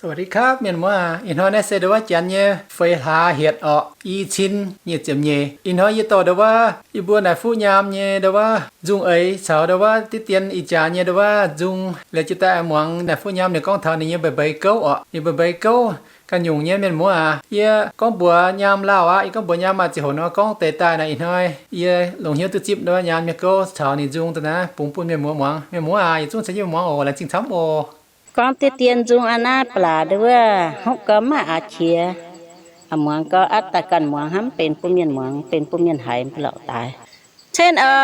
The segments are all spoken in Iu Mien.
สวัสดีครับ mienh muoz aac. Ih hnoi naaiv se ndau wuov janx nyei feix hlaax hietc orqc, i cin nyic ziepc nyeic. Ih hnoi yie dorh ndau wuov yie mbuo naaic fuqv nyaam nyei ndau wuov nzung eix caux ndau wuov diqv dien ih jaax nyei ndau wuov nzung liuz jiez daaih muangx naaic fuqv nyaam ninh gorngv taux ninh nyei mbeix mbeix gouv orqc. Ninh mbeix mbeix gouv ganh nyungc nyei, mienh muoz aac. Yie gorngv mbuox nyaam lauh aqv. Yie gorngv mbuox nyaam maaih ziangh hoc nor gorngv deix daaih naaic. Ih hnoi yie longc hnyouv duqv zipv ndau wuov nyaam nyei gouv caux ninh nzung daaih naaiv bungx bun mienh muoz muangx. Mienh muoz aac, yietc zungv caux yie mbuo muangx oc. Laengz zingh camv oc. Gorngv diqv dien nzung aqv naaiv ba'laqc ndau wuov hopv gau maiv aqc qiex. Aqc muangx gau aqv, daaih ganh muangx hnamv, benx bun mienh muangx, benx bun mienh haiz mv lorqc daaih. Cen oc,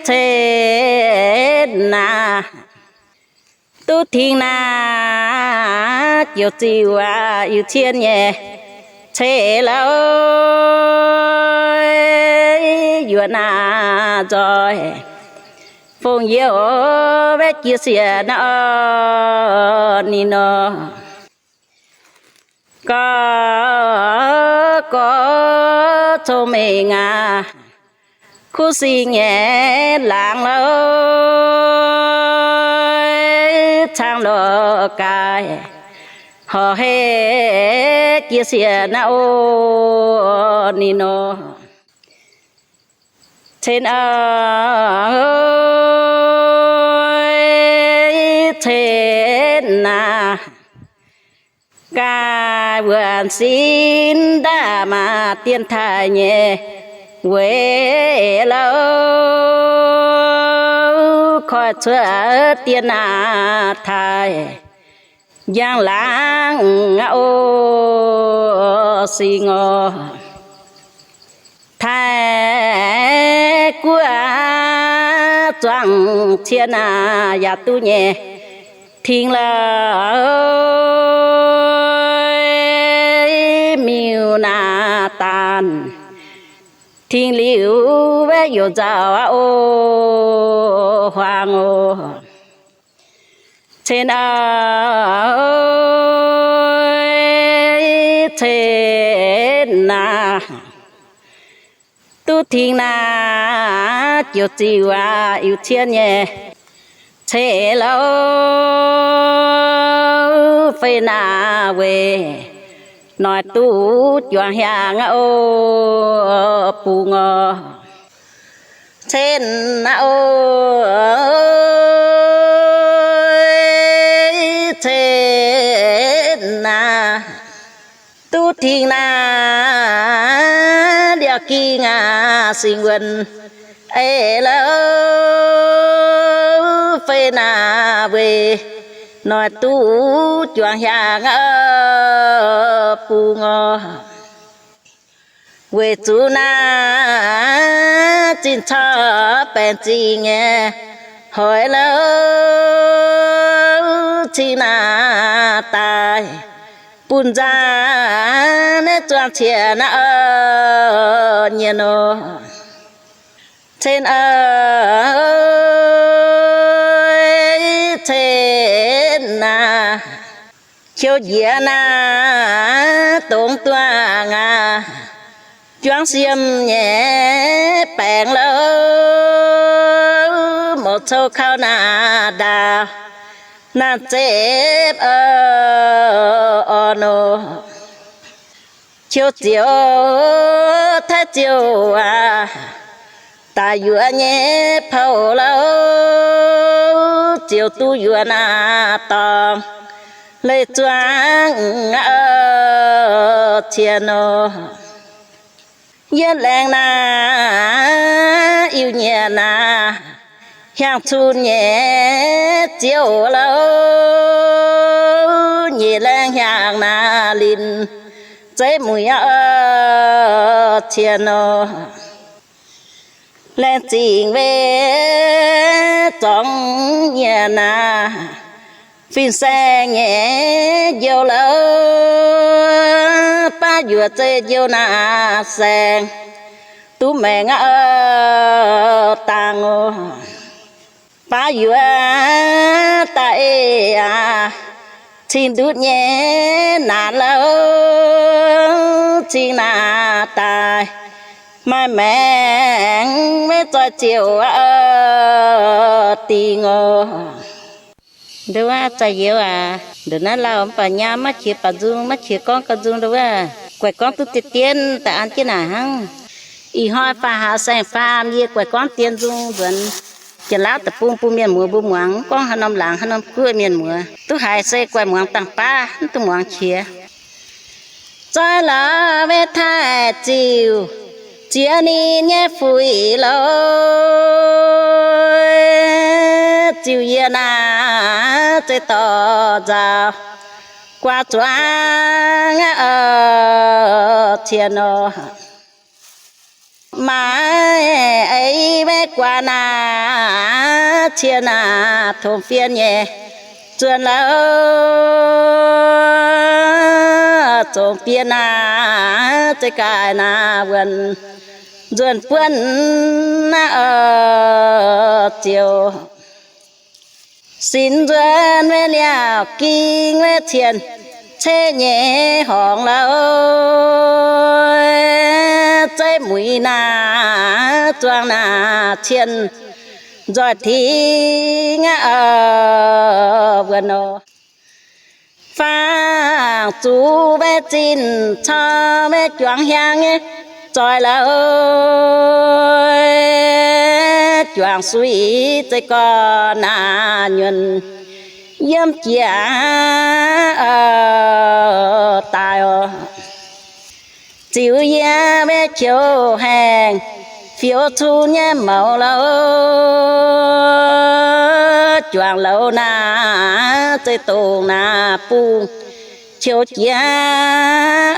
cen naaic, duqv tingx naaic, ziouc ziux aqv, yiu cien nyei ceix lauh, yuoqc naaic nzoih fongc yie oc, maiv jiex siec naaic oc, ninh nor. Gorx, gorx cong-mengh aac, kuv sing nyei laangz lauh, caangv lorh gaaix, horpc hei jiex siec naaic oc, ninh nor. Cen oc, cen naaic, gaax wuonc sin ndaav maah dien taaih nyei weic lauh, koiv cuotv dien naaic taaih njang laangz aqv oc, sing oc. Taiv guoqv zuangx cien aac, yaac duqv nyei tingx lauh, miuc naaic daanh tingx liuz maiv youc nzauh aqv oc, huaang oc. Cen oc, cen naaic, duqv tingx naaic, ziouc ziux aqv, yiu cien nyei ceix lauh, fei naaic weic noic duqv juangc hiaangx aqv oc, bungx oc. Cen naaic oc, cen naaic, duqv tingx naaic, liouh ging aac, singx wuonx eix lauh, fei naaic weic noic duqv juangc hiaangx aqv, bungx oc. Weic zuqc naaic zinh corc baengc zingh nyei hoic lauh, cingx naaic daaih bun nzangc naaiv zuangx cie naaiv nyienh nor. Cen oc, cen naaic, heuc njiec naaic dongh duangh aac, juangv siem nyei baengc louh, mouz cou kaux naaic ndaauh, naaic zepv orv nor. Qiu ziouc taaix ziouc aac, daaih yuoqc nyei pouc louh, ziouc duqv yuoqc naaic dorngx leih zuangv cie nor. Yietv laengz naaic, iu-nyieqc naaic, hiaangx cun nyei ziouc louh, nyeic laengz hiaangx naaic linh zeiv muic cie nor. Laengz zingh weic zorngx nyieqc naaic, fin-saeng nyei njoux louh, baav yuoqc zeiv njoux naaic saeng, duqv maengc aqv dangh oc. Baav yuoqc daaih eix aac, cing ndutv nyei naanc louh, cing naaic daaih maaih maengc maiv zoih ziouc dingh oc. Nduov wuov za'youz aac, nduqc naaiv lauh mv baac nyaam maiv qiex baac nzung, maiv qiex gorngv gauh nzung nduov wuov. Guaih gorngv duqv deix dien daaih an jienv naaic hnangv. Ih hnoi faam haaz saeng-faam yie guaih gorngv dien nzung nzuonx Janx-Laauv deic-bung bun mienh muoz mbuo muangx, mv gorngv haaix norm laangz haaix norm guoqv mienh muoz duqv haiz se guaih muangx dangh baav, mv dungx muangx qiex. Zoih lorz maiv taaih ziuc, ziex ninh nyei fuix lorz, ziuc yie naaic zeiz dorh nzauh guaax zuangx cien nor. Maaih eix maiv guaax naaic cien naaic tongx fien nyei nzuonx lorz, zongx fien naaic zeiz gaaix naaic wuonx nzuonx buonv naaic ziouc sinx nzuonx maiv liaauc ging maiv cien ceqv nyei horngz lorz, zeiv muix naaic zuangx naaic cien nzoih tingx wuonx nor. Faang zuqc maiv zinh cor maiv juangc hiaang nyei zoih lorz, juangc suiv zeiv gorn naaic nyuonh yiem jiex daaih oc. Ziux yie maiv qiex haengh fioux cun nyei mouz lorz, juangc louz naaic zeiv dongh naaic bung qiex jiex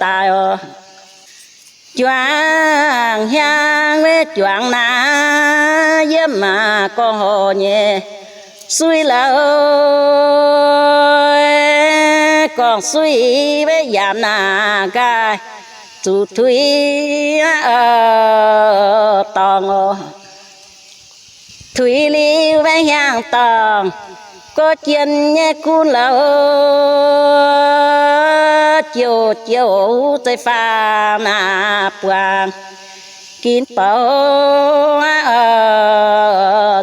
daaih oc. Juangc hiaang maiv juangc naaic yiem maah gorngv horc nyei suiv lorz, gorngv suiv maiv yaac naaic nqaai zuqc tuix dorngx oc. Tuix liuz maiv hiaangx dorngc, gorx jien nyei gunv lorz, jouh jouh zeiv faang naaic buangh ginv bouc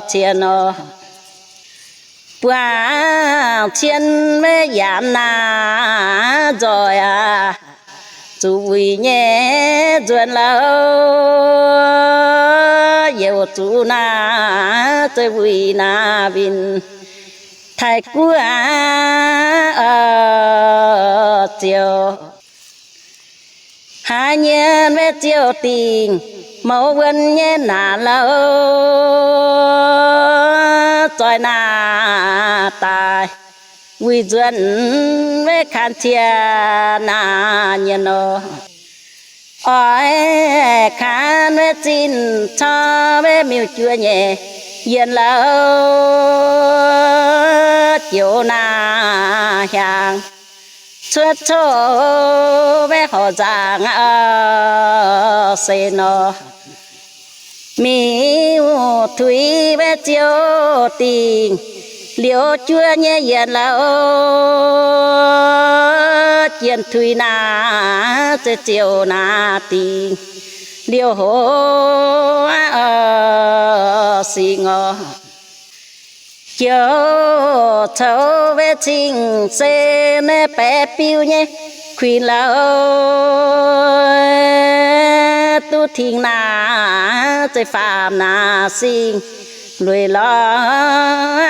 cien nor. Buangh cien maiv yaac naaic nzoih aac, zuqc wuic nyei nzuonx lorz, youc zuqc naaic zeiv wuic naaic winh taaih guoqv ziouc haaix nyienh maiv ziouc dingc mouz wuonx nyei naanc lorz, zoih naaic daaih wuic nzuonx maiv kanh cie naaic nyienh nor. Oix kanh maiv zinh cor maiv miuc-juoh nyei yienh lorz, joux naaic hiaangx cuotv coqv maiv horc nzaangc se nor. Miuc-tuix maiv ziouc dingc liouc juov nyei yienh lorz, jienh tuix naaic zeiv ziouc naaic dingc liouc hoc singx oc. Joux coux maiv cing se maiv baeqc biuv nyei kuinx lorz, duqv tingx naaic zeiv faam naaic singx lueic lorz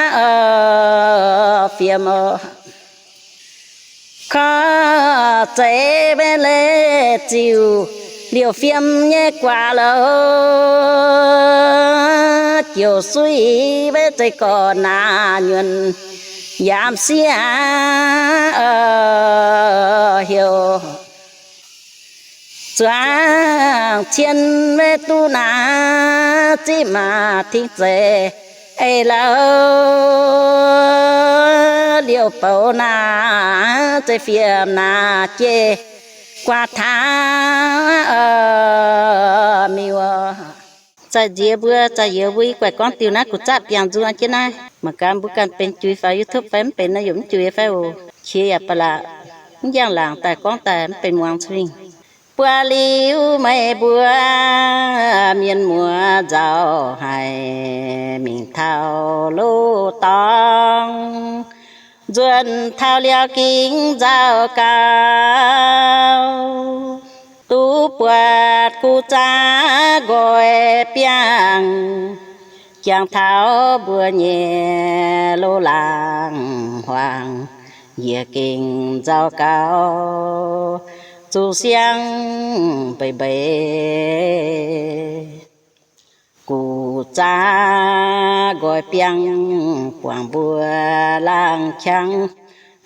fiem oc. Korv zeiz maiv leih ziuc liouc fiem nyei guaax lorz, jouh suiv maiv zeiz gorn naaic nyuonh yaac sieqv heuc. Zuangx cien maiv duqv naaic zipv maac tingx zeiz eix lorz, liouc bouc naaic zeiv fiem naaic jeiv guaax taux miuc. Zaaih nziex mbuo, zaaih youz mbuo, yie guaix gorngv diuh naaiv gu'zapv biangh nzung jienv naaiv. Mangc gaax mbuo ganh benx juiz faaux YouTube fai mv benx nor, yaac mv juiz fai oc. Qiex yaac ba'laqc, mv njang-laangc daaih gorngv daaih mv benx muangx cing. Buatc liuz meih mbuo mienh muoz nzauh haic, mingh taux loz-dorngh, nzuonx taux liaauc gingx nzauh gaux, duqv buatc guv zaqc nqoi biangh, jangx taux mbuo nyei loz-laangz huaang, yie gengh nzauh gaux, zuqc siang mbeix mbeix. Guv zaqc nqoi biangh buangh mbuo laangz qangx,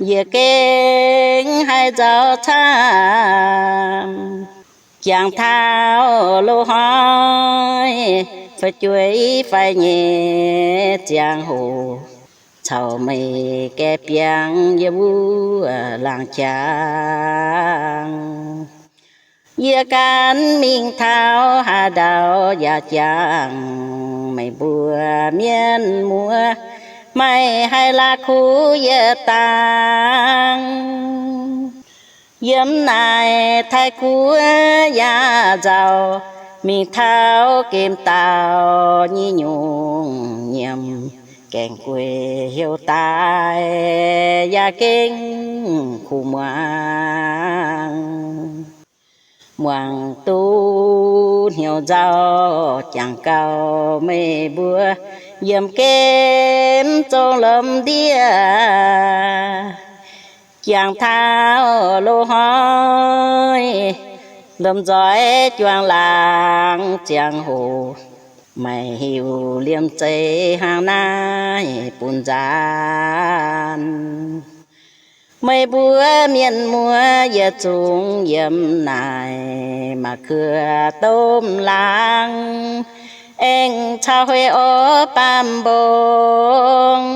yie gengh haiz nzauh camv. Jangx taux loz-hnoi fu'jueiv faix nyei ziangh hoc, caux meih gaeqv biangh yie wuov laangz qangx. Yie gan mingh taux haaix ndau yaac jangx meih mbuo mienh muoz, maaih haaix la'kuqv yie dangx. Yiem naaic Taiv guoqv yaac nzauh, mingh taux gemh dauh nyei nyungc-nyiemc, gaengh gueic heuc daaih yaac gengh kuv muangx. Muangx duqv hnyouv nzauh jangx gauh meih mbuo, yiem gemh zong lomh ndiev. Jangx taux loz-hnoi lomh nzoih juang laangz ziangh hoc, maaih hiuv liemh zeih hnangv naaiv bun nzaanx. Meih mbuo mienh muoz yietc zungv yiem naaic, maaih kuv domh laangz, aengx caux hueix orv baamh mbong.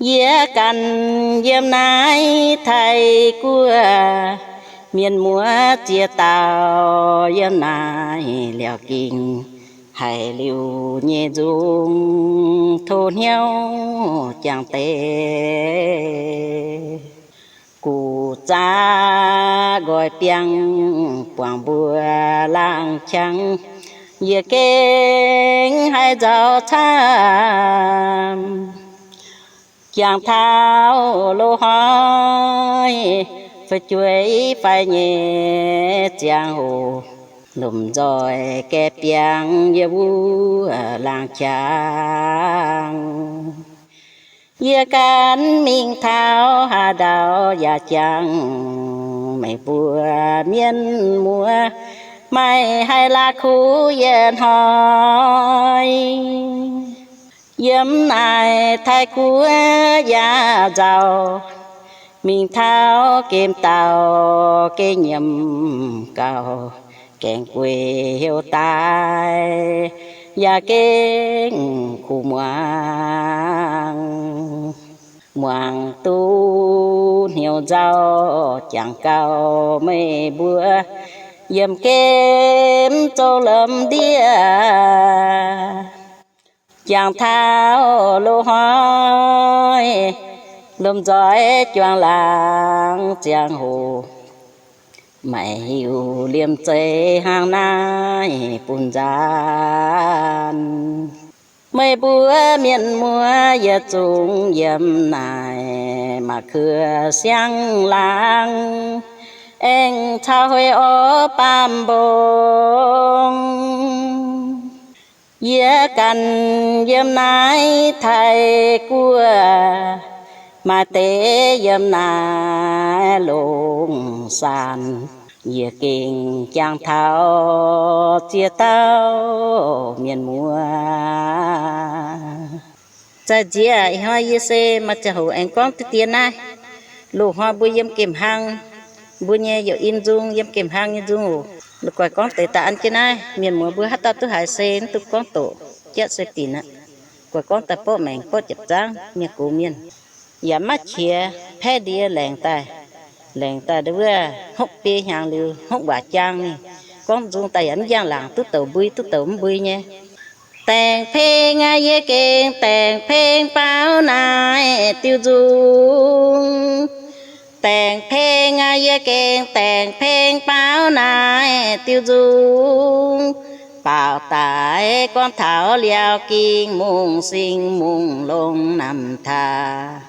Yie ganh yiem naaiv Taiv guoqv, mienh muoz ziex dauh yiem naaiv liaauc gingx, haiz liuz nyei nzung tov hnyouv jangx deix. Guv zaqc nqoi biangh buangh mbuo laangz qangx, yie gengh haiz nzauh camv. Jangx taux loz-hnoi fu'jueiv faix nyei ziangh hoc, lomh nzoih gaeqv biangh yie wuov laangz qangx. Yie gan mingh taux haaix ndau yaac jangx meih mbuo mienh muoz, maaih haaix la'kuqv yie hnoi. Yiem naaic Taiv guoqv yaac nzauh, mingh taux gemh dauh geh nyiemc gauh, gaengh gueic heuc daaih yaac gengh kuv muangx. Muangx duqv hnyouv nzauh jangx gauh meih mbuo, yiem gemh zong lomh ndiev. Jangx taux loz-hnoi lomh nzoih juang laangz ziangh hoc, maaih hiuv liemh zeih hnangv naaiv bun nzaanx. Meih mbuo mienh muoz yietc zungv yiem naaic, maaih kuv siang-laangz, aengx caux hueix orv baamh mbong. Yie ganh yiem naaiv Taiv guoqv, maaih deix yiem naaiv longx saanx, yie gengh jangx taux ziex dauh mienh muoz. Zai nziex ih hnoi yie se maaih ziangh hoc aengx gorngv deix dien naaiv. Loz-hnoi mbuo yiem gemh hlang, mbuo nyei youh in nzung yiem gemh hlang nyei nzung oc. La'guaih gorngv deix daaih an jienv naaiv, mienh muoz mbuo haaix dauh duqv haiz se mv duqv gorngv doqc, jatv se dinc aqv. Guaih gorngv daaih borqv maengc borqv jiepc zangv, mienh gox mienh yaac maiv qiex, paeqv ndie laengc daaih, laengc daaih wuov hopv biei hnyangx liuz hopv waac jaang mingh. Gorngv nzung daaih yaac mv njang-laangc, duqv douc mbui duqv douc mv mbui nyei. Daengx peng aqv, yie gengh daengx peng baaux naaiv diuh nzung. Daengx peng aqv, yie gengh daengx peng baaux naaiv diuh nzung. Baaux daaih gorngv taux Liaauc Ging Mungz Sing Mungz Longx Namh Taaix.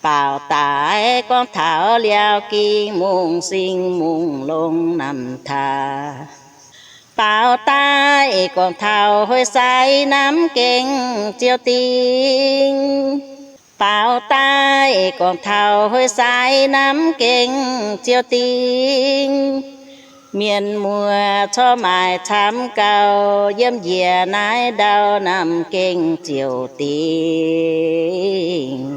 Baaux daaih gorngv taux Liaauc Ging Mungz Sing Mungz Longx Namh Taaix. Baaux daaih gorngv taux Huih Sai Namv Gengh Ziouv Dingh. Baaux daaih gorngv taux Huih Sai Namv Gengh Ziouv Dingh. Mienh muoz corc maaih camv gauh yiem njiec naaiv ndau Namv Gengh Ziouv Dingh.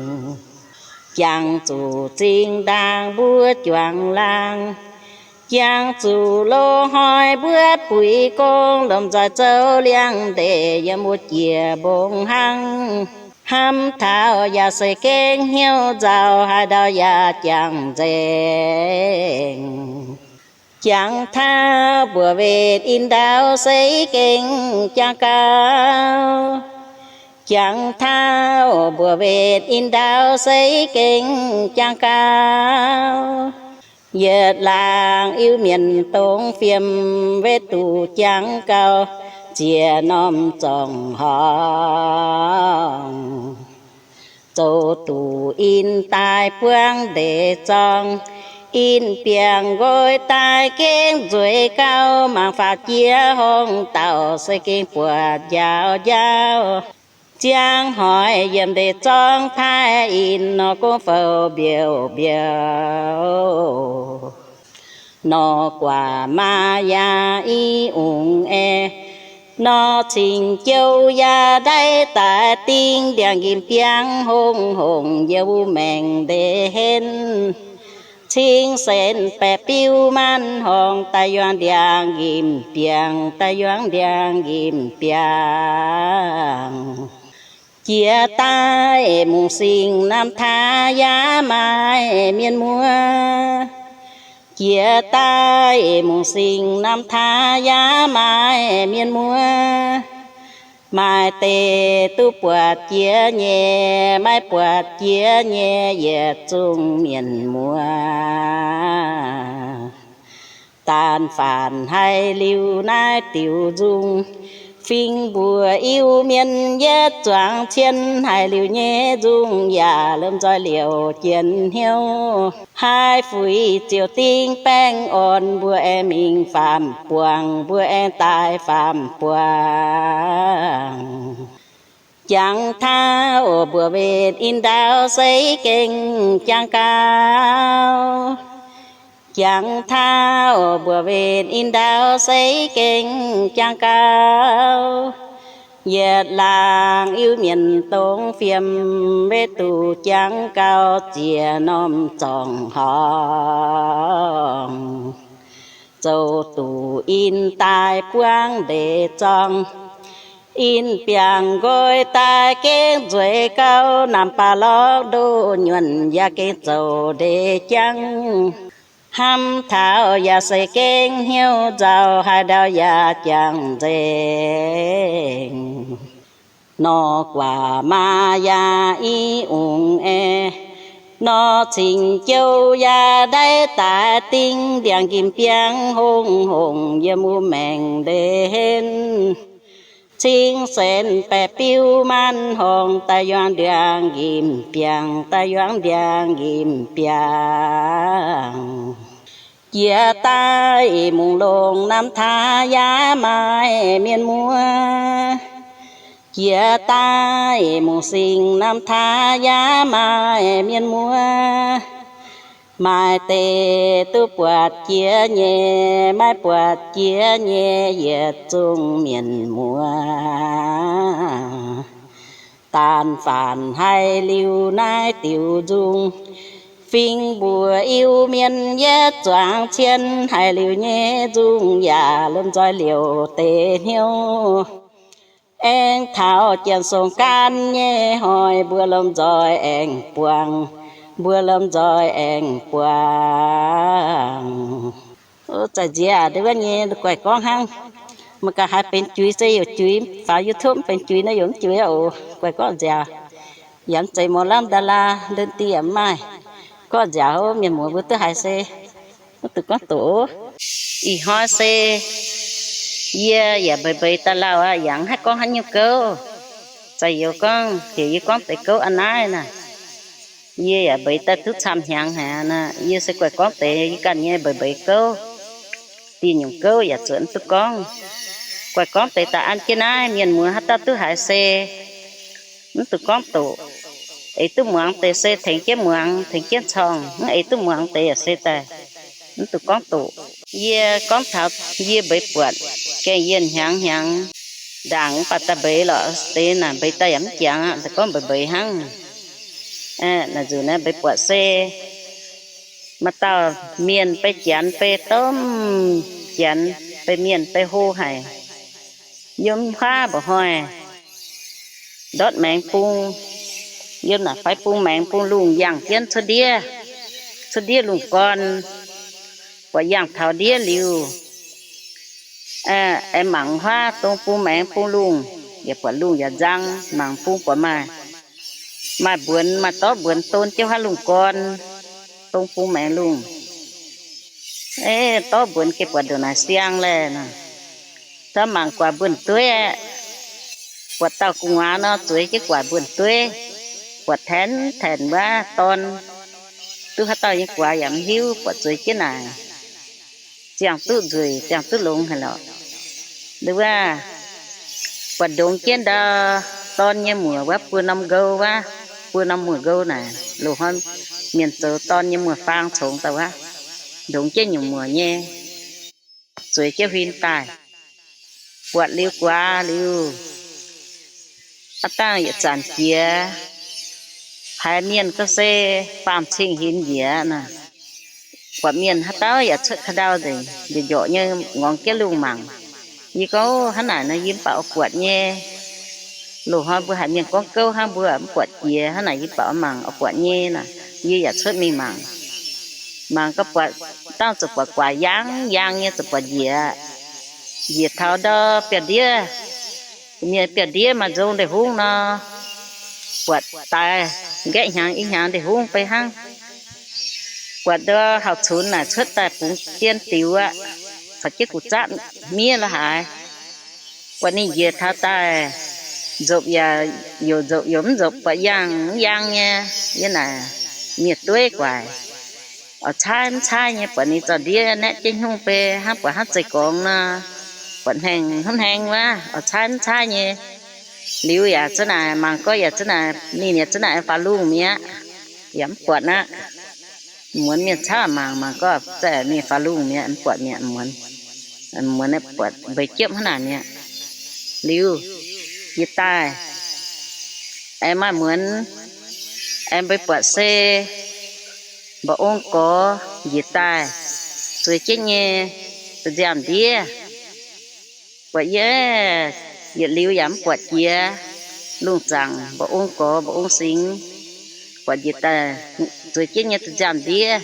Jangx zuqc zinh ndaangc mbuo juangc laangh, jangx zuqc loz-hnoi mbuo buix gong, lomh nzoih zoux liangx ndeic yiem wuov jiex mbong hnangv. Hnamv taux yaac se gengh hnyouv nzauh, haaix ndau yaac jangx nzengc. Jangx taux mbuoqc wetv in ndau se gengh jangx gau. Jangx taux mbuoqc wetv in ndau se gengh jangx gau. Yietc laangz Iu-Mienh dongh fiem weic duqv jangx gau ziex norm zorngh horngh. Zoux duqv in daaih buangv ndeic zorngh, in biangh nqoi daaih gengh nzueic gauh, mangc faaux jiex hungh dauh se gengh buatc njaaux njaaux. Ziangh hoic yiem ndeic zorngh paaiv in nor, gong fouv mbiouh mbiouh. Nor guaax maa yaac i ungx aeqv, nor cing-jouh yaac ndaix daaih dingh, ndiangx-nqimh biangh hongh hongh yiem wuov maengx ndeic henv. Cing-sen baeqc biuv maanc horngh, daaih yuangx ndiangx-nqimh biangh, daaih yuangx ndiangx-nqimh biangh. Jiex daaih Mungz Sing Namv Taaix yaac maaih mienh muoz. Jiex daaih Mungz Sing Namv Taaix yaac maaih mienh muoz. Maaih deix duqv buatc jiex nyei, maiv buatc jiex nyei yietc zungv mienh muoz. Daan faanx haiz liuz naaiv diuc nzung, fingx mbuox Iu-Mienh yietv zuangx cien haiz liuz nyei nzung yaac lomh nzoih liouc jien hnyouv. Haih fuix ziouc dingh baengh orn, mbuo aengx mingh faam buangh, mbuo aengx daaih faam buangh. Jangx taux mbuoqc wetv in ndau se gengh jangx gau. Jangx taux mbuoqc wetv in ndau se gengh jangx gau. Yietc laangz Iu-Mienh dongh fiem weic duqv jangx gau ziex norm zorngh horngh. Zoux duqv in daaih buangv ndeic zorngh, in biangh nqoi daaih gengh nzueic gauh, namx baac lorqc ndoh nyuonh yaac gengh zoux ndeic jangv. Hnamv taux yaac se gengh hnyouv nzauh, haaix ndau yaac jangx nzengc. Nor guaax maa yaac i ungx aeqv, nor cing-jouh yaac ndaix daaih dingh, ndiangx-nqimh biangh hongh hongh yiem wuov maengx ndeic henv. Cing-sen baeqc biuv maanc horngh, daaih yuangx ndiangx-nqimh biangh, daaih yuangx ndiangx-nqimh biangh. Jiex daaih Mungz Longx Namx Taaix yaac maaih mienh muoz. Jiex daaih Mungz Sing Namx Taaix yaac maaih mienh muoz. Maaih deix duqv buatc jiex nyei, maiv buatc jiex nyei yietc zungv mienh muoz. Daan faanx haiz liuz naaiv diuc nzung, fingx mbuox Iu-Mienh yietv zuangx cien haiz liuz nyei nzung yaac lomh nzoih liouc deix hnyouv. Aengx taux janx song gaanv nyei hnoi, mbuo lomh nzoih aengx buangh, mbuo lomh nzoih aengx buangh. Ov, zaic nziex aqv, ndeic wuov nyei guaix gorngv hnangv. Mangc gaax haaix benx juiz se yaac juiz, faaux YouTube mv benx juiz naaiv yaac mv juiz oc. Guaix gorngv nziaauc, yaac mv zeiz หมอลำดารา, ndon dih yaac mv maaih. Gorngv nziaaux mienh muoz mbuo duqv haiz se mv duqv gorngv doqc. Ih hnoi se yie yaac mbeix mbeix daaih lauh aqv, yaac mv haih gorngv haaix nyungc gouv. Za'gengh gorngv heuc yie gorngv deix gouv a'naaiv naaic, yie yaac mbeix daaih duqv camv hnyangx haic naaic. Yie se guaix gorngv deix yie ganh nyei mbeix mbeix gouv, diuh nyungc gouv yaac zuqc mv duqv gorngv. Guaix gorngv deix daaih an jienv naaiv, mienh muoz haaix dauh duqv haiz se mv duqv gorngv doqc. Eix duqv muangx deix se tengx jienv muangx, tengx jienv corng. Mv eix duqv muangx deix yaac se daaih mv duqv gorngv doqc. Yie gorngv taux yie mbeix buatc gengh yienh hnyangx hnyangx ndaangc mv baac daaih mbeix lorqc deix naaic, mbeix daaih yaac mv jangx aqv, daaih gorngv mbeix mbeix hnangv. Naaic nzunc naaiv mbeix buatc se maaih dauh mienh bei Janx, bei domh Janx, bei mienh bei hlo haic, yiem huaav mba'hnoi ndortv maengx bung, yiem naaic fai bung maengx bung lungh yangh jienv cuotv ndiev, cuotv ndiev lungh gorn, buatc yangh taux ndiev liuz, aengx mangc huaav dongh bung maengx bung lungh, yaac buatc lungh yaac nzang, mangc bung buatc maaih, maaih mbuonx, maaih dorv mbuonx don jienv huaav lungh gorn, dongh bung maengx lungh. Dorv mbuonx gengh buatc ndongc naaic siang laeh. Daaih mangc guaax mbuonx-dueiv aeqv, buatc dauh gu'nguaaz nor zueiz jienv guaax mbuonx-dueiv, buatc taenx taenx wuov dorn, duqv haaix dauh nyei guaax yaac mv hiuv, buatc zueiz jienv naaic, ziangh duqv nzueic, ziangh duqv longx haic lorqc. Nduov wuov, buatc ndongx jienv ndau dorn nyei muoc wuov, buo norm nqou wuov, buo norm muoc nqou naaic, loz-hnoi mienh zoux dorn nyei muoc-faang congx daaih wuov, ndongx jienv nyungc muoc nyei, zueiz jienv huin daaih. Buatc liuz guaax liuz, aav dangh yietc zanc jiex, haiz mienh gorngv se faam cing hinc njiec naaic. Buatc mienh haaix dauh yaac cuotv ka'ndau nzengc, njorqc njorqc nyei ngorngx jienv lungh mangc. Yie gorngv, hnangv naaic nor yie mv baac oix buatc nyei. Loz-hnoi mbuo haiz mienh gorngv gouv hnangv, mbuo mv buatc jiex, hnangv naaic yie mv baac oix mangc, oix buatc nyei naaic. Yie yaac cuotv mingh mangc. Mangc gau buatc, dangh ziouc buatc guaax yaangh yaangh nyei, ziouc buatc njiec, njiec taux ndau biauv-ndiev, mienh biauv-ndiev maaih nzong ndeic-hungv nor, buatc daaih nqaeqv hnyangx i hnyangx ndeic-hungv bei hnangv. Buatc ndau hauv cunx naaic cuotv daaih bungx dien diux aqv, caux jienv gu'zapv miev la'haaix. Buatc ninh njiec taux daaih, nzopc yaac youc nzopc youc mv nzopc, buatc yaangh mv yaangh nyei. Yie naaic miev-dueiv guaaic, oix caaiv mv caaiv nyei, buatc ninh zorqv ndiev naeqv jienv hnyungv bei hnangv, buatc hnangv zeiv gorngx nor, buatc hnaengx hnangv hnaengx wuov, oix caaiv mv caaiv nyei. Liuz yaac za'naaic mangc gorngv yaac za'naaic ninh yaac za'naaic faaux lungh mi'aqv, yaac mv buatc aqv. Muonz mienh caaiv mangc, mangc gorngv za'naaic mingh faaux lungh mi'aqv, mv buatc mi'aqv, muonz, muonz buatc mbeix jiepv hnangv naaic mi'aqv. Liuz, yie daaih aengx maaih muonz aengx mbeix buatc se mba'ong gorx njiec daaih, zueiz jienv nyei da'nziaamv-ndiev. Buatc yie, yietc liuz yaac mv buatc jiex. Lungh zaangc mba'ong gorx mba'ong singx, buatc njiec daaih zueiz jienv nyei da'nziaamv-ndiev.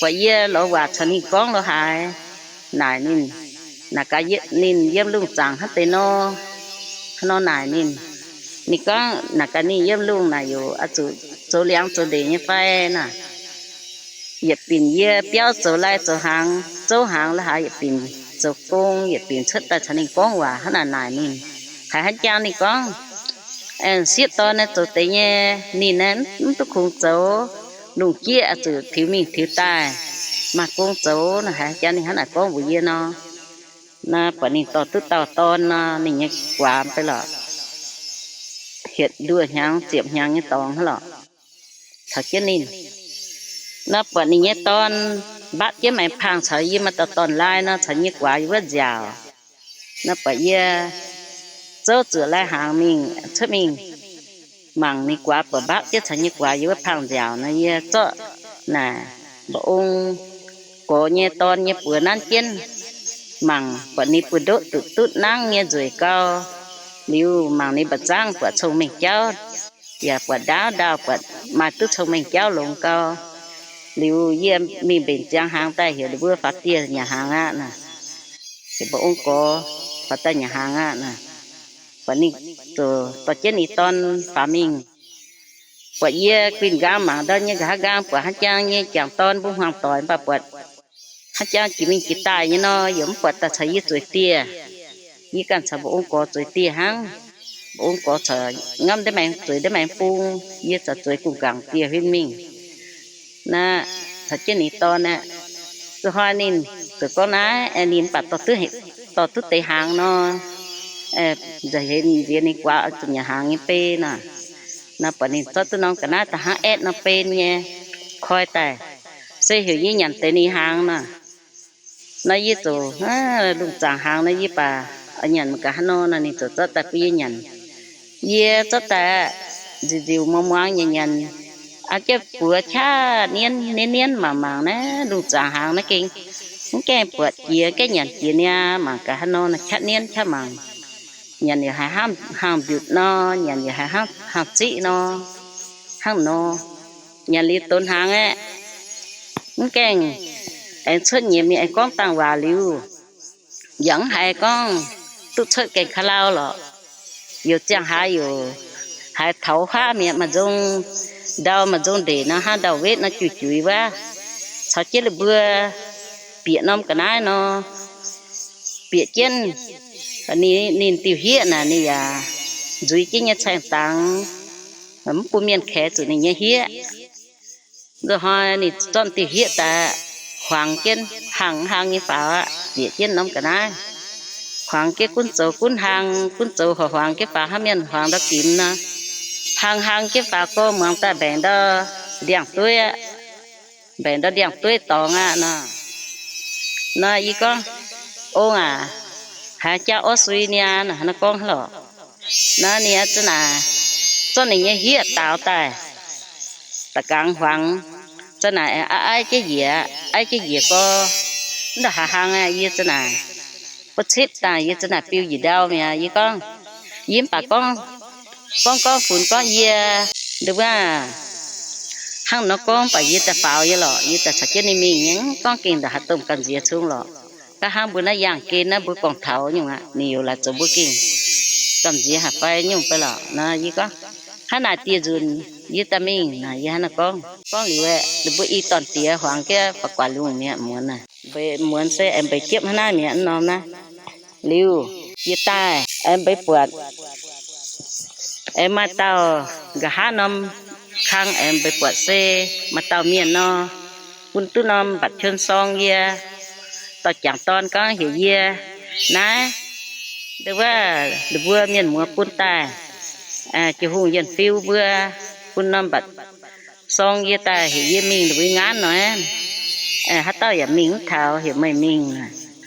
Buatc yie lorz waac caux ninh gorngv lo haaix, naaic ninh, naaic gaax ninh yiem lungh zaangc hnangv deix nor, hnangv nor naaic ninh. Ninh gorngv naaic gaax ninh yiem lungh naaic yaac oix zuqc zoux liangx zoux ndeic nyei fai naaic. Yietc binc yie biauv zoux lai zoux hnaangx, zouv hnaangx lo haaix yietc binc zoux gong, yietc binc cuotv daaih caux ninh gorngv waac hnangv naaic naaic ninh. Haiz hnangv jang ninh gorngv, aengx sieqv dorn naaiv zoux deix nyei, ninh naaiv mv duqv kungx zoux. Lungh jieqv oix zuqc tiux mingh tiux daaih, maaih gong zoux naaic. Haiz jang ninh hnangv naaic gorngv mbuox yie nor, naaiv buatc ninh dorh duqv dauh dorn nor, ninh nyei guaax mv bei lorqc, hietc nduoh hnyangx ziepc hnyangx nyei dorngx hnangv lorqc. Taux jienv ninh, naaiv buatc ninh nyei dorn mbatv jienv maengx pangh caux yie maaih dauh dorn-laai nor, caux nyei guaax yiem wuov nziaauc. Naaiv buatc yie zouv zuoqc lai-hnaangx mingh cuotv mingh mangc ninh guaax buatc mbatv jienv caux nyei guaax yiem wuov pangh nziaauc nor, yie zorqv naaic mba'ong gorx nyei dorn nyei buoz nanv jienv mangc, buatc ninh buoz-ndoqv duqv dutv nangv nyei nzueic gau. Liuz mangc ninh mba'zangv buatc cong-mengh jauv, yaac buatc ndaauv ndau, buatc maaih duqv cong-mengh jauv longx gau. Liuz yie mingh mbenc ziangx hnaangx daaih heuc ninh mbuo faaux dieh nyanc hnaangx aqv naaic. Heuc mba'ong gorx faaux daaih nyanc hnaangx aqv naaic. Buatc ninh ziouc dorh jienv ninh dorn faaux mingh. Buatc yie guinh nqaang mangc ndau nyei nqa'haav nqaang, buatc hnangv jang nyei jangc dorn mbuo hmuangx doic, mv baac buatc hnangv jang jiex mingh jiex daaih nyei nor, yaac mv buatc daaih caux yie zueiz dieh. Yie ganh caux mba'ong gorx zueiz dieh hnangv. Mba'ong gorx caux ngamv ndiev maengx zueiz ndiev maengx bung, yie caux zueiz gu'nguaaic dieh huin mingh. Naaiv caux jienv ninh dorn aqv. Zuqc hnoi ninh zuqc gorngv naaiv, ninh mv baac dorh duqv deix hnaangx nor, nziex ninh guaax zuqc nyanc hnaangx nyei bei nor. Naaiv buatc ninh zorqv duqv norm ga'naaiv daaih hnangv aeqv nor ben nyei koi daaih, se heuc yie nyanc deix ninh hnaangx nor. Naaiv yie ziouc lungh zaangc hnaangx naaiv yie baac nyanc mangc gaax haaix nor nor, ninh ziouc zorqv daaih bun yie nyanc. Yie zorqv daaih nziuc nziuc muangx muangx nyanc nyanc, aa, jienv buoz qaqv nienv nienv nienv mangc mangc naaiv lungh zaangc hnaangx naaiv gengh mv gaengh buatc jiex, gaengh nyanc jiex niaa. Mangc gaax haaix nor nor qaqv nienv qaqv mangc. Nyanc yaac haiz hnangv hnaangx mbiutc nor, nyanc yaac haiz hnangv hnaangx ziqv nor, hnangv nor. Nyanc liuz donx hnaangx aeqv, mv gaengh aengx cuotv nyiex mingh aengx gorngv dangh waac liuz, yaac mv haiz gorngv duqv cuotv gaengh ka'lau lorqc. Youc ziangh haaix youc haiz taux huaav mi'aqv, maaih nzong ndau maaih nzong ndeic nor, hnangv ndau-wetv nor juiv juiv wuov, caux jienv lih mbuo bieqc norm ga'naaiv nor, bieqc jienv ninh diuh hieqv naaic, ninh yaac nzuiz jienv nyei caengh dangx, mv bun mienh kaex zuqc ninh nyei hieqv. Nzunc hnoi ninh zorqv diuh hieqv daaih huangx jienv hlang hlang nyei faaux aqv, bieqc jienv norm ga'naaiv, huangx jienv gunv zoux gunv hlang, gunv zoux huangx huangx jienv faaux hnangv mienh huangx ndau ginx nor, hlang hlang jienv faaux go muangx daaih mbaengc ndau ndiangx-dueiv aqv. Mbaengc ndau ndiangx-dueiv dorngx aqv nor. Nor yie gorngv, Ong aac, haaix jauv orv sui niaa? Naaiv gorngv lorqc. Naaiv ninh za'naaic zorqv ninh nyei hieqv daaux daaih, da'gaangx huangx, za'naaic aiv jienv njiec, aiv jienv njiec go, mv ndongc haaix hlang aqv, yie za'naaic buov cipv daaih, yie za'naaic biu njiec ndau mi'aqv. Yie gorngv, yie mv baac gorngv, gorngv gorngv funx gorngv yie, nduov wuov, hnangv nor gorngv baac yie daaih faaux yie lorqc, yie daaih caux jienv ninh mingh nyei, gorngv gengh ndongc haaix domh gamh nziex cong lorqc. Gaav hnangv mbuo naaiv yangh gen naaiv mbuo gorngv taux nyungc aqv, ninh yaac laaic zoux mbuo gengh gamh nziex haaix fai nyungc fai lorqc. Nor yie gorngv, hnangv naaic dieh nzunc yie daaih mingh naaic, yie hnangv naaiv gorngv. Gorngv liuz aeqv, ninh mbuo i dorn diex huangx jienv faaux guaax lungh mi'aqv, muonz naaic, mbeix muonz se aengx mbeix jiepv hnangv naaiv mi'aqv, mv norm naaiv. Liuz yie daaih aengx mbeix buatc, aengx maaih dauh nqa'haav norm kang aengx mbeix buatc se maaih dauh mienh nor, bun duqv norm mbatc quen sorng yie. Dorh jangc dorn gorngv heuc yie naaiv, nduov wuov, ninh mbuo mienh muoz bun daaih, Jiex hungh yienh fiu mbuo bun norm mbatc sorng yie daaih heuc yie mingh ninh mbuo ngaanv nor, haaix dauh yaac mingh mv taux, heuc meih mingh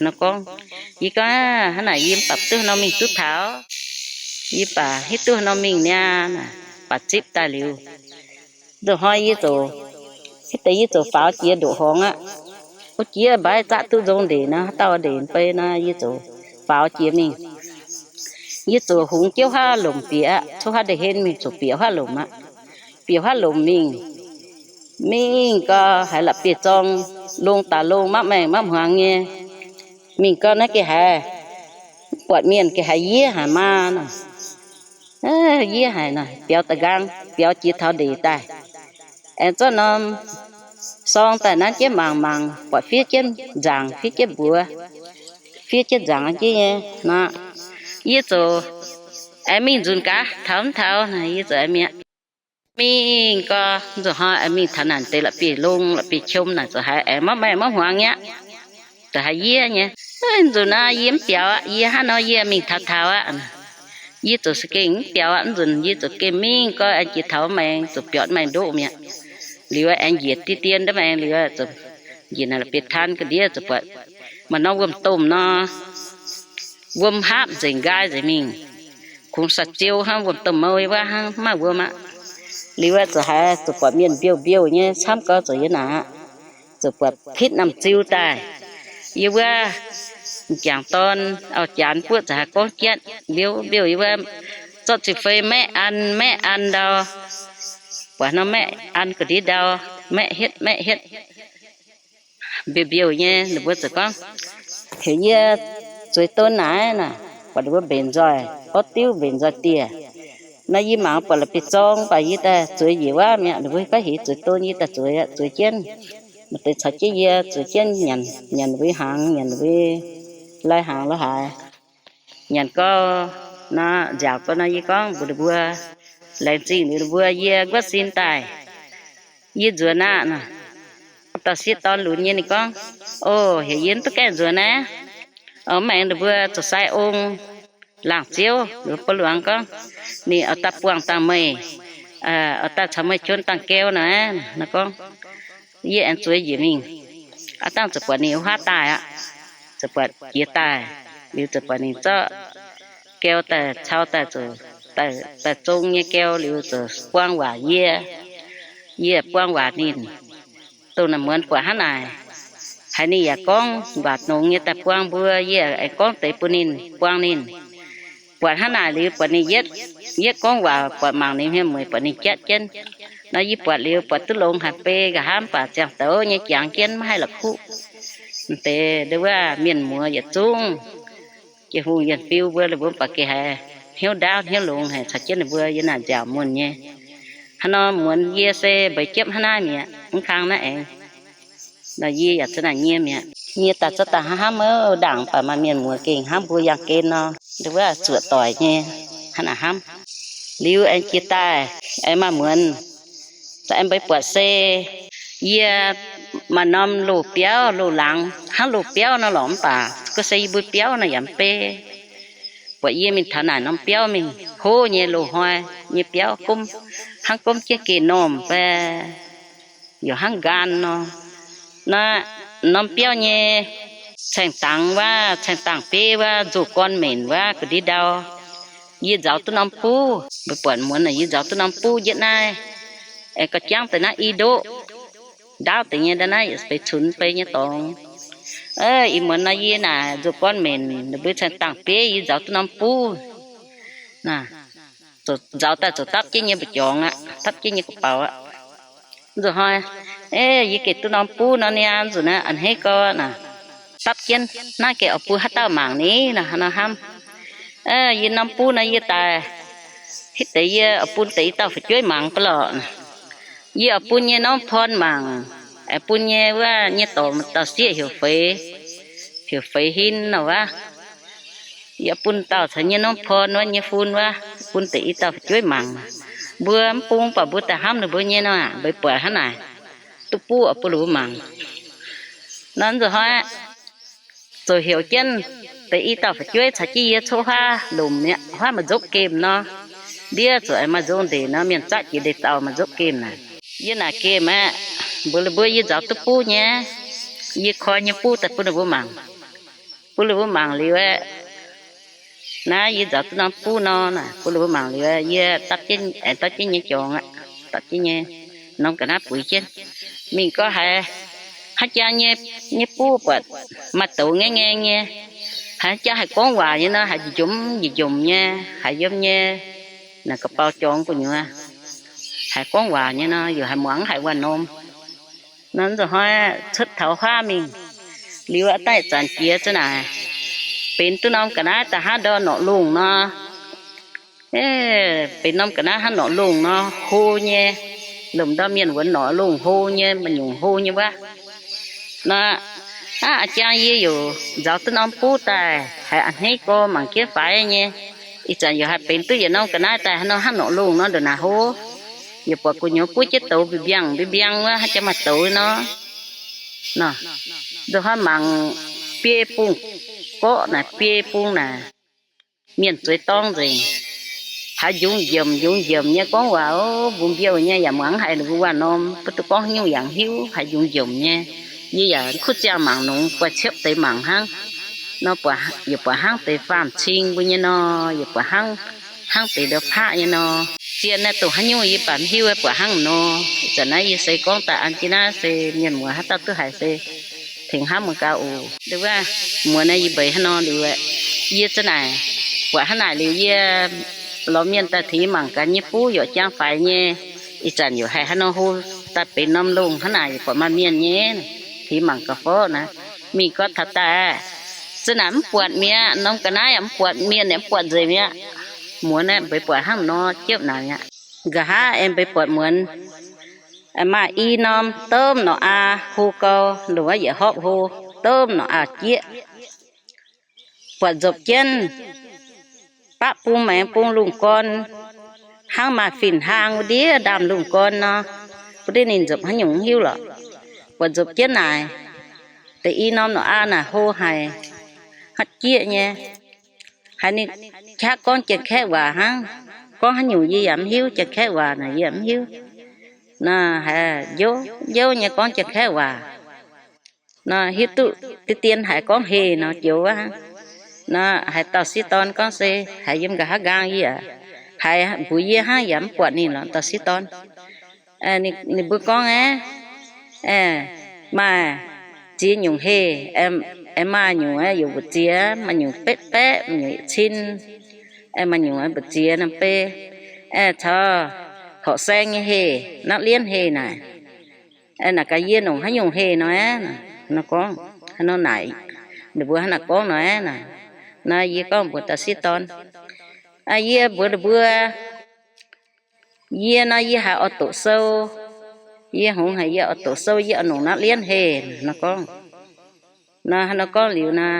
nor gorngv. Yie gorngv, hnangv naaic yie mv baac duqv nor mingh duqv taux, yie baac hiuv duqv nor mingh niaa. Baac zipv daaih liuz, nzunc hnoi yie ziouc, hitv deix yie ziouc faaux jiex ndoqc horngz aqv. Wuov jiex mbaaix zaqv duqv nzong ndeic nor, haaix dauh ndeic bei nor, yie ziouc faaux jiex mingh. Yie ziouc hungx jiouv huaav lomc bieqc aqv, cuotv huaav ndeic-hlen mingh ziouc bieqc huaav lomc aqv. Bieqc huaav lomc mingh, mingh gau haiz la'bieiv-zorng, longx daaih longx, maiv maengh maiv hmuangx nyei. Mingh gau naaiv geh haiz, buatc mienh geh haiz yiev haic maa nor. Yiev haic nor, biaux da'nqaang, biaux jiex taux ndeic daaih, aengx zorqv norm sorng daaih nanv jienv mangc mangc, buatc fiev jienv nzaangc, fiev jienv mbuox, fiev jienv nzaangc jienv nyei nor. Yie ziouc aengx mingh nzunc gaax, taux mv taux, yie ziouc aengx mi'aqv. Mingh gau, nzunc hnoi aengx mingh taux naaic deix la'bieiv-long la'bieiv-qom naaic ziouc haiz aengx maiv maengh maiv hmuangx nyei aqv. Ziouc haiz yiev nyei. Nzunc naaiv yie mv biaux aqv, yie hnangv nor yie mingh taux taux aqv. Yie ziouc za'gengh mv biaux aqv. Nzunc yie ziouc gengh mingh gau, aengx jiex taux maengx, ziouc biaux maengx ndoqv mi'aqv. Liuz aengx njiec dien dien ndiev maengx liuz, ziouc njiec naaic la'bieiv-taan ga'ndiev ziouc buatc maaih norm wuom-domh nor, wuom hapv nzengc nqaai nzengc mingh. Kungx sa-ziou hnangv, wuom-domh mou wuov hnangv, mv maaih wuom aqv. Liuz ziouc haiz ziouc buatc mienh mbiouh mbiouh nyei camv gau ziouc yiem naaic aqv. Ziouc buatc pitv norm ziu daaih. Yie wuov m'jangc dorn auv-janx buoqv ziouc haiz gorngv jatv mbiouh mbiouh yie wuov, zorqv ziqc fei maeqv an maeqv an ndau, buatc nor maeqv an ga'ndiev ndau, maeqv hietv maeqv hietv, mbiouh mbiouh nyei. Ninh mbuo ziouc gorngv, heuc yie zueiz don naaic naaic, buatc ninh mbuo mbenc nzoih, orv diuv mbenc nzoih dieh. Naaiv yie mangc buatc la'bieiv-zorng mv baac yie daaih zueiz njiec wuov mi'aqv. Ninh mbuo haiz hic zueiz don yie daaih zueiz, zueiz jienv. Maaih deix caux jienv yie zueiz jienv nyanc, nyanc mbuo hnaangx, nyanc mbuo lai hnaangx lo haaix. Nyanc gau, nor nziaauc gau nor yie gorngv mbuox ninh mbuo, laengz zingh liuz ninh mbuo, yie nquav sin daaih, yie nzuonx aqv. Dauh sieqv dorn lunx nyei ninh gorngv, o, heuc yie mv duqv gaengh nzuonx naaiv. Mv aengx ninh mbuo zoux sai ong laangh ziouv, ninh mbuo buo luangz gorngv, ninh oix daaih buangh dangh meih, oix daaih caux meih jun dangh gau nor. Nor gorngv, yie aengx zueiz njiec mingh. Aav dangh ziouc buatc ninh huaav daaih aqv. Ziouc buatc jiex daaih, liuz ziouc buatc ninh zorqv gau daaih cau daaih, daaih zong nyei gau liuz ziouc buang waac yie. Yie buang waac ninh, dongh naaic muonz buatc hnangv naaic, haiz ninh yaac gorngv waac nongx nyei daaih buang mbuo, yie aengx gorngv deix bun ninh buang ninh. Buatc hnangv naaic liuz buatc ninh yietv, yietv gorngv waac buatc mangc ninh hmien mueiz buatc ninh jatv jienv. Nor yie buatc liuz buatc duqv longx haic, bei nqa'haav mv baac ziangh douz nyei jangx jienv maiv haih la'kuqv. M'deix ndau wuov mienh muoz yietc zungv, jiex hungh yienh fiu mbuo, ninh mbuo mv baac geh haiz hnyouv ndaauv hnyouv longx haic caux jienv ninh mbuo yiem naaic nziaauc muonh nyei. Hnangv nor muonz yie se mbeix jiepv hnangv naaiv mi'aqv, mv kang naaiv aengx. Nor yie yaac za'naaic nyie mi'aqv. Nyie daaih za'daaih hnangv hnamv, ndaangc baac maaih mienh muoz gengh hnamv mbuo yangh gen nor, ndau wuov zuoqc doic nyei, hnangv naaic hnamv. Liuz aengx jiex daaih, aengx maaih muonz, za'gengh mbeix buatc se yie maaih norm loz-biauv loz-laangz hnangv loz-biauv nor lorqc, mv baac gorngv se yie mbuo biauv nor yaac mv bei. Buatc yie mingh taux naaic norm biauv mingh, hlo nyei loz-hnoi nyei biauv, gomv, hnangv gomv jienv geh normh fai yaac hnangv nqaan nor. Naaiv norm biauv nyei caeng dangx wuov, caeng dangx-bieiv wuov, nzoh gorn menc wuov, ga'ndiev ndau. Yie nzauz duqv norm buv, mbuo buatc muonz naaic yie nzauz duqv norm buv jienv naaiv, aengx gauh jangv deix naaiv i ndoqv, ndaauv deix nyei ndau naaiv yaac beix cunx bei nyei dorngx. Ih muonz nor yie naaic nzoh gorn menc, ninh mbuo caeng dangx-bieiv, yie nzauz duqv norm buv. Nzauz daaih ziouc dapv jienv nyei mbu'jorngx aqv, dapv jienv nyei ga'baux aqv. Nzuqc hnoi, yie geh duqv norm buv nor niaa, nzuqc naaiv a'hneiv gorn naaic, dapv jienv naaiv geh oix bun haaix dauh mangc ni nor, hnangv nor hnamv. Yie norm buv nor yie daaih hitv deix yie oix bun deix i dauh fu'jueiv mangc ga'lorqc. Yie oix bun nyei norm porn mangc, bun nyei wuov nyei dorc dauh sieqv heuc Feix, heuc Feix Hin nor wuov. Yie bun dauh caux nyei norm porn wuov nyei fun wuov, bun deix i dauh fu'jueiv mangc. Mbuo mv bung baac mbuo daaih hnamv ninh mbuo nyei nor, mbeix buatc hnangv naaic, duqv buv oix bun ninh mbuo mangc. Nor nzuqc hnoi zoux heuc jienv deix i dauh fu'jueiv caux jienv yie coqv huaav lomc mi'aqv, huaav maaih nzopv gemh nor. Ndiev zuqc maaih nzong ndeic nor, mienh zatv jiex ndeic-dauh maaih nzopv gemh naaic. Yie naaic gemh aeqv, mbuox ninh mbuo yie nzauz duqv buv nyei, yie koi nyei buv daaih bun ninh mbuo mangc. Bun ninh mbuo mangc liuz aeqv, naaiv yie nzauz duqv norm buv nor, bun ninh mbuo mangc liuz, yie dapv jienv, aengx dapv jienv nyei jorngx aqv, dapv jienv nyei norm ga'naaiv buix jienv. Mingh gorngv haiz hnangv jaa nyei, nyei buv buatc maaih douz ngaengv ngaengv nyei, haiz hnangv jaa haih gorngv waac nyei nor, haiz njomc njomc nyei, haiz yiem nyei naaic ga'bau jorngx gu'nyuoz, haiz gorngv waac nyei nor, yaac haiz muangx haic wuov norm. Nor nzuqc hnoi cuotv taux huaav mingh liuz, daaih zanc jiex za'naaic benx duqv norm ga'naaiv daaih hnangv ndorm norqc lungh nor. Benx norm ga'naaiv hnangv norqc lungh nor, hlo nyei, lomc ndorm mienh wuonx norqc lungh hlo nyei, maaih nyungc hlo nyei wuov. Nor, aav, a'jang yie yaac nzauz duqv norm buv daaih, haiz a'hneiv gorx mangc jienv faix nyei. Ih zanc yaac haih benx duqv yietc norm ga'naaiv daaih hnangv nor, hnangv norqc lungh nor ndongc naaic hlo. Yaac buatc gu'nyuoz buov jienv douz mbiangh mbiangh wuov, hnangv jaa maaih douz nor. Nor, nzuqc hnoi mangc biei bung gorqv naaic, biei bung naaic, mienh zueiz dorng nzengc. Haiz njungx njiemc njungx njiemc nyei gorngv waac, mbuo mbiouh nyei yaac muangx haiz ninh mbuo waac norm, mv duqv gorngv haaix nyungc yaac hiuv, haiz njungx njiemc nyei. Yie yaac kuv ziangh mangc nongx, buatc ciepv deix mangc hnangv. Nor, yaac buatc hnangv deix faam-cing mbuo nyei nor, yaac buatc hnangv, hnangv deix ndau paqv nyei nor. Zien naaiv dongh haaix nyungc yie baac mv hiuv, buatc hnangv nor. Ih zanc naaiv yie se gorngv daaih an jienv naaiv se mienh muoz haaix dauh duqv haiz se tengx hnamv mangc gaax oc. Nduov wuov, muonz naaiv yie mbeix hnangv nor liuz aeqv, yie za'naaic buatc hnangv naaic liuz yie lorz mienh daaih tengx mangc gaax nyei buv yaac jang faix nyei. Ih zanc yaac haiz hnangv nor hlo daaih benx norm longh hnangv naaic, yaac buatc maaih mienh nyei tengx mangc gaax forv naaiv. Mingh gorngv taux daaih, za'naaic mv buatc mi'aqv, norm ga'naaiv yaac mv buatc, mienh yaac mv buatc nzengc mi'aqv. Muonz aeqv, mbeix buatc hnangv nor jienv naaic aqv. Nqa'haav aengx mbeix buatc muonz, maaih i norm domh norqc aa hlo gau, ndongc wuov yietc hopv hlo, domh norqc aa jieqv. Buatc nzopc jienv baqv bung maengx bung lungh gorn, hnangv maaih fin-hlang wuov ndiev ndaamv-lungh gorn nor, bun ndiev ninh nzopc haaix nyungc mv hiuv lorqc. Buatc nzopc jienv naaic, deix i norm norqc aa naaic hlo haic, haaix jieqv nyei. Haiz ninh qaqv gorngv Janx-Kaeqv waac hnangv, gorngv haaix nyungc yie yaac mv hiuv, Janx-Kaeqv waac naaic yie yaac mv hiuv. Nor haiz njouv njouv nyei gorngv Janx-Kaeqv waac. Nor hiuv duqv deix dien haiz gorngv heh nor joux wuov hnangv. Nor haiz dauh sieqv dorn gorngv se haiz yiem nqa'haav nqaang yie aqv, haiz mbuox yie hnangv yaac mv buatc ninh lorqc dauh sieqv dorn. Ninh mbuo gorngv aeqv, maaih ziex nyungc heh, aengx maaih nyungc aeqv, yaac mbu'ziex, maaih nyungc betv baeqv, maaih nyungc yietc cin, aengx maaih nyungc aeqv, mbu'ziex norm bei, aengx caux horqc saeng nyei heh, naqv lienv heh naaic. Aengx naaic gaax yie nongc haaix nyungc heh nor aeqv, nor gorngv haaix nor naaic, ninh mbuo hnangv naaic gorngv nor aeqv, nor yie gorngv mbuox dauh sieqv dorn, yie mbuox ninh mbuo, yie nor yie haiz oix doqc sou, yie hngongx haic yie oix doqc sou, yie oix nongc naqv lienv heh nor gorngv. Nor haaix nor gorngv liuz nor,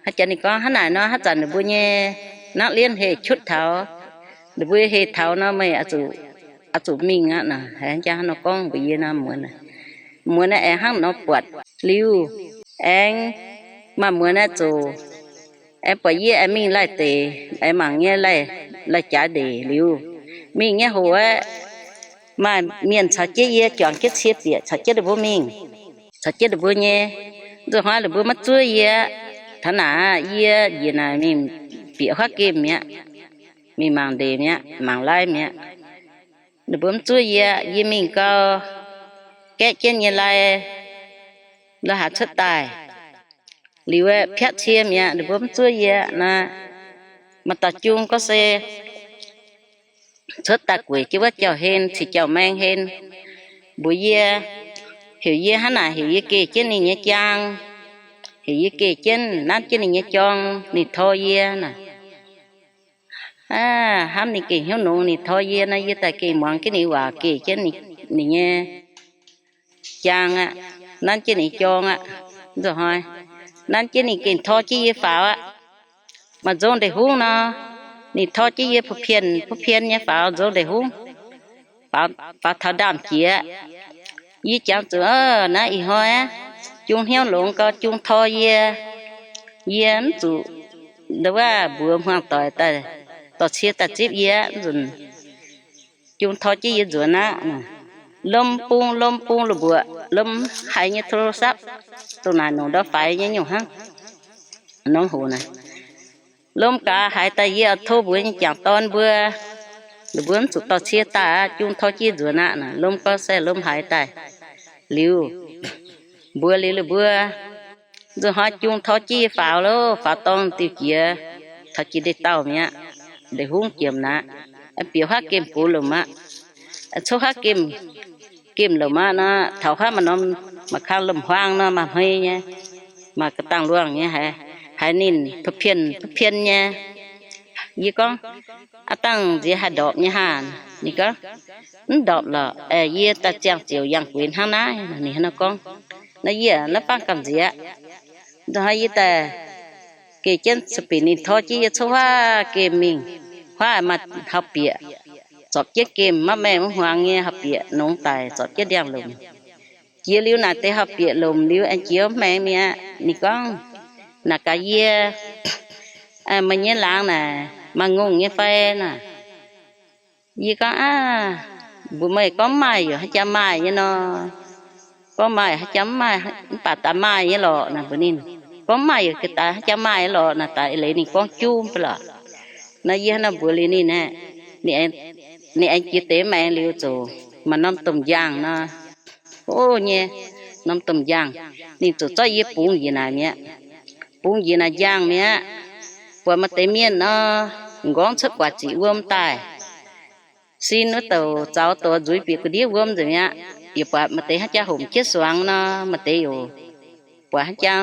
haaix jaax ninh gorngv hnangv naaic nor, haaix zanc ninh mbuo nyei naqv lienv heh qutv taux, ninh mbuo heh taux nor meih oix zuqc mingh aqv nor. Haaix jaax haaix nor gorngv mbuox yie nor, muonz, muonz naaiv aengx hnangv nor buatc liuz, aengx maaih muonz naaiv zoqc, aengx buatc yie aengx mingh laih deix, aengx mangc nyei laih, laih jaaix ndeic liuz, mingh nyei hoc aeqv, maaih mienh caux jienv yie juangc jienv cie bieqc caux jienv ninh mbuo mingh, caux jienv ninh mbuo nyei. Nzunc hnoi ninh mbuo maiv zuov yie. Taux naaic yie njiec naaic mingh bieqc huaav gemh mi'aqv. Mingh mangc ndeic mi'aqv, mangc lai mi'aqv. Ninh mbuo mv zuov yie, yie mingh gau, gaeqv jienv nyei lai, la'haaix cuotv daaih. Liuz aeqv, piatv cie mi'aqv, ninh mbuo mv zuov yie nor. Maaih dauh jung gorngv se cuotv daaih gueic jienv wuov jauv-hlen, cih jauv-maeng hlen, mbuox yie, heuc yie hnangv naaic, heuc yie geh jienv ninh nyei jaang, heuc yie geh jienv nanv jienv ninh nyei jorng, ninh tor yie naaic. Aav, hnamv ninh gengh hnyouv nongx, ninh tor yie nor, yie daaih gengh muangx jienv ninh waac, geh jienv ninh nyei jaang aqv, nanv jienv ninh jorng aqv. Nzunc hnoi nanv jienv ninh gengh tor jienv yie faaux aqv. Maaih nzong ndeic hungv nor, ninh tor jienv yie puo pien puo pien nyei faaux nzong ndeic hungv, faaux taux ndaamv jiex. Yie jangx zuqc, naaiv ih hnoi jung hnyouv longx gau, jung tor yie, yie mv zuqc nda'wuov mbuox hmuangx doic daaih dorh cie daaih zipv yie nzunc. Jung tor jienv yie nzuonx aqv. Lomh bung lomh bung lomh mbuoqc, lomh haiz nyei โทรศัพท์, dongh naaic nongc ndorm faix nyei nyungc hnangv. Norm hoc naaic, lomh gaax haiz daaih yie oix tov mbuox nyei jangc dorn mbuo, ninh mbuo mv zuqc dorh cie daaih aqv, jung tor jienv nzuonx aqv. Lomh gorngv se lomh haiz daaih liuz, mbuox liuz ninh mbuo, nzunc hnoi jung tor jienv yie faaux loh, faaux dorng diuh jiex, taux jiex ndeic-dauh mi'aqv, ndeic hungv jiem naaic, bieqc huaav gemh gox lomc aqv. Coqv huaav gemh, gemh lomc aqv nor, taux huaav maaih norm, maaih kang lomc huaang nor, maaih hmei nyei, maaih ga'dangh luangh nyei, haiz ninh pien pien nyei. Yie gorngv, aav dangh nziex haih ndorpc nyei haah? Ninh gorngv, mv ndorpc lorqc, yie daaih ziangh ziouc yangh gueix hnangv naaiv. Ninh hnangv nor gorngv, naaiv yie naaiv bangv gamh nziex. Nzunc hnoi yie daaih geh jienv, sueih binc ninh tor jienv yie coqv huaav gemh mingh, huaav maaih hauh bieqc, zorpc jienv gemh maiv maengh maiv hmuangx nyei hauh bieqc nongx daic, zorpc jienv ndiangx-lomc. Jiex liuz naaic deix hauh bieqc lomc liuz aengx jiex mv maengx mi'aqv. Ninh gorngv, naaic gaax yie, meih nyei laangz naaic maaih ngongh nyei fai naaic? Yie gorngv, aav, mbuox meih gorngv mv maaih yaac haaix jaax maaih nyei nor. Gorngv maaih haaix jaax mv maaih, mv baac daaih maaih nyei lorqc naaic mbuox ninh. Gorngv mv maaih yaac ga'daaih haaix jaax maaih nyei lorqc naaic, daaih eix leiz ninh gorngv juv mv baac lorqc. Naaiv yie hnangv nor mbuox liuz ninh aeqv, ninh aengx jiex deix maengx liuz zoqc maaih norm domh njaangh nor. Ov nyei, norm domh njaangh, ninh ziouc zorqv yie bungx njiec naaic mi'aqv. Bungx njiec naaic njaangh mi'aqv. Buatc maaih deix mienh nor, m'nqorngv cuotv guaax ziqc wuom daaih. Sin wuov douc zaux douc nzuiz bieqc gu'ndiev wuom nzengc mi'aqv. Yaac buatc maaih deix hnangv jaa homc jienv suangx nor, maaih deix yaac buatc hnangv jaa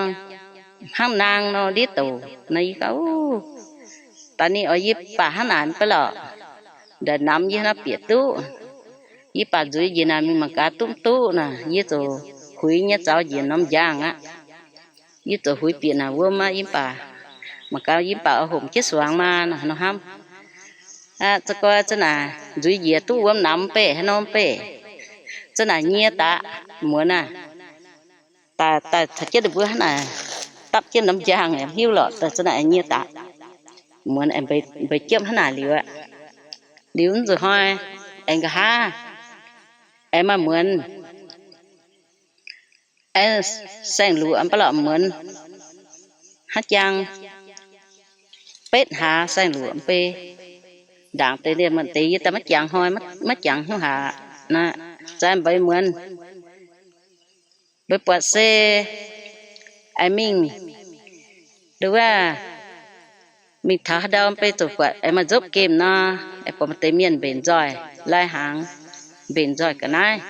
hnangv naang nor ndiev douc nor. Yie gorngv, Daaih ninh oix yie baac hnangv naaic mv baac lorqc, ndaaih namx yie nor bieqc duqv. Yie baac nzueic njiec naaic mingh mangc gaax duqv mv duqv naaic, yie ziouc huix nyei zaux njiec norm njang aqv. Yie ziouc huix bieqc naaic wuom aqv, yie mv baac mangc gaax yie mv baac oix homc jienv suangx maah nor hnamv. Aqv, za'gengh za'naaic nzueic njiec duqv wuom namx mbeih haaix norm mbeih. Za'naaic nyie daqc, muonz aav, daaih, daaih caux jienv ninh mbuo hnangv naaic, dapv jienv norm njang yaac mv hiuv lorqc, daaih za'naaic nyie daqc. Muonz aengx mbeix jiepv hnangv naaic liuz aqv. Liuz nzuqc hnoi aengx nqa'haav aengx maaih muonz, aengx saeng-luoqc mv baac lorqc muonz hnangv jang betv hlaax saeng-luoqc mv bei. Ndaangc deix, deix yie daaih maiv jangx hnoi, maiv jangx hnyouv haaix, za'gengh mbeix muonz, mbeix buatc se aengx mingh, nduov, mingh taux haaix ndau mv bei ziouc buatc aengx maaih nzopv gemh nor, aengx buatc maaih deix mienh mbenc nzoih lai-hnaangx, mbenc nzoih ga'naaiv,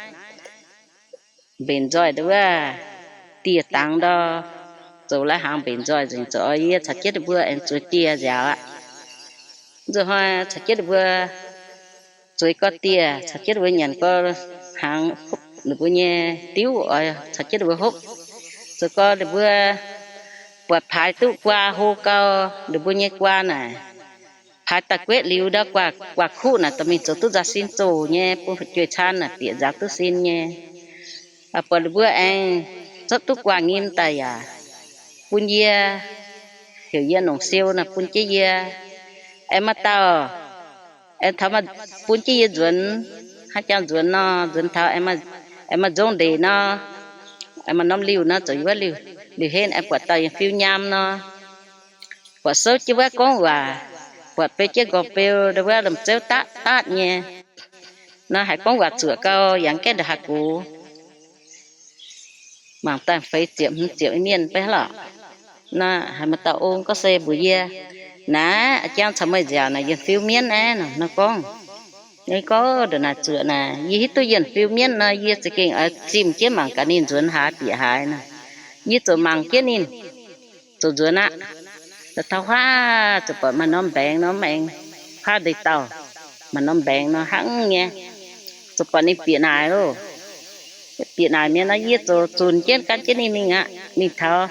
mbenc nzoih nduov, dieh dangx ndau, zoux lai-hnaangx mbenc nzoih nzengc, zoux oix yie caux jienv ninh mbuo aengx zueiz dieh nziaauc aqv. Nzuqc hnoi caux jienv ninh mbuo zueiz gorx dieh, caux jienv ninh mbuo nyanc gorx hnaangx, ninh mbuo nyei diuv oix caux jienv ninh mbuo hopv. Zoux gorx ninh mbuo buatc paaix duqv guaa hlo gau, ninh mbuo nyei guaa naaic, paaix daaih guetv liuz ndau guaa, guaa kuqv naaic dorh mingh zoux duqv nzauh sin zoh nyei, bun fu'jueiv caan naaic bieqc nzaaux duqv sin nyei. Buatc ninh mbuo aengx zorqv duqv guaa nyim daaih yaac bun yie, heuc yie nongc siou naaic bun jienv yie. Aengx maaih dauh aengx taux bun jienv yie nzuonx, hnangv jangx nzuonx nor, nzuonx taux aengx maaih nzong ndeic nor, aengx maaih norm liuh nor, zoux yie wuov liuh, liuh henv aengx buatc dauh yiem fiu nyaam nor, buatc souv jienv wuov gorngv waac, buatc beu jienv nqorngv beu ndau wuov lomh zeuv daatv daatv nyei. Nor haiz gorngv waac zuoqc gau, yangh gaeqv ndongc haaix gux, mangc daaih feix ziepc hmz ziepc mienh beiv lorqc. Nor haiz maaih dauh ong gorngv se mbuox yie, naaiv a'jang caux meih nziaauc naaic yienh fiu mienv aqv nor. Nor gorngv, yie gorngv ndongc naaic zuoqc naaic, yie hiuv duqv yienh fiu mienv nor, yie za'gengh oix zimh jienv mangc gaax ninh nzuonx haaix bieqc haaix nor. Yie ziouc mangc jienv ninh ziouc nzuonx aqv. Taux huaav ziouc buatc maaih norm mbaengx nor, mv aengx huaav ndeic dauh, maaih norm mbaengx nor hnangv nyei. Ziouc buatc ninh bieqc naaic loh. Bieqc naaic mienh nor, yie ziouc zunc jienv gan jienv ninh mingh aqv. Mingh taux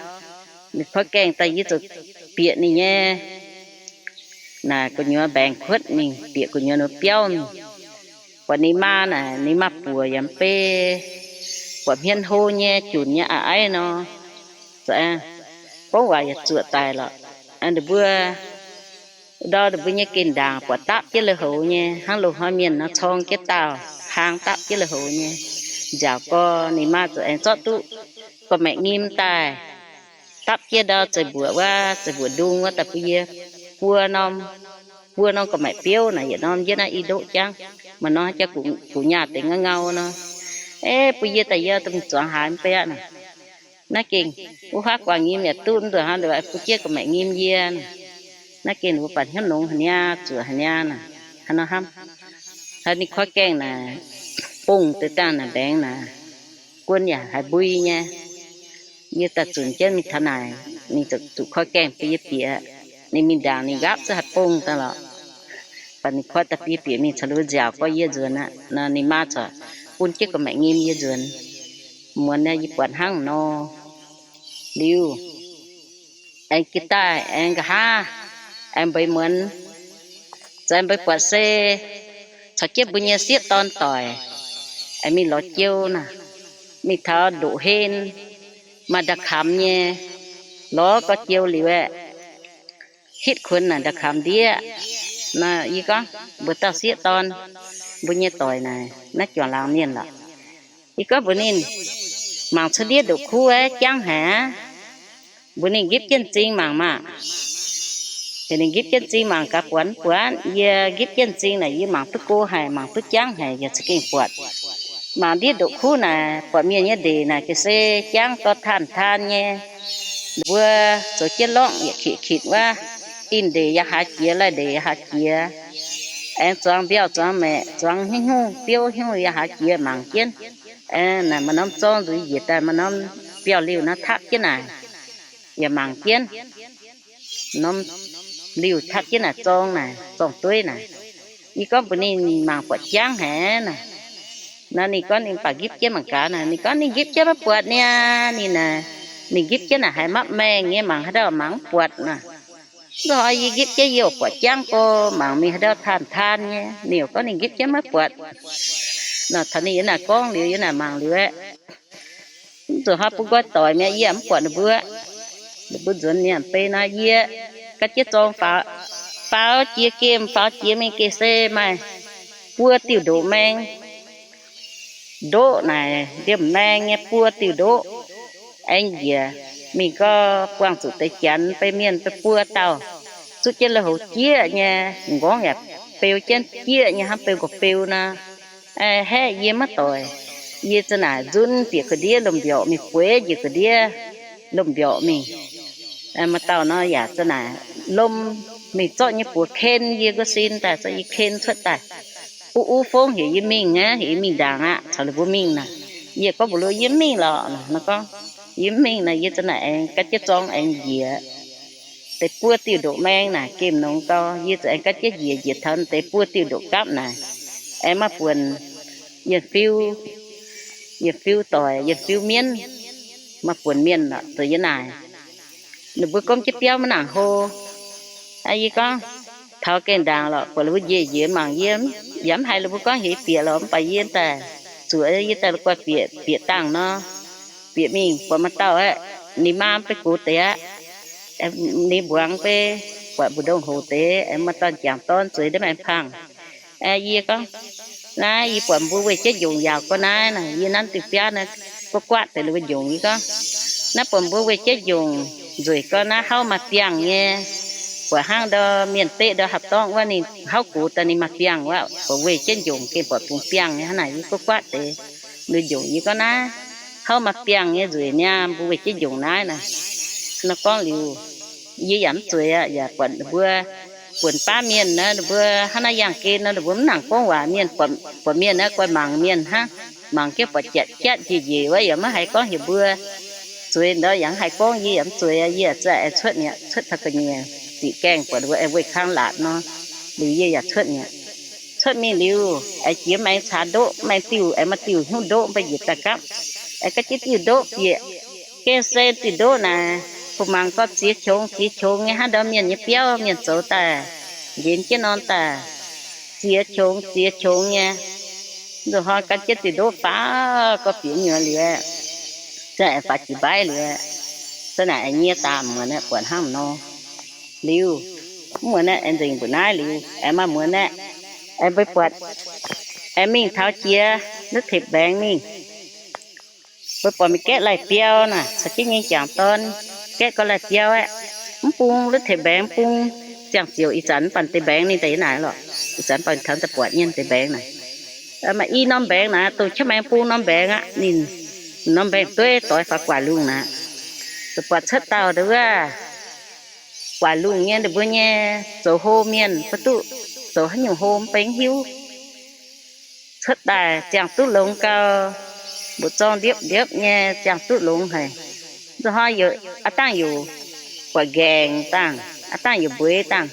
ninh koi gaengh daaih, yie ziouc bieqc ninh nyei naaic gu'nyuoz mbaengx kuotv mingh, bieqc gu'nyuoz biauv mingh. Buatc ninh maa naaic, ninh maa-buoc yaac mv bei, buatc hmien hlo nyei, junc nyei a'aiv nor. Gorngv waac yaac zuoqc daic lorqc. Ninh mbuo, ndau ninh mbuo nyei geh ndaangc buatc dapv jienv lui-houx nyei, hnangv loz-hnoi mienh nor corng jienv daauh, hlang dapv jienv lui-houx nyei. Nziaauc gorx ninh maa ziouc aengx zorqv duqv gorqv-maengc nyim daaih, dapv jienv ndau zeiv-mbuoqc wuov, zeiv-mbuoqc ndung wuov daaih bun yie buo norm, buo norm gorqv-maengc biouv naaic, yietc norm jienv naaiv i ndoqv jangv. Maaih norm jangv gu'nyaah deix ngau ngau nor. Ei, bun yie daaih, yie duqv mingh zuangx haaix mv bei aqv naaic. Naaiv gengh wuov huaav guangc nyim yaac duqv, nzuonx hnangv bun jienv gorqv-maengc nyim yie. Naaiv gengh wuov baac hnyouv nongx haaix niaa, zuoqc haaix niaa naaic, hnangv nor hnamv. Haiz ninh koi gaengh naaic, bungx deix dangh naaic mbaengx naaic, guon yaac haiz mbui nyei. Yie daaih zunc jienv mingh taux naaic, ninh ziouc zuqc koi gaengh bun yie bieqc. Ninh mingh ndaangc ninh nqaapv zungv haih bungx daaih lorqc. Baac ninh koi daaih bun yie bieqc mingh caux ninh mbuo nziaauc gorx yie nzuonx aqv. Nor ninh maa corc bun jienv gorqv-maengc nyim yie nzuonx. Muonz naaiv yie buatc hnangv nor. Liuz aengx jiex daaih aengx nqa'haav aengx mbeix muonz, za'gengh mbeix buatc se caux jienv mbuo nyei sieqv dorn doic aengx mingh lorz jiou naaic, mingh taux ndoqc hlen maaih nda'kamx nyei, lorz gorx jiou liuz aeqv, hitv kuonx naaic nda'kamx ndiev. Nor yie gorngv mbuox dauh sieqv dorn, mbuo nyei doic naaic, naaiv juangc laangz mienh lorqc. Yie gorngv mbuox ninh, mangc cuotv ndiev ndoqc kuv aeqv, jangv haic aqv. Mbuox ninh nqipv jienv m'zing mangc maah. Heuc ninh nqipv jienv m'zing mangc gaax buatc mv buatc. Yie nqipv jienv m'zing naaic yie mangc duqv go haic, mangc duqv jangv haic, yaac za'gengh buatc. Mangc ndiev ndoqc kuv naaic, buatc mienh nyei ndeic naaic ga'sie jangv dorh taan-taan nyei. Mbuo zoux jienv lorngv yietc kitv-kitv wuov, in ndeic yaac haaix jiex, laih ndeic yaac haaix jiex. Aengx zuangx mbiauh zuangx maeqc, zuangx hnyouv hnyouv biouv hnyouv yaac haaix jiex mangc jienv. Aengx naaic maaih norm zorng nzuiz njiec daaih, maaih norm biauv-liuh nor tapv jienv naaic, yaac mangc jienv. Norm liuh taqv jienv naaic zorng naaic, zorng-dueiv naaic. Yie gorngv mbuox ninh mangc buatc jangv haic naaic. Nor ninh gorngv ninh baac nqipv jienv mangc gaax naaic. Ninh gorngv ninh nqipv jienv maiv buatc niaa. Ninh naaic, ninh nqipv jienv naaic haiz mapv maengh nyei, mangc haaix ndau mangc mv buatc naaic. Nzunc hnoi yie nqipv jienv yie oix buatc jangv gorx, mangc mingh haaix ndau taan taan nyei. Ninh yaac gorngv ninh nqipv jienv maiv buatc. Nor taux ninh yiem naaic gorngv liuz, yiem naaic mangc liuz aeqv, mv zuqc hnoi bun nqoi doic mi'aqv, yie yaac mv buatc ninh mbuo. Ninh mbuo nzuonx nyanc bei nor, yie ga'naaiv jiex zorng faaux, faaux jiex gemh, faaux jiex mingh geh se maaih buo diuh ndoqc maeng. Ndoqv naaic ndiemh maeng nyei buo diuh ndoqv. Aengx njiec mingh gau, buangh zuqc deix janx, beiv mienh beiv buo dauh, zuqv jienv lui-houx jieqv nyei, m'nqorngv yaac beu jienv jieqv nyei hnangv beu nqox beu nor. Haeqv yie maiv doic, yie za'naaic nzunv bieqc ga'ndiev lomh mbiorqc mingh, bueix njiec ga'ndiev lomh mbiorqc mingh. Maaih dauh nor yaac za'naaic lomh mingh zorqv nyei buoz ken yie nqa'sin daaih, zorqv yie ken cuotv daaih. Uv uv fongv heuc yie mingh aqv, heuc yie mingh ndaangc aqv, caux ninh mbuo mingh naaic. Yie gorngv mbuox ninh, yie mv mingh lorqc. Nor gorngv, yie mv mingh naaic, yie za'naaic aengx ga'naaiv jiex zorng aengx njiec deix buo diuh ndoqc maeng naaic gemh nongx gau, yie za'naaic aengx ga'naaiv jiex njiec, njiec taux deix buo diuh ndoqc gapv naaic, aengx maaih buonc yienh fiu, yienh fiu doic, yienh fiu mienv, maaih buonc mienh lorqc zuqc yie naaic. Ninh mbuo gomv jienv biauv maiv nangc hlo. Yie gorngv, taux gengh ndaangc lorqc, buatc ninh mbuo njiec njiec mangc yie, yaac mv haiz ninh mbuo gorngv heuc yie bieqc lorqc, mv baac yie daaih zuqc yie daaih la'guaih bieqc, bieqc dangh nor, bieqc mingh buatc maaih dauh aeqv, ninh maa beiv gox deix aqv, ninh mbuangz beiv buatc mbu'ndongx hoc deix, aengx maaih dauh jangc dorn zueiz ndiev maengx pangh. Yie gorngv, naaiv yie buatc mbuo weih jienv njongc yaauc gau naaiv, naaic yie nanv diuh biaav naaiv guav guatv deix ninh mbuo njongc. Yie gorngv, naaiv buatc mbuo weih jienv njongc nzueic gau naaiv, hauv maaih biangh nyei. Buatc hnangv ndau mienh deqv ndau hapc dorngv wuov, ninh hauv gox daaih ninh maaih biangh wuov, buatc weih jienv njongc gengh buatc bungx biangh nyei hnangv naaic, yie guav guatv deix ninh njongc. Yie gorngv naaiv hauv maaih biangh nyei nzueic niaa, mbuo weih jienv njongc naaiv naaic. Nor gorngv liuz, yie yaac mv zueiz aqv, yaac buatc ninh mbuo buonc baav mienh naaiv, ninh mbuo hnangv naaiv yangh gen nor, ninh mbuo mv nangc gorngv waac mienh, buatc mienh naaiv guai mangc mienh hnangv, mangc jienv buatc jatv jatv njiec njiec wuov, yaac maiv haiz gorngv heuc mbuo. Zueiz ndortv yaac mv haiz gorngv, yie yaac mv zueiz, yie yaac za'gengh cuotv nyei, cuotv taux ga'nyiec ziqc gaengh buatc ninh mbuo aengx weih kang laatc nor, liuz yie yaac cuotv nyei. Cuotv mingh liuz, aengx jiex maengx caax ndoqv, maengx diuh, aengx maaih diuh hnyouv ndoqv mv baac njiec daaih gapv, aengx ga'naaiv jiex diuh ndoqv bieqc. Gengh se diuh ndoqv naaic, fu mangc gorngv ziex qongx ziex qongx nyei hnangv ndau mienh nyei biauv, mienh zoux daaih, nqemh jienv norm daaih, ziex qongx ziex qongx nyei. Nzunc hnoi gan jienv diuh ndoqv faaux gorngv bieqc nyuoz liuz, za'naaic faaux jiex mbaiv liuz, za'naaic aengx nyie daaih muonz aeqv, buatc hnangv nor. Liuz, mv muonz aeqv, aengx nzengc mbuoqc naaiv liuz, aengx maaih muonz aeqv, aengx mbuo buatc, aengx mingh taux jiex lutv tepc mbaengx mingh. Mbuo buatc mingh gaeqv laih biauv naaic, caux jienv nyei jangc dorn gaeqv gau laih biauv aeqv, mv bung lutv tepc mbaengx, mv bung ziangh ziouc ih zanc mv baac deix mbaengx ninh daaih yiem naaic lorqc. Ih zanc mv baac taux daaih buatc nyei deix mbaengx naaic. Maaih i norm mbaengx naaic, dongh qaqv maengx bung norm mbaengx aqv. Ninh norm mbaengx-dueiv doix faaux guaax lungh naaic. Zuqc buatc cuotv dauh ndau wuov guaax lungh nyei, ninh mbuo nyei zoux hlo mienh, mv duqv zoux haaix nyungc hlo mv baac mv hiuv. Cuotv daaih ziangh duqv longx gau, mbu'zorng ndiepv ndiepv nyei, ziangh duqv longx haic. Nzunc hnoi aav dangh youc buatc nqaengc dangh, aav dangh youc mbueix dangh.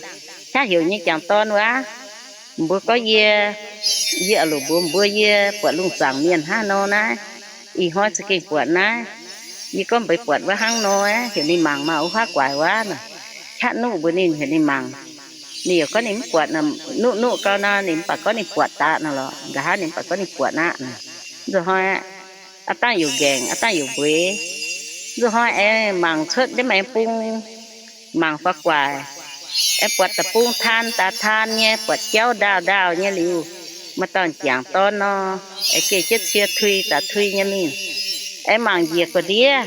Qaqv heuc nyei jangc dorn wuov, mbuo gorngv yie, yie a'loc mbuox mbuo, yie buatc lungh zaangc mienh hnangv nor naaiv. Ih hnoi za'gengh buatc naaiv. Yie gorngv mbeix buatc wuov hnangv nor, heuc ninh mangc maah, wuov huaav guaax wuov naaic. Qaqv nuqv mbuox ninh, heuc ninh mangc. Ninh yaac gorngv ninh mv buatc naaic, nuqv nuqv gau nor, ninh mv baac gorngv ninh buatc daaih naaic lorqc. Nqa'haav ninh mv baac gorngv ninh buatc aqv naaic. Nzunc hnoi aav dangh youc nqaengc, aav dangh youc mbueix. Nzunc hnoi aengx mangc cuotv ndiev maengx bung, mangc faaux guaax, aengx buatc da'bung taan daaih taan nyei, buatc jauv ndaauh ndaauh nyei liuz, maaih dauh jangc dorn nor, aengx geh jienv cie tui daaih tui nyei mingh, aengx mangc njiec gu'ndiev,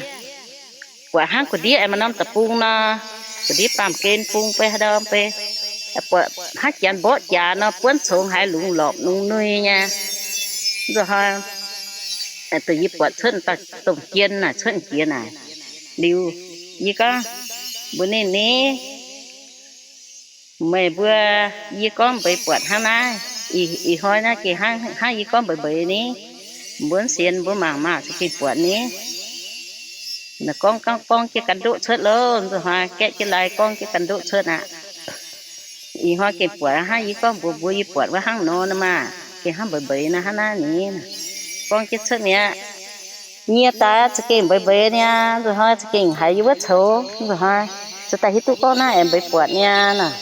buatc hnangv gu'ndiev aengx maaih norm da'bung nor, gu'ndiev baamh gen bung beiv haaix ndau beiv, buatc hnangv janx mborqv jaax nor, buonv congx haaix lungz lorpc lungz nui nyei. Nzunc hnoi dongh yie buatc cuotv daaih domh jien naaic, cuotv jiex naaic liuz, yie gorngv mbuox ninh, ni, meih mbuo, yie gorngv mbeix buatc hnangv naaiv. Ih hnoi naaiv gengh hnangv yie gorngv mbeix mbeix ni. Mbuo mv sienx, mbuo mangc maah, za'gengh buatc ni. Naaic gorngv, gorngv, gorngv jienv ganh ndoqv cuotv loh. Nzunc hnoi gaeqv jienv lai gorngv jienv ganh ndoqv cuotv aqv. Ih hnoi gengh buatc hnangv yie gorngv mbuox mbuo yie buatc wuov hnangv nor naaiv maah. Gengh hnangv mbeix mbeix naaiv hnangv naaiv ni. Gorngv jienv cuotv mi'aqv. Nyie daaih za'gengh mbeix mbeix niaa, nzuqc hnoi za'gengh haiz yie wuov coux, nzuqc hnoi ziouc daaih hiuv duqv gorngv naaiv aengx mbeix buatc niaa nor.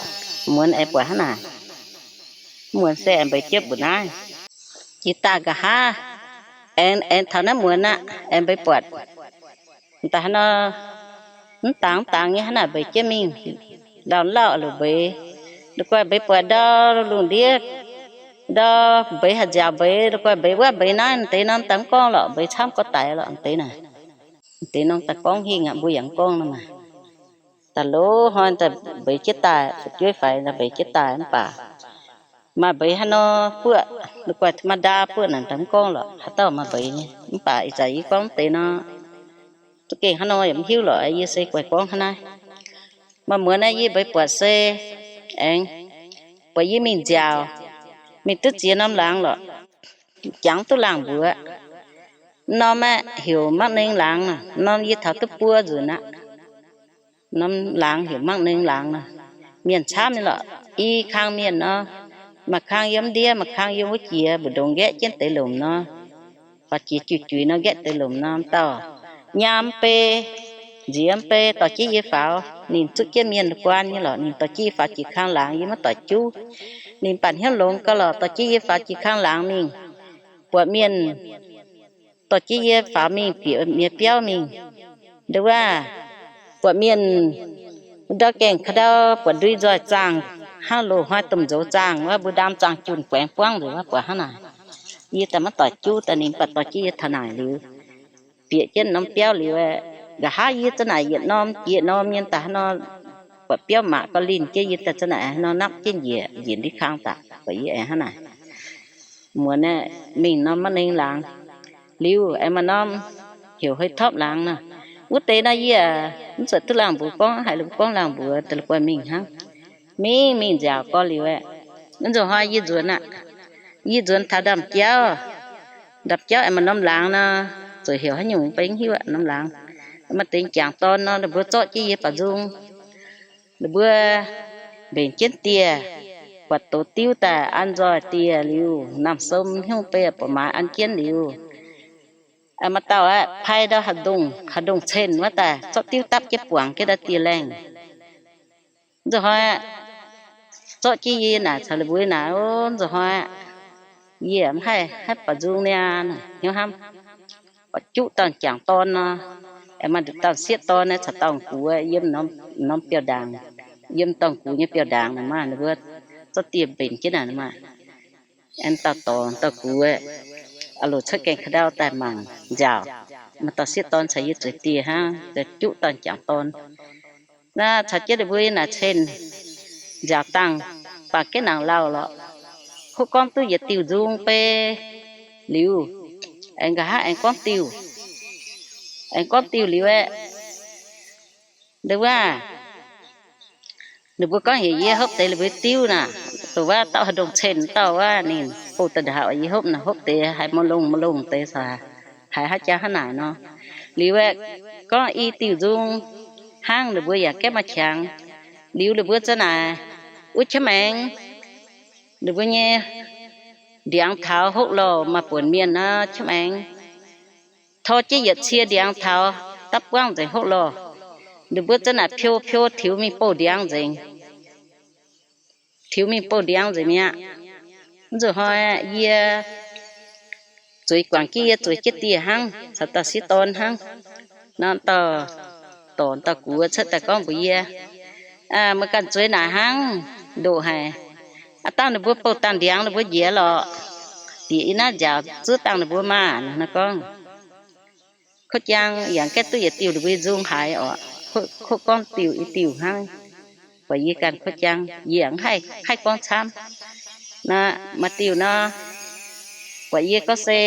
Muonz aengx buatc hnangv naaic. Muonz se aengx mbeix jienv mbuoqc naaiv. Jiex daaih nqa'haav aengx, aengx taux naaiv muonz aqv, aengx mbeix buatc. Daaih hnangv nor, mv dangx mv dangx nyei hnangv naaic mbeix jienv mingh, lauh lauh lorqc mbeix. La'guaih mbeix buatc ndau lungh ndiev, ndau mbeix haaix nziaauc mbeix, la'guaih mbeix wuov mbeix naaiv, deix norm daaih mv gorngv lorqc, mbeix camv gorx daic lorqc deix naaic. Deix norm daaih gorngv hingh aqv, mbuo yaac mv gorngv nor maah. Daaih loz hnoi daaih mbeix jienv daaih, fu'jueiv faix daaih mbeix jienv daaih mv baac maaih mbeix haaix nor buoqv, la'guaih ธรรมดา buoqv naaic daaih mv gorngv lorqc, haaix dauh maaih mbeix nyei. Mv baac ih zanc yie gorngv deix nor, za'gengh haaix nor yaac mv hiuv lorqc, yie se guaix gorngv hnangv naaiv. Maaih muonz naaiv yie mbeix buatc se aengx buatc yie mingh nziaauc, mingh duqv ziex norm laangz lorqc, jangx duqv laangh mbuox. Norm aeqv, heuc Mangv Nengx Laangz nor, norm yie taux duqv buo nzunc aqv. Norm laangz heuc Mangv Nengx Laangz nor, mienh camv nyei lorqc, i kang mienh nor, maaih kang yiem ndiev, maaih kang yiem wuov jiex mbu'ndongx nqaeqv jienv deix lomc nor, faaux jiex juiz-juiz nor nqaeqv deix lomc nor, dauh nyaam bei, nziex bei dorh jienv yie faaux, ninh zuqv jienv mienh guaan nyei lorqc, ninh dorh jienv yie faaux jiex kang laangz, yie maiv doic juv. Ninh baac hnyouv longx gauh lorqc, dorh jienv yie faaux jiex kang laangz mingh, buatc mienh dorh jienv yie faaux mingh bieqc mi'aqv biauv mingh. Nduov wuov, buatc mienh ndau gaengh ka'ndau buatc ndui nzoih zaangh, hnangv loz-hnoi domh nzoux zaangh wuov, mbuo ndaam zaangh junh guaengx buangv nzengc wuov, buatc hnangv naaic. Yie daaih maiv doic juv, daaih ninh baac dorh jienv yie taux naaic liuz, bieqc jienv norm biauv liuz, nqa'haav yie za'naaic yietc norm jiex norm nyei daaih hnangv nor, buatc biauv maac gauh linh jienv yie daaih za'naaic hnangv nor napv jienv njiec, njiec ndie kang daaih, buatc yie aengx hnangv naaic. Muonz aeqv, mingh norm Mangv Nengx Laangz liuz, aengx maaih norm heuc Hei Topv Laangz nor. Wuov deix nor yie mv zuqc duqv laangh mbuox gorngv, haiz ninh mbuo gorngv laangh mbuox daaih la'guaih mingh hnangv. Mingh mingh nziaauc gorx liuz aeqv, nzuqc hnoi yie nzuonx aqv. Yie nzuonx taux ndamv-jauv, ndamv-jauv aengx maaih norm laangz nor, zuqc heuc haaix nyungc beiv hiuv aqv norm laangz. Maaih deix jangc dorn nor, ninh mbuo zorqv jienv yie baaux nzung. Ninh mbuo mbenc jienv dieh, buatc douz diuv daaih an nzoih dieh liuz, namh som hnyouv bei buatc maaiz an jienv liuz, maaih dauh aqv, pai ndau haaix ndongh, haaix ndongh cen wuov daaih zorqv diuv dapv jienv buangh jienv ndau dieh laengh. Nzuqc hnoi aqv, zorqv jienv yie naaic caux ninh mbuo naaic, o, nzuqc hnoi aqv, yie mv haih, haih baaux nzung niaa, hnyouv hnamv. Juqv dauh jangc dorn nor, aengx maaih dauh sieqv dorn naaiv caux dauh gux yiem norm biauv-ndaangc, yiem dauh gux nyei biauv-ndaangc naaic maah, ninh mbuo zorqv dieh mbenc jienv naaic maah. Aengx dauh dorc dauh gux, loz cuotv gaengh ka'ndau daaih mangc nziaauc, maaih dauh sieqv dorn caux yie zueiz dieh hnangv, juqv dauh jangc dorn. Naaiv caux jienv ninh mbuo yiem naaic cen nziaauc dangh, bangc jienv nangc lauh lorqc. Kov gorngv duqv yietc diuh nzung bei liuz, aengx nqa'haav aengx gorngv diuh, aengx gorngv diuh liuz aeqv, nduov wuov, ninh mbuo gorngv heuc yie hopv deix ninh mbuo diuv naaic, dongh wuov dauh haaix ndongh cen dauh wuov ninh bouh daaih ndau yie hopv naaic, hopv deix haiz maiv longh maiv longh deix caux haiz haaix jaax hnangv naaic nor. Liuz aeqv, gorngv i diuh nzung hnangv, ninh mbuo yaac gaeqv maaih qangx. Liuz ninh mbuo za'naaic wuov qiex maengx, ninh mbuo nyei ndiangx taux hopv lorh maaih buonc mienh nor, qiex maengx tor jienv yietc cie ndiangx taux dapv buangv nzengc hopv lorh. Ninh mbuo za'naaic piou piou tiux mingh bouh ndiangx nzengc, tiux mingh bouh ndiangx nzengc mi'aqv. Nzuqc hnoi yie zueiz guangc jienv yie zueiz jienv dieh hnangv caux dauh sieqv dorn hnangv. Norm dauh dorc dauh gux cuotv daaih gorngv mbuox yie, meih ganh zueiz naaic hnangv, ndoqc haic. Aav dangh ninh mbuo bouh dangh ndiangx ninh mbuo njiec lorqc, bieqc yie naaiv nziaauc zuov dangh ninh mbuo maah. Naaiv gorngv kov jang yaac gaeqv duqv yietc diuh ninh mbuo nzung haaix oc. Kov gorngv diuh i diuh hnangv. Buatc yie ganh kov jang, yie yaac mv haih gorngv camv. Naaiv maaih diuh nor, buatc yie gorngv se,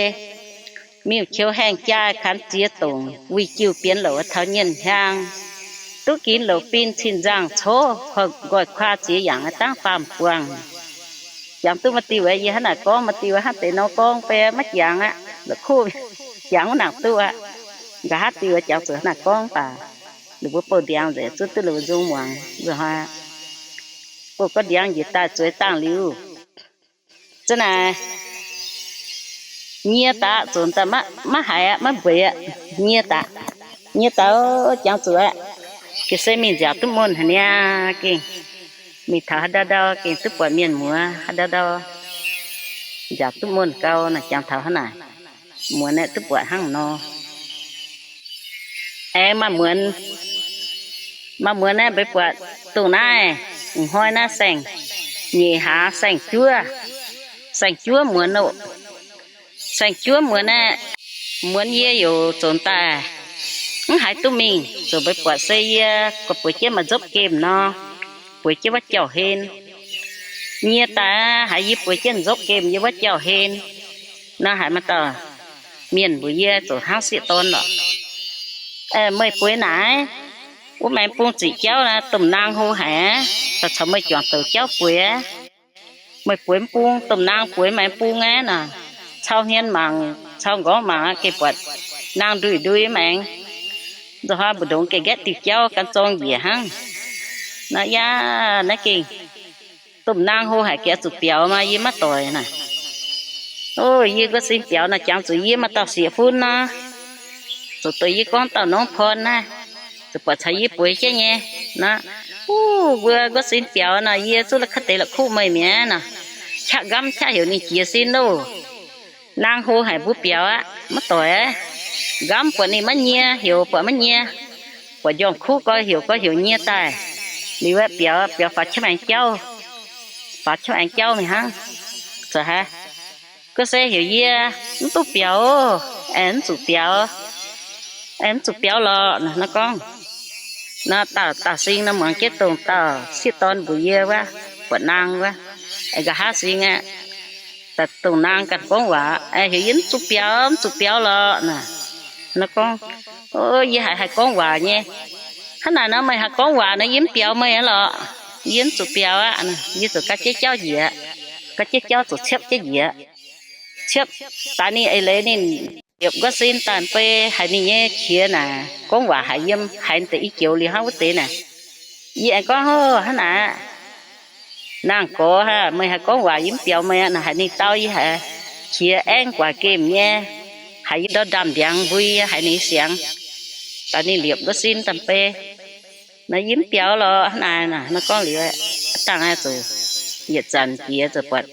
miuc-qoux haengh jaa, kanx ziex dongc, wuic jiuh bienx louc taux nyienh hiaang, duqv ginx louc bin cin-nzangh cov, nqoi kuaa ziex yangc dangv faam-buangh. Jangx duqv maaih diuh, yie hnangv naaic gorngv, maaih diuh hnangv deix nor gorngv, beiv maiv jangx aqv, la'kuv jangx wuov nangc duqv aqv. Nqa'haav diuh jangx zuqc hnangv naaic gorngv baac, ninh mbuo bouh ndiangx nzengc, zuov duqv ninh mbuo nzung muangx nzunc hnoi. Loz gorngv ndiangx njiec daaih zueiz dangh liuz, za'naaic nyie daaih zuqc daaih maiv haiz aqv, maiv mbueiz aqv. Nyie daaih, nyie daaih jangx zuqc aqv. Gengh se mingh nziaauc duqv muonh haic niaa. Gengh mingh taux haaix ndau ndau gengh duqv buatc mienh muoz, haaix ndau ndau nziaauc duqv muonh gau naaic, jangx taux hnangv naaic, muonz aeqv duqv buatc hnangv nor. Aengx maaih muonz, maaih muonz naaiv mbuo buatc dongh naaiv, hnoi naaiv saeng-nyeic hlaax saeng-juov, saeng-juov muonz oc. Saeng-juov muonz aeqv, muonz yie yaac zoux daaih mv haiz duqv mingh, zoux mbuo buatc se yie gorngv bueix jienv maaih nzopv gemh nor, bueix jienv wuov jauv-hlen. Nyie daaih haiz yie bueix jienv nzopv gemh yie wuov jauv-hlen nor, haiz maaih dauh mienh mbuox yie zoux hnangv sieqv dorn lorqc, meih bueix naaic, wuov maengx bung ziqc jauv naaiv domh naang hlo haic, daaih caux meih juangc douc jauv bueix aqv. Meih bueix mv bung, domh naang bueix maengx bung aqv nor, cau hmien mangc, cau nqorngv mangc aqv, gengh buatc naang nduih ndui maengx. Nzunc hnoi mbu'ndongx gengh nqaeqv diuh jauv gan zorng njiec hnangv. Nor yaac naaiv gengh domh naang hlo haic, gengh zuqc biaux maah, yie maiv doic naaic. O, yie nqoqv sin biaux naaic, jangx zuqc yie maaih dauh sieqv fun nor, zuqc doix yie gorngv dauh norm porn naaiv, zuqc buatc caux yie bueix jienv nyei. Nor, o, mbuo nqoqv sin biaux nor, yie zuqv la'kuqv deix la'kuqv meih mi'aqv nor, qaqv nqamv qaqv heuc ninh jiez sin loh. Naang hlo haic mbuo biaux aqv, maiv doic aqv. Nqamv buatc ninh maiv nyie, heuc buatc maiv nyie, buatc njorngh kuv gorx heuc gorx heuc nyie daaih. Liuz aeqv, biaux, biaux faaux qaqv maengx jauv, faaux qaqv maengx jauv mingh hnangv. Zoux haaix? Gorngv se heuc yie mv duqv biaux, aengx mv zuqc biaux, aengx mv zuqc biaux lorqc nor gorngv. Nor dauh dauh sing nor muangx jienv dongh dauh sieqv dorn mbuox yie wuov, buatc naang wuov, aengx nqa'haav sing aqv, daaih dongh naang ganh gorngv waac, heuc yie mv zuqc biaux, mv zuqc biaux lorqc nor. Nor gorngv, o, yie haiz haih gorngv waac nyei. Hnangv naaic nor meih haih gorngv waac nor yie mv biaux meih aqv lorqc. Yie mv zuqc biaux aqv. Yie zuqc ga'jieqv jauv njiec, ga'jieqv jauv zuqc ciepv jienv njiec. Ciepv daaih ninh eix leiz ninh liepc nqoqv sin daaih beiv haiz ninh nyei qiex naaic gorngv waac haic yiem, haiz deix i joux liuz hnangv wuov deix naaic. Yie aengx gorngv, hov, hnangv naaic, naang-gorx aac, meih haih gorngv waac yie mv biaux meih aqv. Naaic haiz ninh dau yie haiz qiex aengv guaax gemh nyei, haiz yie ndorm ndaamv-ndiangx mbui haiz ninh siangx. Daaih ninh liepc nqoqv sin daaih beiv, nor yie mv biaux lorqc hnangv naaic. Nor gorngv liuz, dangh naaiv zuqc yietc zanc jiex zuqc buatc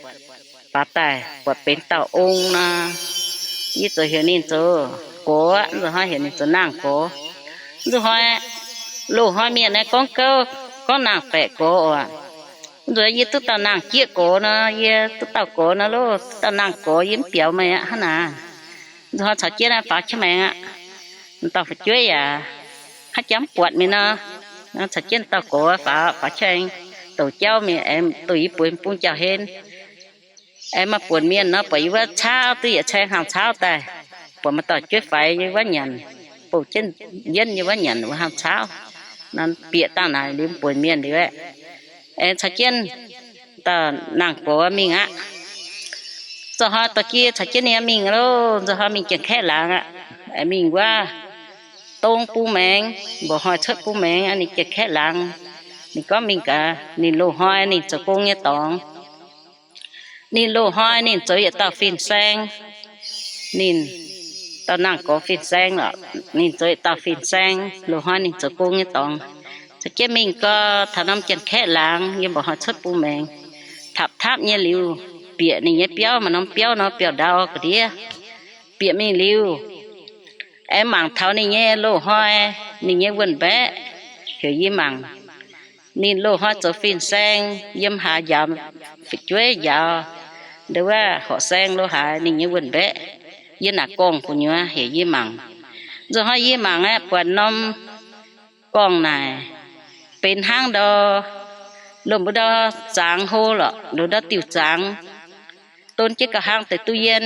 faaux daaih buatc benx dauh ong nor, yie zuqc heuc ninh zoux gorx aqv. Nzunc hnoi heuc ninh zoux naang-gorx. Nzunc hnoi loz-hnoi mienh naaiv gorngv gouv gorngv naang-baeqc gorx oc. Nzunc yie duqv dauh naang-jieqv gorx nor, yie duqv dauh gorx nor loh, duqv dauh naang-gorx yie mv biaux meih aqv hnangv naaic. Nzunc hnoi caux jienv naaiv faaux qaqv maengx aqv. M'dauh fu'jueiv yaac hnangv jangx buatc mingh nor, caux jienv dauh gorx faaux, faaux qaqv maengx douc jauv mingh aengx douc yie bueix bung jauv-hlen. Aengx maaih buonc mienh nor buatc yie wuov caauv duqv yietc caeng hnaangx caauv daaih, buatc maaih dauh jueiv faix yie wuov nyanc, bouh jienv yienv yie wuov nyanc wuov hnaangx caauv. Nor bieqc dangh naaic liuz buonc mienh liuz aeqv, aengx caux jienv dauh naang-gorx mingh aqv. Nzunc hnoi dorh jienv caux jienv ninh mingh loh, nzunc hnoi mingh Janx-Kaeqv laangz aqv. Mingh wuov dong bung maengx, mba'hnoi cuotv bung maengx, ninh Janx-Kaeqv laangz. Ninh gorngv mingh gaax ninh loz-hnoi ninh zoux gong nyei dorngx. Ninh loz-hnoi ninh zoux yietc dauh fin-saeng. Ninh dauh naang-gorx fin-saeng lorqc, ninh zoux yietc dauh fin-saeng. Loz-hnoi ninh zoux gong nyei dorngx, caux jienv mingh gau taux norm Janx-Kaeqv laangz yiem mba'hnoi cuotv bung maengx. Tapc-tapv nyei liuz, bieqc ninh nyei biauv, maaih norm biauv nor biauv-ndau ga'ndiev. Bieqc mingh liuz, aengx mangc taux ninh nyei loz-hnoi, ninh nyei wuonh mbaeqv, heuc yie mangc. Ninh loz-hnoi zoux fin-saeng yiem haaix njaaux, fu'jueiv njaaux, nduov wuov horqc saeng lo haaix, ninh nyei wuonh mbaeqv yiem naaic gorngv gu'nyuoz, heuc yie mangc. Nzunc hnoi yie mangc aeqv, buatc norm gorngv naaic benx hnangv ndau, loz mbuo ndau zangx hlo lorqc, loz ndau diuh zangx, don jienv gauh hnangv deix duqv yien.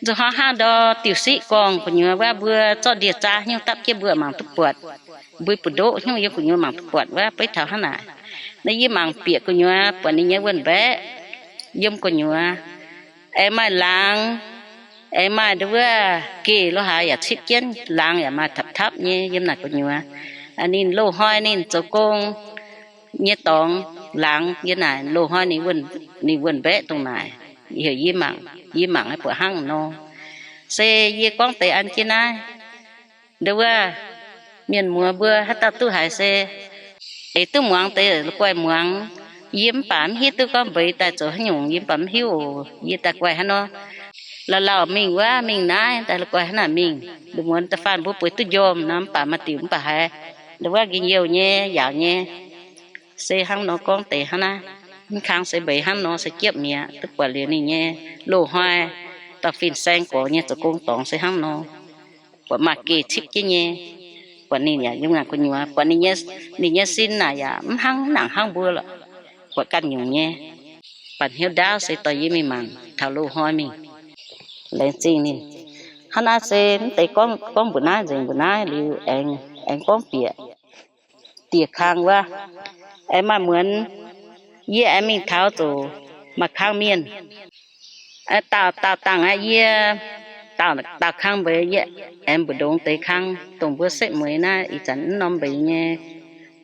Nzunc hnoi hnangv ndau diuh siqv gorngv gu'nyuoz wuov, mbuo zorqv ndie-zaa nyungc dapv jienv mbuo mangc duqv buatc. Mbui buoz-ndoqv nyungc yiem gu'nyuoz mangc duqv buatc wuov, beiv taux hnangv naaic. Naaiv yie mangc bieqc gu'nyuoz buatc ninh nyei wuonh mbaeqv yiem gu'nyuoz, aengx maaih laangz, aengx maaih nduov wuov geh lo haaix yaac cipv jienv, laangz yaac maaih tapc-tapv nyei yiem naaic gu'nyuoz. Ninh loz-hnoi ninh zoux gong nyei dorngx, laangz yie naaic loz-hnoi ninh wuonh mbaeqv dongh naaic, heuc yie mangc, yie mangc buatc hnangv nor. Se yie gorngv deix an jienv naaiv, nduov wuov, mienh muoz mbuo haaix dauh duqv haiz se eix duqv muangx deix la'guaih muangx. Yie mv baac mv hiuv duqv gorngv mbeix daaih zoux haaix nyungc, yie mv baac mv hiuv oc. Yie daaih guaih hnangv nor, lauh lauh mingh wuov, mingh naaiv daaih la'guaih hnangv naaic mingh. Nduov muonz da'faanh mbuo bueix duqv njormh nor, mv baac maaih diuc mv baac haiz nduov wuov nqingh youh nyei, yaauc nyei. Se hnangv nor gorngv deix hnangv naaiv. Mv kang se mbeix hnangv nor se jiepv mi'aqv. Duqv buatc liuz ninh nyei loz-hnoi dauh fin-saeng gorx nyei zoux gong dorngx se hnangv nor. Buatc maaih geh cipv jienv nyei. Buatc ninh yaac yiem ngaengc gu'nyuoz, buatc ninh nyei sin naaic yaac mv hnangv nangc hnangv mbuo lorqc. Buatc ganh nyungc nyei. Baac hnyouv ndaauv se dorh yie mingh mangc taux loz-hnoi mingh. Laengz zingh ninh. Hnangv naaiv se mv deix gorngv mbuox naaiv nzengc mbuox naaiv liuz aengx, aengx gorngv bieqc dieh kang wuov. Aengx maaih muonz yie aengx mingh taux zuqc maaih kang mienh. Daauh, daauh dangh aqv, yie daauh, daauh kang mbeix, yie aengx mbu'ndongx deix kang dongh mbuo setv mueiz naaiv ih zanc mv norm mbeix nyei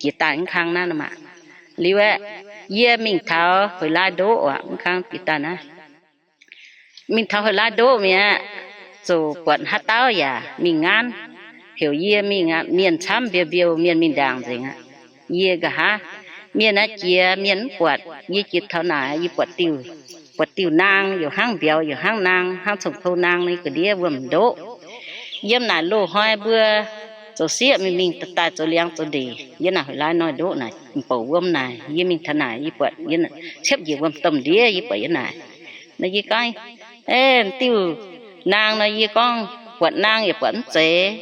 jiex daaih mv kang naaiv nor maah. Liuz aeqv, yie mingh taux Huih Laaih ndoqv aqv, mv kang jiex daaih naaiv. Mingh taux Huih Laaih ndoqv mi'aqv, ziouc buatc haaix dauh yaac mingh ngaanv, heuc yie mingh aqv. Mienh camv mbiouh mbiouh, mienh mingh ndaangc nzengc aqv. Yie nqa'haav, mienh naaiv jiex mienh mv buatc, yie jiex taux naaic yie buatc diuh, buatc diuh naang, yaac hnangv mbiauz yaac hnangv naang, hnangv cong-kou naang nyei ga'ndiev wuom-ndoqv. Yiem naaic loz-hnoi mbuo zoux sieqv mingh mingh daaih zoux liangx zoux ndeic yiem naaic Huih Laaih hnoi ndoqv naaic, bouc wuom naaic. Yie mingh taux naaic yie buatc, ciepv njiec wuom-domh ndiev yie buatc yiem naaic. Nor yie gorngv, diuh naang nor yie gorngv, buatc naang yaac buatc mv zeiz,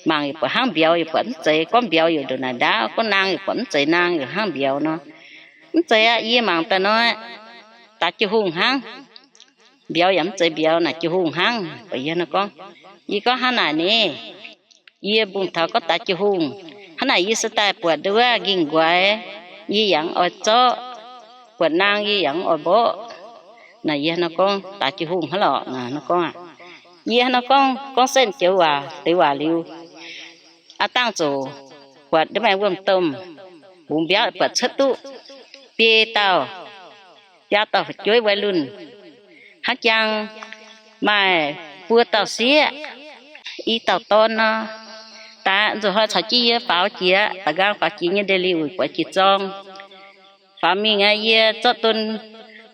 mangc yaac buatc hnangv mbiauz yaac buatc mv zeiz, gorngv mbiauz yaac ndongc naaic ndaauv, gorngv naang yaac buatc mv zeiz naang yaac hnangv mbiauz nor. Mv zeiz aqv, yie mangc daaih nor, daaix jiu hungh hnangv. Mbiauz yaac mv zeiz mbiauz, naaic jiu hungh hnangv. Buatc yie nor gorngv, yie gorngv hnangv naaic ni, yie mbungh taux gorngv daaix jiu hungh. Hnangv naaic yie se daaih buatc nduov nqingh nquaix, yie yaac mv oix zorqv, buatc naang yie yaac mv oix mborqv. Naaic yie nor gorngv daaix jiu hungh hnangv lorqc. Naaic nor gorngv aqv, yie nor gorngv, gorngv setv joux waac deix waac liuz, aav dangh ziouc buatc nduov maaih wuom-domh mbungx mbiaauv buatc cuotv duqv biei dauh, biaa dauh fu'jueiv วัยรุ่น hnangv jang maaih buo dauh sieqv, i dauh dorn nor. Daaih nzuqc hnoi caux jienv yie faaux jiex, da'nqaang faaux jiex nyei ndeic-liuh buatc jiex zorng. Faaux mingh aqv, yie zorqv don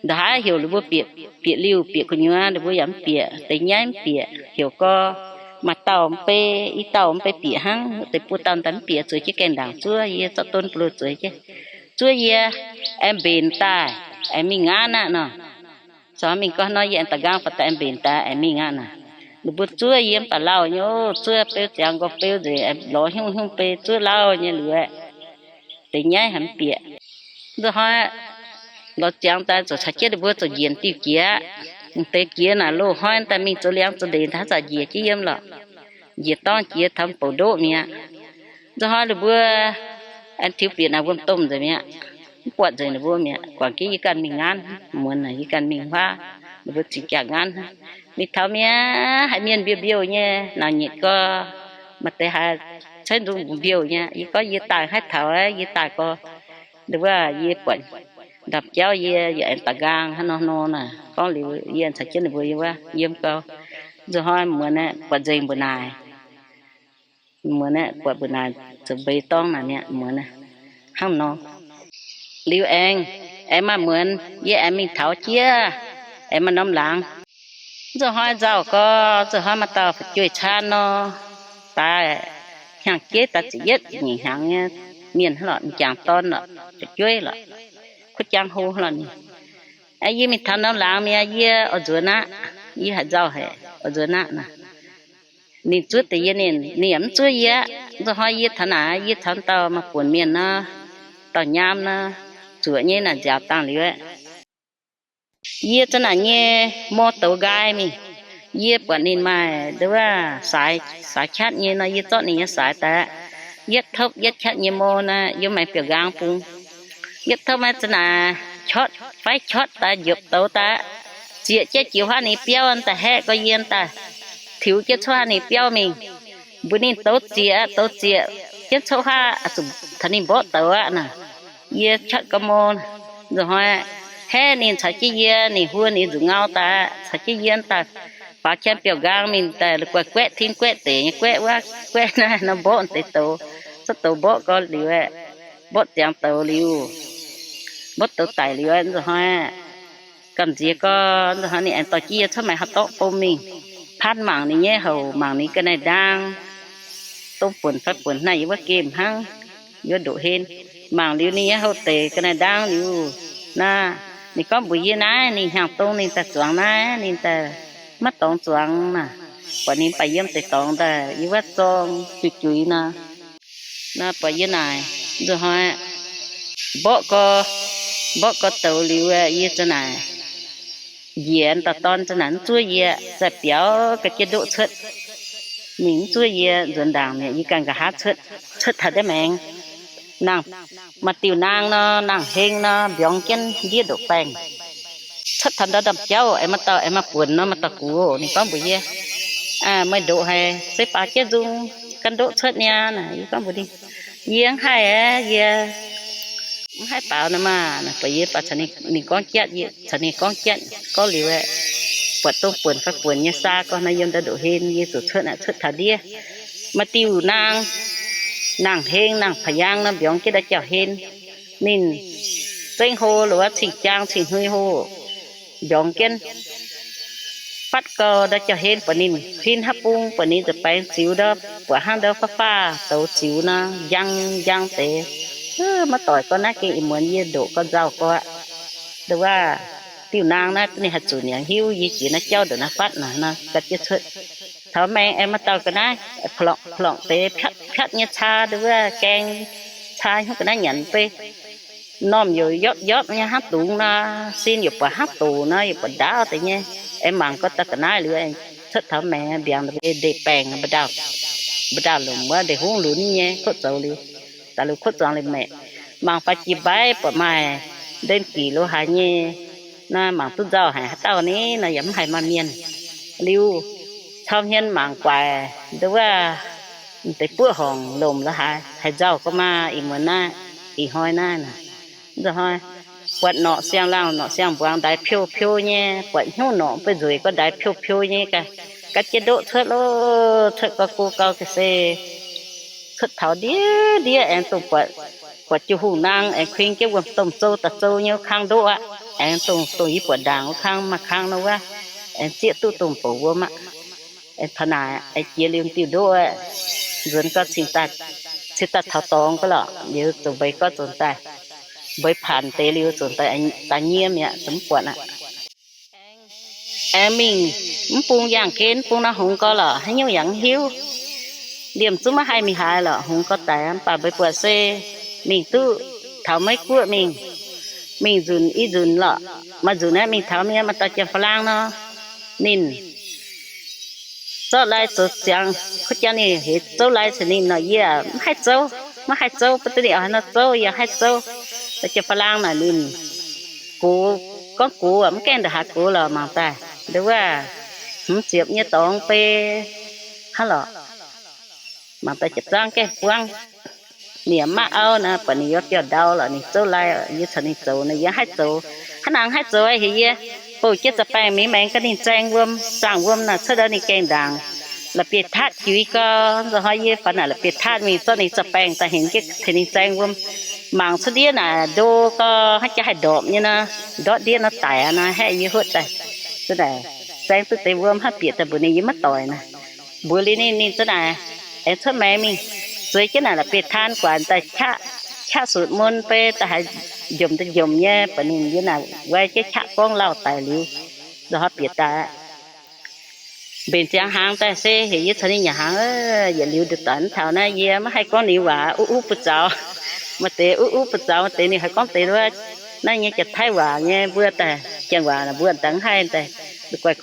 ndongc haaix heuc ninh mbuo bieqc, bieqc liuh bieqc gu'nyuoz, ninh mbuo yaac mv bieqc, deix nyaiv mv bieqc, heuc gorx maaih dauh mv bei, i dauh mv bei bieqc hnangv, deix buo dauh daaih mv bieqc, zueiz jienv gaengh ndaangc zuov yie, zorqv don bun zueiz jienv, zuov yie, aengx mbenc daaih, aengx mingh ngaanv aqv nor. Caux mingh gorngv nor, yie aengx da'nqaang faaux daaih aengx mbenc daaih aengx mingh aqv nor. Ninh mbuo zuov yie mv baac lauh nyei, zuov beu ziangx nqorngv beu nzengc, lorz hnyungv hnyungv bei zuov lauh nyei liuz aeqv, deix nyaiv haic mv bieqc. Nzuqc hnoi lorz ziangx daaih ziouc caux jienv ninh mbuo ziouc njiec diuh jiex. Deix jiex naaic loz-hnoi daaih mingh zoux liangx zoux ndeic daaih haaix zanc njiec jienv yiem lorqc. Njiec dorngv jiex taux bouc ndoqv mi'aqv. Nzuqc hnoi ninh mbuo aengx tiux bieqc naaic wuom-domh nzengc mi'aqv. Mv buatc nzengc ninh mbuo mi'aqv. Guangc jienv yie ganh mingh ngaanv, muonz naaic yie ganh mingh huaav, ninh mbuo zingx jaa ngaanv. Mingh taux mi'aqv, haiz mienh mbiouh mbiouh nyei, nauc nyitc gorx, maaih deix haiz caaiv nzung mbiouh nyei. Yie gorngv yie daaih haiv taux, yie daaih gorx, nduov yie buatc ndamv-jauv yie yaac aengx da'nqaang hnangv nor nor naaic. Gorngv liuz yie caux jienv ninh mbuo yiem wuov yiem gau. Nzuqc hnoi muonz aeqv, buatc nzengc mbu'naaic. Muonz aeqv, buatc mbu'naaic zoux mbeix dorngv naaic mi'aqv, muonz aeqv, hnangv nor. Liuz aengx, aengx maaih muonz yie aengx mingh taux jiex, aengx maaih norm laangz. Nzuqc hnoi nzauh gorx, nzuqc hnoi maaih dauh fu'jueiv caan nor, daaih hnyangx-jeiv daaih ziepc yietv ziepc nyeic hnyangx nyei mienh hnangv lorqc, m'jangc dorn lorqc, fu'jueiv lorqc, kuv jangx hlo lorqc ninh. Yie mingh taux norm laangz mi'aqv, yie oix nzuonx aqv. Yie haiz nzauh haic, oix nzuonx aqv naaic. Ninh zuov deix yie, ninh, ninh yaac mv zuov yie aqv. Nzuqc hnoi yie taux naaic, yie caux dauh maaih buonc mienh nor, dauh nyaam nor, zuoqc nyei naaic nziaauc dangh liuz aeqv, yie za'naaic nyei mor douz nqaai mingh. Yie buatc ninh maaih nduov saaix, saaix qatv nyei nor, yie zorqv ninh nyei saaix daaih, yietv topv yietv qatv nyei mor naaic yiem maengx biauv-nqaang bung. Yietv topv maiv za'naaic qotv, faix qotv daaih, njopc douz daaih, zieqc jienv jiex huaav ninh biauv daaih, haeqv gorx yie daaih, tiux jienv cuotv huaav ninh biauv mingh. Mbuox ninh douz zieqc, douz zieqc jienv cuotv huaav, zuqc taux ninh mborqv douz aqv naaic. Yie qaqv ga'mou nzunc hnoi, haeqv ninh caux jienv yie, ninh huo ninh nzuqc ngau daaih, caux jienv yie daaih faaux qien biauv nqaang mingh daaih, guaix guaeqv tin guaeqv deic nyei, guaeqv wuov guaeqv naaiv nor mborqv deix douz, cuotv douz mborqv gau liuz, mborqv ziangx douz liuz, mborqv douz daic liuz nzunc hnoi, gamh nziex gau, nzunc hnoi ninh aengx dorh jienv yie cuotv maaih haaix dorngx bung mingh, paanv mangc ninh nyei houc, mangc ninh ga'naaiv ndaang, dongh buonc fai buonc naaiv yiem wuov gemh hnangv, yiem ndoqv-hlen. Mangc liuz ninh nyei houv deix ga'naaiv ndaang liuz, naaiv ninh gorngv mbuox yie naaiv, ninh hnyangx-dong ninh daaih zuangx naaiv, ninh daaih maiv dorngx zuangx naaic. Buatc ninh baac yiem deix dorngx daaih yiem wuov zorng juix juix nor. Naaiv buatc yie naaic, nzunc hnoi mborqv gau, mborqv gau douz liuz, yie za'naaic njiec daaih dorn za'naaic mv zuov yie, zaih biaux ga'jiex ndoqv cuotv. Ninh mv zuov yie, nzuonx ndaangc mi'aqv, yie ganh nqa'haav cuotv, cuotv taux ndiev maengx. Naang, maaih diuh naang nor, naang heng nor, mbiorngz jienv ndiev ndoqv baengh. Cuotv taux ndau ndamv jauv, aengx maaih dauh, aengx maaih buonc nor, maaih dauh gux, ninh gorngv mbuox yie, meih ndoqv haic, se faaux jienv nzung ganh ndoqv cuotv niaa. Naaic yie gorngv mbuox ninh, yie mv haih aqv, yie mv haih faaux nor maah. Naaic buatc yie faaux caux ninh gorngv jatv, yie caux ninh gorngv jatv gorngv liuz aeqv, buatc dongh buonc fai buonc nyei saa gorngv naaiv yiem ndau ndoqv-hlen, yie zuqc cuotv aqv, cuotv taux ndiev. Maaih diuh naang, naang heng, naang pa'yaang nor, mbiorngz jienv ndau jauv-hlen. Ninh zengv hlo loz cing-jaang cing-hnui hlo, mbiorngz jienv fatv gau ndau jauv-hlen, buatc ninh huin haav bung, buatc ninh nzuih baengx ziux ndau, buatc hnangv ndau fav faah douz ziux nor, njang njang deix. Maiv doic, gorngv naaiv gengh ih muonz yie ndoqv gau nzauh gau aqv. Nduov waac, diuh naang naaiv ninh haih zuqc niangx hiuv yie jiex naaiv jauv ndoqv naaiv fatv naaic nor, ga'jiex cuotv. Taux maengx aengx maaih dauh ga'naaiv, plorngc deix piatv nyei caa, nduov waac gaeng caa hnyouv ga'naaiv nyanc beiv. Normh youc yopv yopv nyei hnangv dungz nor, sin youc buatc hnangv doc nor, youc buatc ndaauv deix nyei. Aengx mangc gau dauh ga'naaiv liuz, cuotv taux maengx mbiaangx ndeic-baengh, mba'ndaauh lomc wuov ndeic-hungv lunx nyei, kotv zoux liuz, daaih liuz kotv zuangx liuz maeqc. Mangc faaux jiex mbaiv buatc maaih ndeic-gic lo haaix nyei. Naaiv mangc duqv nzauh haic, haaix dauh ni nor, yaac mv haiz maaih mienh. Liuz cau hmien mangc guaix, nduov waac, deix buoqv horngc lomc lo haaix, haiz nzauh gau maah. Ih muonz naaiv, ih hnoi naaiv, nzunc hnoi buatc norqc siang-laangh norqc siang-mbuangz ndaix piou-piou nyei, buatc hnyouv norqc beiv nzueic gau ndaix piou-piou nyei, ga'jiex ndoqv cuotv loh, cuotv gau go gau ga'sie, cuotv taux ndiev ndiev aengx dongh buatc, buatc jiu hungh naang aengx kuing jienv wuom-domh zou daaih zou nyei wuov kang ndoqv aqv. Aengx dongh, dongh yie buatc ndaangc wuov kang, maaih kang nor wuov, aengx zieqv duqv dongh bouc wuom aqv. Aengx taux naaic aengx jiex liuz diuh ndoqv, nzuonx gau cingx daaih, cingx daaih taux dorngx gau lorqc, liuz zoux mbeix gau nzuonx daaih, mbeix paanc deix liuz nzuonx daaih, daaih nyie mi'aqv, zoux mv buatc aqv. Aengx mingh mv bung yangh gen, mv bung naaiv hngongx gau lorqc, haaix nyungc yaac mv hiuv. Liemh zungv maiv haih mingh haaix lorqc, hngongx gau daic, mv baac mbeix buatc se mingh duqv taux Meiv Guoqv mingh. Mingh nzunc i nzunc lorqc, maaih nzunc aeqv, mingh taux mienh maaih dauh Janx-Faalaang nor, ninh zorqv lai zoux ziangx kuv jangx, ninh heuc zouv lai caux ninh nor, yie mv haih zouv, maiv haih zouv, bun duqv ninh oix haaix nor zouv, yie haih zouv. Janx-Faalaang naaic ninh gox, gorngv gox mv gaengh ndongc haaix gox lorqc, mangc daaih nduov waac, hmz ziepc nyei dorngx bei hnangv lorqc. Mangc daaih jiepc zangv gaengh buangv. Ninh yaac maiv auv nor, buatc ninh yiem biauv-ndau lorqc, ninh zouv lai, yie caux ninh zoux nor, yie haih zoux. Hnangv naaic haih zoux heuc yie bouh jienv za'baengh mingh maengx gaax ninh zaeng wuom, zaangh wuom naaic cuotv ndau ninh gaengh ndaangc la'bieiv-tatv juix gau. Nzunc hnoi yie faaux naaic la'bieiv-tatv mingh zorqv ninh za'baengh daaih hengx jienv tengx ninh zaeng wuom. Mangc cuotv ndiev naaic ndo gau, hnangv jaax haih ndorpc nyei nor, ndortv ndiev nor daic aqv nor, haeqv yie huotv daaih. Za'naaic zaeng duqv deix wuom hnangv bieqc daaih mbuox ninh yie maiv doic naaic. Mbuox liuz ninh, ninh za'naaic aengx cuotv maengx mingh, zueiz jienv naaic la'bieiv-taan guaax daaih qaqv, qaqv sutc mun bei daaih haiz njomc daaih njomc nyei, buatc ninh yie naaic wai jienv qaqv gorngv lauh daic liuz, nzunc hnoi bieqc daaih aqv. Mbenc ziangx hnaangx daaih se heuc yie caux ninh nyanc hnaangx, yietc liuz nduqc daaih mv taux naaiv, yie maiv haih gorngv ninh waac, uv uv buoz zaux. Maaih deix uv uv buoz zaux, maaih deix ninh haih gorngv deix wuov naaiv nyei Janx-Taiv waac nyei, mbuo daaih Janx waac mbuo daaih mv haih daaih, guaix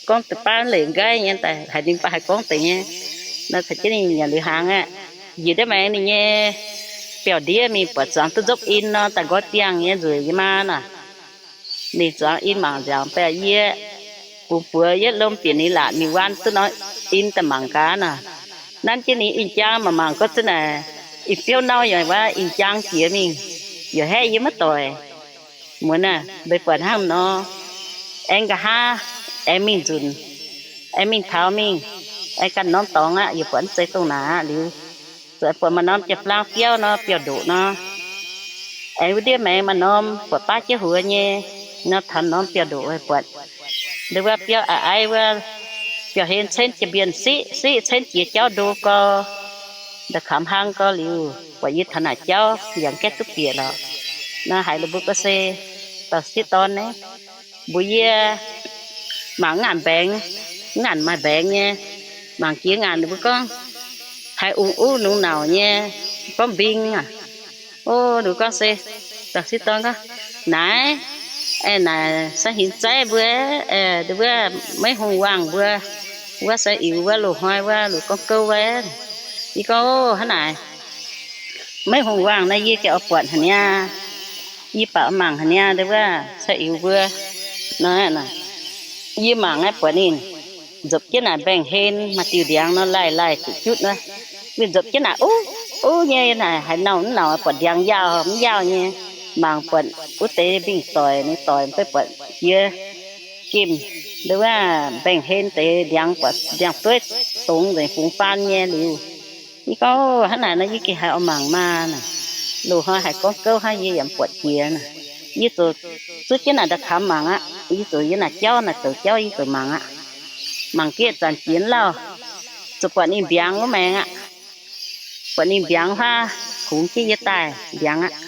gorngv deix baav leiz nqaiv nyei daaih, haiz ninh baac haih gorngv deix nyei. Naaiv caux jienv ninh nyanc liuz hnaangx aqv, njiec ndiev maengx ninh nyei biauv-ndiev mingh buatc zuangx duqv nzopv in nor, daaih nqoi biangh nyei nzueic yie maa naaic. Ninh zuangx in mangc nziaauc baeqc yie, bungx buoz yietv lom bieqc ninh laatc mingh waan duqv norm in daaih mangc gaax naaic. Nanv jienv ninh in-jaang mangc mangc gorngv zunv naaic, in-biouv nau yaac waac in-jaang jiex mingh. Yaac haeqv yie maiv doic. Muonz aah, meih buatc hnangv nor, aengx nqa'haav aengx mingh nzunc, aengx mingh taux mingh, aengx ganh norm dorngx aqv, yaac buatc mv zeiz dongh naaic aqv liuz, zuqc buatc maaih norm jiepv-flaang biauv nor, biauv-ndoqc nor. Aengx wuov ndiev maengx maaih norm buatc baav jienv huox nyei nor, taux norm biauv-ndoqc buatc. Ndau wuov biauv a'aiv wuov, biauv-hlen cenv jiex mbienc siqv siqv, cenv jiex jauv ndo gau, nda'kamx hlang gau liuz, buatc yie taux naaic jauv yaac gaeqv duqv bieqc lorqc. Naaiv haiz ninh mbuo gorngv se dauh sieqv dorn naaiv, mbuox yie mangc ngaanc mbaengx, ngaanc maaih mbaengx nyei, mangc jiex ngaanc ninh mbuo gorngv haiz ungx uv nungx nauc nyei, gorngv mbing aac. O, ninh gorngv se, dauh sieqv dorn gorngv, naaiv, aeh, naaic sai hinc zaiv mbuo, aeh, ndau wuov maiv hungh waangh mbuo, wuov sai iux wuov, loz-hnoi wuov, loz gorngv gouv wuov. Yie gorngv, o, hnangv naaic, maiv hungh waangh naaiv yie gengh oix buatc haic niaa. Yie baac mangc haic niaa, ndau wuov sai iux mbuo nor. Yie mangc aeqv, buatc ninh nzopc jienv naaic mbaengh-hlen maaih diuh ndiangx nor, laih laih guqc jutv wuov. Ninh nzopc jienv naaic uv uv nyei, naaic haaix nauc mv nauc, buatc ndiangx yaauh mv yaauh nyei. Mangc buatc wuov deix mingh doic, ninh doic beiv buatc jiex gemh, ndau wuov mbaengh-hlen deix ndiangx, buatc ndiangx-dueiv dongz nzengc fungx faan nyei liuz. Yie gorngv, hnangv naaic nor yie gengh haiz oix mangc maah naaic. Loz-hnoi haiz gorngv gouv hnangv, yie yaac mv buatc jiex naaic. Yie ziouc zuov jienv naaic nda'kamx mangc aqv. Yie ziouc yiem naaic jauv naaic douc jauv, yie ziouc mangc aqv. Mangc gitv zanc jiex lauh, ziouc buatc ninh mbiaangx wuov maengx aqv. Buatc ninh mbiaangx huaav kungx jienv yie daaih mbiaangx aqv.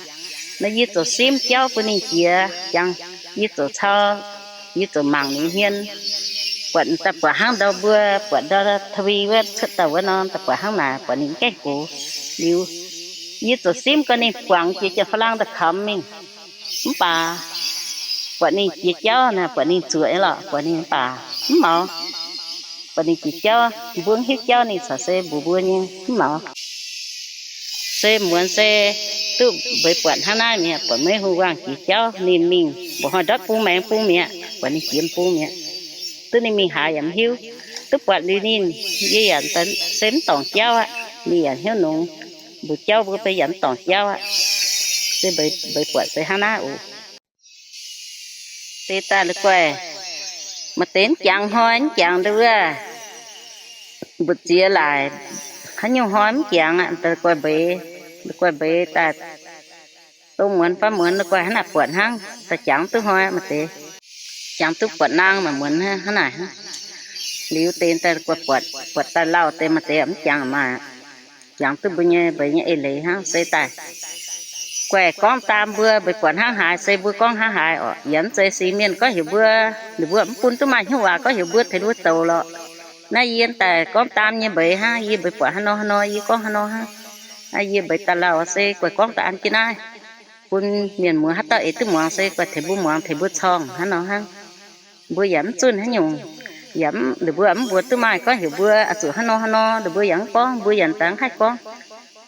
Nor yie ziouc simv jauv bun ninh jiex jangx. Yie ziouc cau, yie ziouc mangc ninh hmien. Buatc daaih buatc hnangv ndau mbuo buatc ndau ทวี wuov cuotv dauh wuov nor, daaih buatc hnangv naaic, buatc ninh gaengh gox liuz, yie ziouc simv gau ninh buangh jiex jienv faalaang daaih kamx mingh. Mv baac buatc ninh jiex jauv naaic, buatc ninh zuoqc nyei lorqc, buatc ninh mv baac mv maux. Buatc ninh jiex jauv, mbuo mv hiuv jauv ninh caux se mbuox mbuo nyei, mv maux. Se muonz se duqv mbeix buatc hnangv naaiv mi'aqv, buatc maiv hungh waangh jiex jauv ninh mingh, mba'hnoi ndortv bung maengx bung mi'aqv, buatc ninh jiex bung mi'aqv. Duqv ninh mingh haaix yaac mv hiuv. Duqv buatc liuz ninh, yie yaac se mv dorngc jauv aqv. Ninh yaac hnyouv nongx, mbuox jauv mbuo beiv yaac mv dorngc jauv aqv. Se mbeix buatc se hnangv naaiv oc. Deix daaih la'guaih, maaih deix mv jangx hnoi, mv jangx ndau wuov, mbu'ziex laaic, haaix nyungc hnoi mv jangx aqv, daaih la'guaih mbeix, la'guaih mbeix daaih dongh muonz fai muonz la'guaih hnangv naaic buatc hnangv, daaih jangx duqv hnoi maaih deix, jangx duqv buatc naang maaih muonz hnangv naaic hnangv. Liuz deix daaih la'guaih buatc, buatc daaih lauh deix maaih deix mv jangx maah. Jangx duqv mbuo nyei mbeix nyei eix leiz hnangv se daaih. Guaih gorngv daam mbuo mbeix buatc hnangv haaix se mbuo gorngv hnangv haaix orqc. Yaac mv zeiz singx mienh gorngv heuc mbuo, ninh mbuo mv bun duqv maaih hnyouv waac gorngv heuc mbuo tengx mbuo zoux lorqc. Naaiv yie daaih gorngv daam nyei mbeix hnangv, yie mbeix buatc haaix nor haaix nor yie gorngv haaix nor hnangv. Naaiv yie mbeix daaih lauh se guaih gorngv daaih an jienv naaiv, bun mienh muoz haaix dauh eix duqv muangx se guaih tengx mbuo muangx, tengx mbuo corngh hnangv nor hnangv. Mbuo yaac mv zunh haaix nyungc, yaac mv, ninh mbuo mv mbuox duqv maaih gorngv heuc mbuo oix zuqc hnangv nor hnangv nor, ninh mbuo yaac mv gorngv, mbuo yaac daaih mv haih gorngv.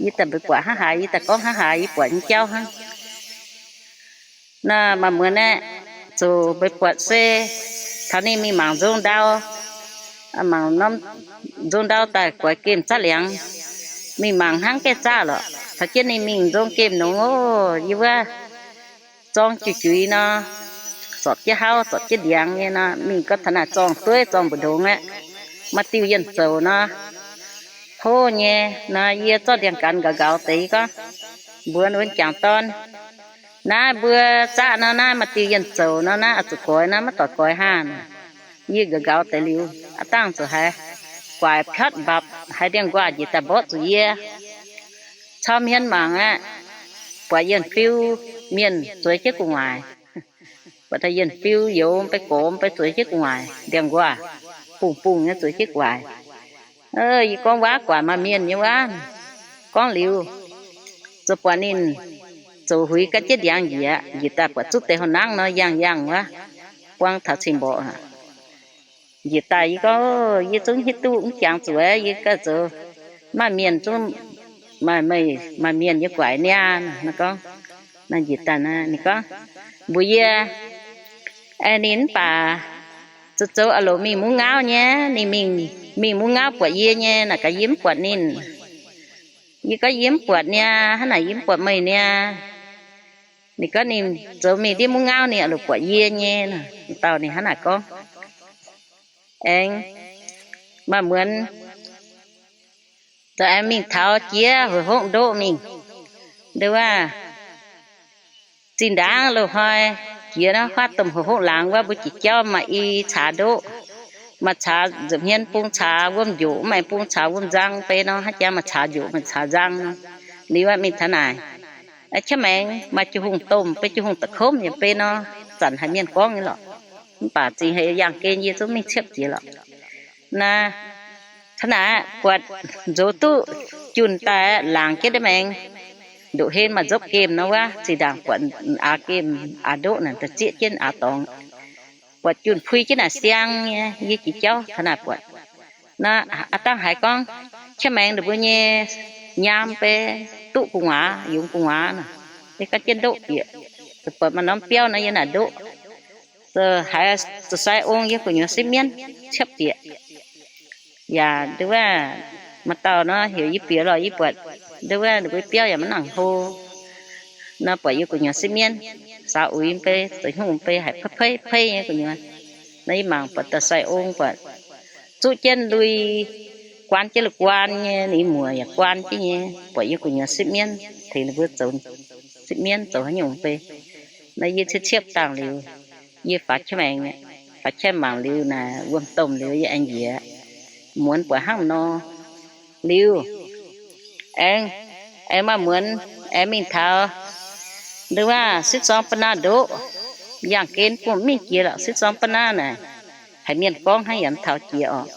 Yie daaih mbeix buatc hnangv haaix, yie daaih gorngv hnangv haaix, yie buatc nyei jauv hnangv. Naaiv maaih muonz aeqv, ziouc mbeix buatc se taux ninh mingh mangc nzong ndau, mangc norm nzong ndau daaih goix gemh zaqv liangx. Mingh mangc hnangv gaengh zaqv lorqc. Taux jienv ninh mingh nzong gemh nongx oc, yie wuov zorng juix juix nor, zorpc jienv hauv, zorpc jienv ndiangx nyei nor, mingh gorngv taux naaic zorng dueiv, zorng mbu'ndongx aeqv, maaih diuh yienh zoux nor, tov nyei nor, yie zorqv ndiangx-gaanx nqaux nqaux deix, yie gorngv mbuox wuov jangc dorn, naaiv mbuo zaqv nor, naaiv maaih diuh yienh zoux nor, naaiv oix zuqc goix nor, maiv doic goix hnangv. Yie nqaux nqaux deix liuz, aav dangh zuqc haiz guaix piatv mbapc, haiz ndiangx-nquaah njiec daaih mborqv zuqc yie. Cau hmien mangc aeqv, buatc yienh fiu mienh zueiz jienv gu'nguaaic. Buatc taux yienh fiu youz mv bei gorx mv bei zueiz jienv gu'nguaaic, ndiangx-nquaah bungx bungx nyei zueiz jienv gu'nguaaic. Yie gorngv, Waav guaax maaih mienh nyei wuov. Gorngv liuz, ziouc buatc ninh zoux huix gan jienv ndiangx njiec, njiec daaih buatc zuqv deix houh nangv nor yangh yangh wuov, buang taux cing-mborqc. Njiec daaih yie gorngv, Yie zungv hiuv duqv mv jangx zuqc, yie ganh zoux maaih mienh zungv, maaih, maaih mienh nyei guaix niaa. Naaiv gorngv, naaiv njiec daaih naaiv ninh gorngv mbuox yie, aeqv, ninh mv baac zoux zoux a'loc mingh mungv ngauv nyei, ninh mingh, mingh mungv ngauv buatc yie nyei naaic gaax, yie mv buatc ninh. Yie gorngv, Yie mv buatc niaa, hnangv naaic yie mv buatc meih niaa. Ninh gorngv ninh zoux mingh ndiev mungv ngauv ninh oix lorz buatc yie nyei nor. Dauh ninh hnangv naaic gorngv. Aengx maaih muonz zoux aengx mingh taux jiex hoic hongv ndoqv mingh. Nduov waac zinh ndaangc loz-hnoi jiex naaiv huaav domh hoic hongv laangz wuov mbuo jiex jauv maaih i caax ndoqv, maaih caax nza'hmien bung caax wuom njoqc, maaih bung caax wuom nzang bei nor, hnangv jangx maaih caax njoqc maaih caax nzang nor. Liuz aeqv, mingh taux naaic, qaqv maengx maaih jiu hungh domh bei, jiu hungh da'komv yaac bei nor, zanc haiz mienh gorngv nyei lorqc. Mv baac zingx haiz yangh gen yie zungv mingh ciepv jiex lorqc. Naaiv, taux naaic buatc nzox duqv junh daaih laangz jienv ndiev maengx, ndoqc hen maaih nzopv gemh nor wuov, zinh ndaangc buatc aax gemh aax ndoqv naaic da'zieqv jienv aax dorngx. Buatc junh pui jienv naaic siang nyei, yie jiex jauv taux naaic buatc. Naaiv aav dangh haiz gorngv, qaqv maengx ninh mbuo nyei nyaam bei duqv gu'nguaaz, yungz gu'nguaaz nor, yie ganh jienv ndoqv bieqc. Buatc maaih norm biauv nor yie naaic ndoqv. Haiz zuqc sai ong yie gu'nyuoz sipv mienv ciepv bieqc. Yaac nduov waac maaih dauh nor heuc yie bieqc lorqc, yie buatc nduov waac ninh mbuo biauv yaac maiv nangc hlo. Nor buatc yie gu'nyuoz sipv mienv, saux uix bei, zoux hnyungv bei, haiz peiv peiv peiv nyei gu'nyuoz. Nor yie mangc buatc dauh sai ong buatc zuqv jienv lui, guaan jienv lui guaan nyei, ninh muoc yaac guaan jienv nyei. Buatc yie gu'nyuoz sipv mienv, tengx ninh mbuo zoux sipv mienv zoux haaix nyungc bei. Nor yie ciepv ciepv dangh liuz, yie faaux qaqv maengx, faaux qaqv mangc liuz naaic wuom-domh liuz yie aengx njiec, muonz buatc hnangv nor. Liuz aengx, aengx maaih muonz aengx mingh taux nduov waac sipv zorng ba'naaiv ndoqv, yangh gen bun mingh jiex lorqc. Sipv zorng ba'naaiv naaic haiz mienh gorngv hnangv yaac mv taux jiex orqc.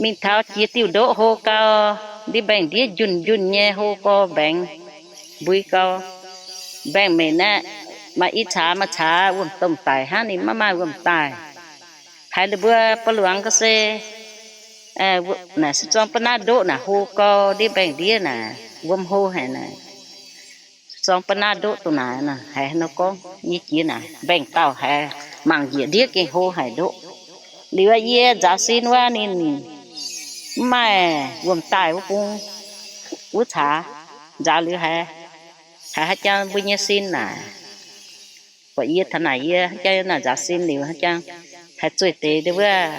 Mingh taux jiex diuh ndoqv hlo gau, ndiev mbaengx-ndiev njunh njunh nyei hlo gau, mbaengx mbui gau. Mbaengx-mbenc naaiv maaih i caax maaih caax wuom-domh daic hnangv, ninh maiv maaih wuom daaih. Haiz ninh mbuo ba'luangz ga'sie, naaic sipv zorng ba'naaiv ndoqv naaic hlo gau, ndiev mbaengx-ndiev naaic wuom hlo haic naaic. Sipv zorng ba'naaiv ndoqv dongh naaic nor, haiz haaix nor gorngv, yie jiex naaic mbaengx-dauh haiz mangc njiec ndiev gengh hlo haic ndoqv. Liuz yie nzaaux sin wuov ninh mv maaih wuom daaih wuov bung wuov caax, nzaaux liuz haiz, haiz haaix jangx mbuo nyei sin naaic. Buatc yie taux naaic yie haaix jangx naaic nzaaux sin liuz haaix jangx haiz zueih deix wuov,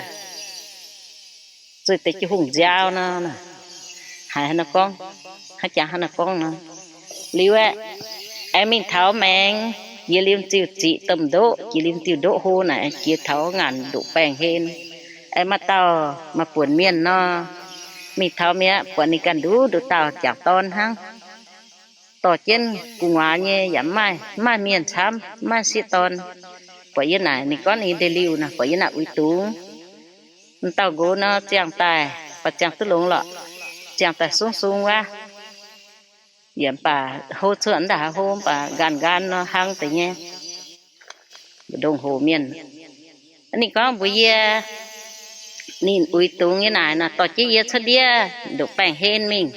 zueih deix jiu hungh nziaaux nor, haiz haaix nor gorngv, haaix jangx haaix nor gorngv nor. Liuz aeqv, aengx mingh taux maengx, jiex liemh ziuh ziqc domh ndoqv, jiex liemh diuh ndoqv hlo naaic, jiex taux ngaanc ndoqv baengh hlen. Aengx maaih dauh maaih buonc mienh nor, mingh taux mi'aqv, buatc ninh ganh nduqc nduqc dauh jangc dorn hnangv. Dorh jienv gu'nguaaz nyei yaac mv maaih, mv maaih mienh camv, mv maaih sieqv dorn. Buatc yie naaic ninh gorngv ninh ndeic-liuh nor, buatc yie naaic uix dungz. M'dauh nqox nor ziangh daaih, baac ziangh duqv longx lorqc, ziangh daaih sung sung wuov. Yaac mv baac hlo cuotv ndaaih haaix hlo mv baac nqaanh nqaanh nor hlang deix nyei. Mbu'ndongx hoc mienh. Ninh gorngv mbuox yie, ninh uix dungz nyei naaic nor, dorh jienv yie cuotv ndiev ndoqc baengh hlen mingh,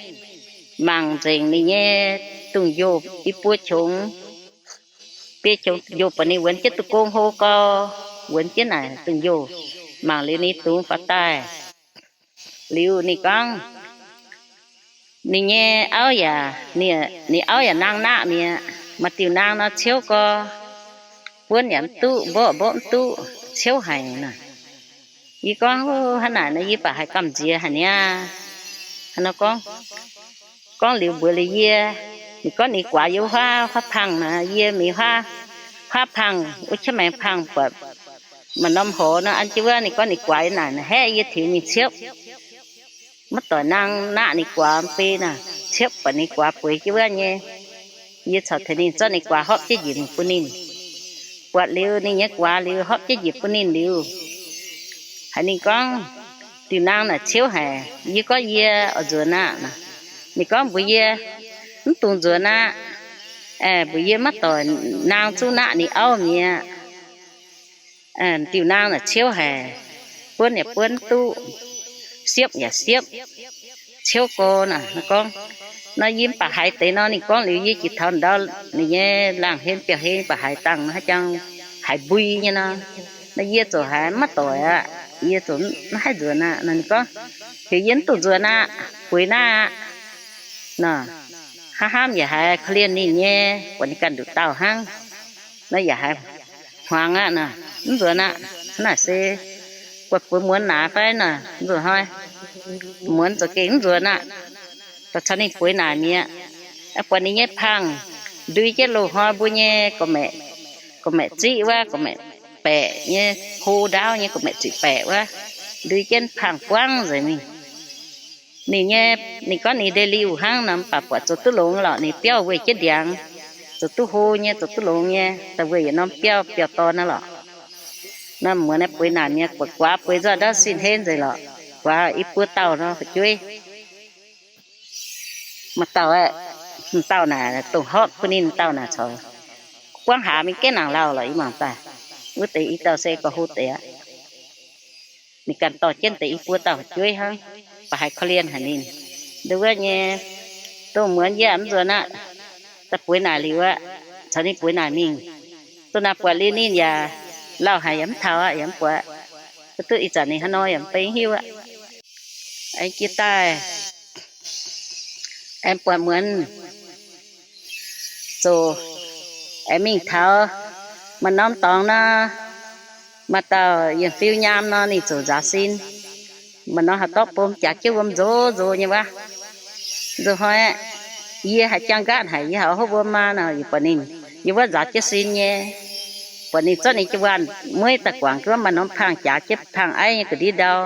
mangc nzengc ninh nyei dungz-njoh i buo qongx. Biei qongx njoh buatc ninh wuonx jienv duqv gong hlo gau, wuonx jienv naaic dungz-njoh, mangc liuz ninh dungz faaux daaih. Liuz ninh gorngv, ninh nyei auv yaac, ninh auv yaac nang naqv mi'aqv. Maaih diuh nang nor ciouv gau, buonv yaac mv duqv, mborqv mborqv mv duqv, ciouv haic nor. Yie gorngv, hnangv naaic nor yie baac haiz gamh nziex haic niaa. Hnangv nor gorngv, gorngv liuz mbuox liuz yie, ninh gorngv ninh guaax yiem huaav, huaav pangh nor, yie mingh huaav, huaav pangh wuov qaqv maengx pangh buatc maaih norm horx nor an jienv wuov, ninh gorngv ninh guaax yiem naaic nor, haeqv yie tiux mingh ciepv. Maiv doic nang naqv ninh guaax mv bei nor, ciepv buatc ninh guaax bueix jienv wuov nyei. Yie caux tengx ninh zorqv ninh guaax hopv jienv njiec mingh bun ninh. Buatc liuz ninh nyei guaax liuz hopv jienv njiec bun ninh liuz, haiz ninh gorngv, diuh nang naaic ciouv haic. Yie gorngv, yie oix nzuonx aqv. Ninh gorngv mbuox yie, mv dungx nzuonx aqv. Mbuox yie maiv doic nang zuqc naqv ninh auv mi'aqv. Diuh nang naaic ciouv haic, buonv yaac buonv duqv, siepv yaac siepv, ciouv gau naaic. Gorngv nor yie mv baac haiz deix nor, ninh gorngv liuz yie jiex taux ndau ninh nyei laangh hlen biauv-hlen baac haiz dangh haaix jangx haiz mbui nyei nor. Nor yie ziouc haiz maiv doic aqv, yie ziouc mv haih nzuonx aqv. Nor ninh gorngv, heuc yie mv dungx nzuonx aqv, bueix naaiv aqv. Nor, Hnamv hnamv yaac haiz korv-lienh ninh nyei, buatc ninh ganh nduqc dauh hnangv. Naaiv yaac haiz hmuangx aqv nor, mv nzuonx aqv. Naaiv se buatc bueix muonz naaic fai nor, mv nzuonx hnoi. Muonz zoux gengh mv nzuonx aqv. Daaih caux ninh bueix naaic mi'aqv. Buatc ninh nyei pangh ndui jienv loz-hnoi mbuo nyei gorqv-maeqv ziqv wuov, gorqv-maeqv baeqc nyei, hlo ndaauv nyei gorqv-maeqv ziqc baeqc wuov, ndui jienv pangh buangv nzengc mingh. Ninh nyei, ninh gorngv ninh ndeic-liuh hnangv nor, mv baac buatc zoux duqv longx lorqc. Ninh biauv weih jienv ndiangx, zoux duqv hlo nyei, zoux duqv longx nyei, daaih weih yietc norm biauv, biauv-dorn naaiv lorqc. Naaiv muonz naaiv bueix naaic mi'aqv, buatc guaax bueix nzorqv ndaauv sin henv nzengc lorqc. Guaax i buo dauh nor fu'jueiv. Maaih dauh aeqv, m'dauh naaic dongh horpc bun ninh dauh naaic caux guangv hlaax mingh gaengh nangc lauh lorqc. Yie mangc daaih, wuov deix i dauh se gorx-hlo deix aqv. Ninh ganh dorh jienv deix i buo dauh fu'jueiv hnangv, baac haiz korv-lienh haic ninh. Nduov wuov nyei, dongh muonz yie mv nzuonx aqv. Daaih bueix naaic liuz aqv, caux ninh bueix naaic mingh. Dongh naaic buatc liuz ninh yaac lauh haic, yaac mv taux aqv, yaac mv buatc. Mv duqv ih zanc ninh hnangv nor yaac mv bei hiuv aqv. Aengx jiex daaih, aengx buatc muonz zoqc, aengx mingh taux maaih norm dorngx nor, maaih dauh yienh fiu nyaam nor, ninh zoqc nzaaux sin. Maaih norm haaix dorqv bom jaax jienv wuom nzox nzox nyei wuov. Nzunc hnoi yie haiz jangx nqaatv haic, yie haiz hopv wuom maa nor, yie buatc ninh yiem wuov nzaaux jienv sin nyei. Buatc ninh zorqv ninh jiu-waanh mueiv daaih guangc jienv wuov, maaih norm pangh jaax jienv pangh aiv nyei ga'ndiev ndau.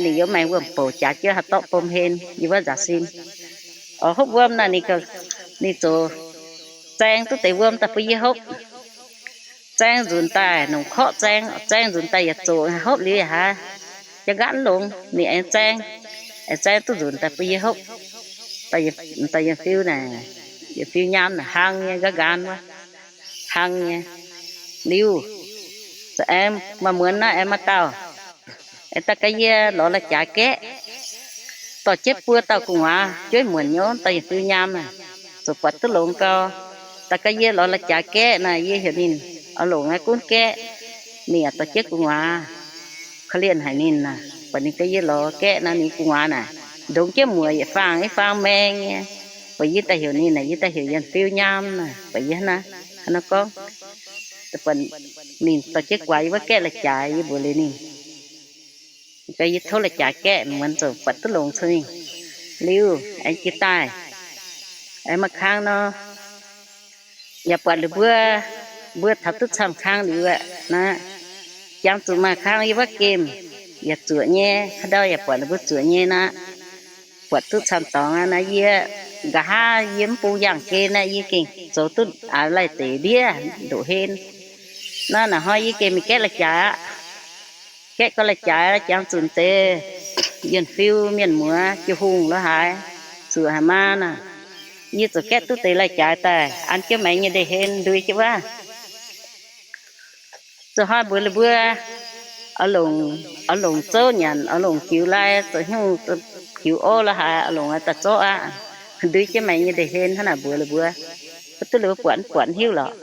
Ninh yiem maengx wuom-bouc jaax jienv haaix dorqv bom hlen yiem wuov nzaaux sin. Oix hopv wuom naaic, ninh zoqc zaeng duqv deix wuom daaih bun yie hopv. Zaeng nzunc daaih nongc korqv zaeng, zaeng nzunc daaih yaac zoqc, hopv liuz yaac haiz jangx nqaatv mv longx, ninh aengx zaeng, aengx zaeng duqv nzunc daaih bun yie hopv. Daaih yienh fiu naaic, yienh fiu nyaam naaic hlang nyei, nqaatv nqaatv wuov, hlang nyei. Liuz, aengx maaih muonz naaiv aengx maaih dauh, aengx daaih gaax yie lorz la'jaaix gaeqv, dorh jienv buo dauh gu'nguaaz jueiv muonc nyei, daaih yienh fiu nyaam naaic, zoqc buatc duqv longx gau. Daaih gaax yie lorz la'jaaix gaeqv naaic, yie heuc ninh oix longc aqv gunv gaeqv. Ninh yaac dorh jienv gu'nguaaz, korv-lienh haic ninh naaic, buatc ninh gaax yie lorz gaeqv naaic, ninh gu'nguaaz naaic ndongx jienv muoc yietc faang yietc faang maeng nyei. Buatc yie daaih heuc ninh naaic, yie daaih heuc yienh fiu nyaam naaic, buatc yie hnangv naaiv gorngv, ninh dorh jienv guaax yie wuov gaeqv la'jaaix, yie mbuox liuz ninh, gaax yie tov la'jaaix gaeqv, muonz zoqc buatc duqv longx cong mingh. Liuz aengx jiex daaih, aengx maaih kang nor, yaac buatc ninh mbuo, mbuo taux duqv camv kang liuz aqv naaic, jangx zuqc maaih kang yie wuov gemh, yaac zuoqc nyei, haaix ndau yaac buatc ninh mbuo zuoqc nyei naaic. Buatc duqv camv dorngx aqv naaic, yie nqa'haav yie mv bung yangh gen naaic, yie gengh zoux duqv aax laih deix ndiev ndoqc hen. Naaiv naaic hnoi yie gengh mingh gaeqv la'jaaix aqv. Gaeqv gau la'jaaix, jangx zuqc deix yienh fiu mienh muoz jiu hungh lorz haaix, zuoqc haaix maa naaic, yie ziouc gaeqv duqv deix la'jaaix daaih an jienv maengx nyei ndeic-hlen ndui jienv wuov. Zoux hnoi mbuox ninh mbuo, oix longc zouv nyanc, oix longc jiux lai, zoux hnyungv jiux orv lorz haaix, oix longc daaih zorqv aqv, ndui jienv maengx nyei ndeic-hlen hnangv naaic mbuox ninh mbuo. Mv duqv ninh mbuo buatc mv buatc mv hiuv lorqc.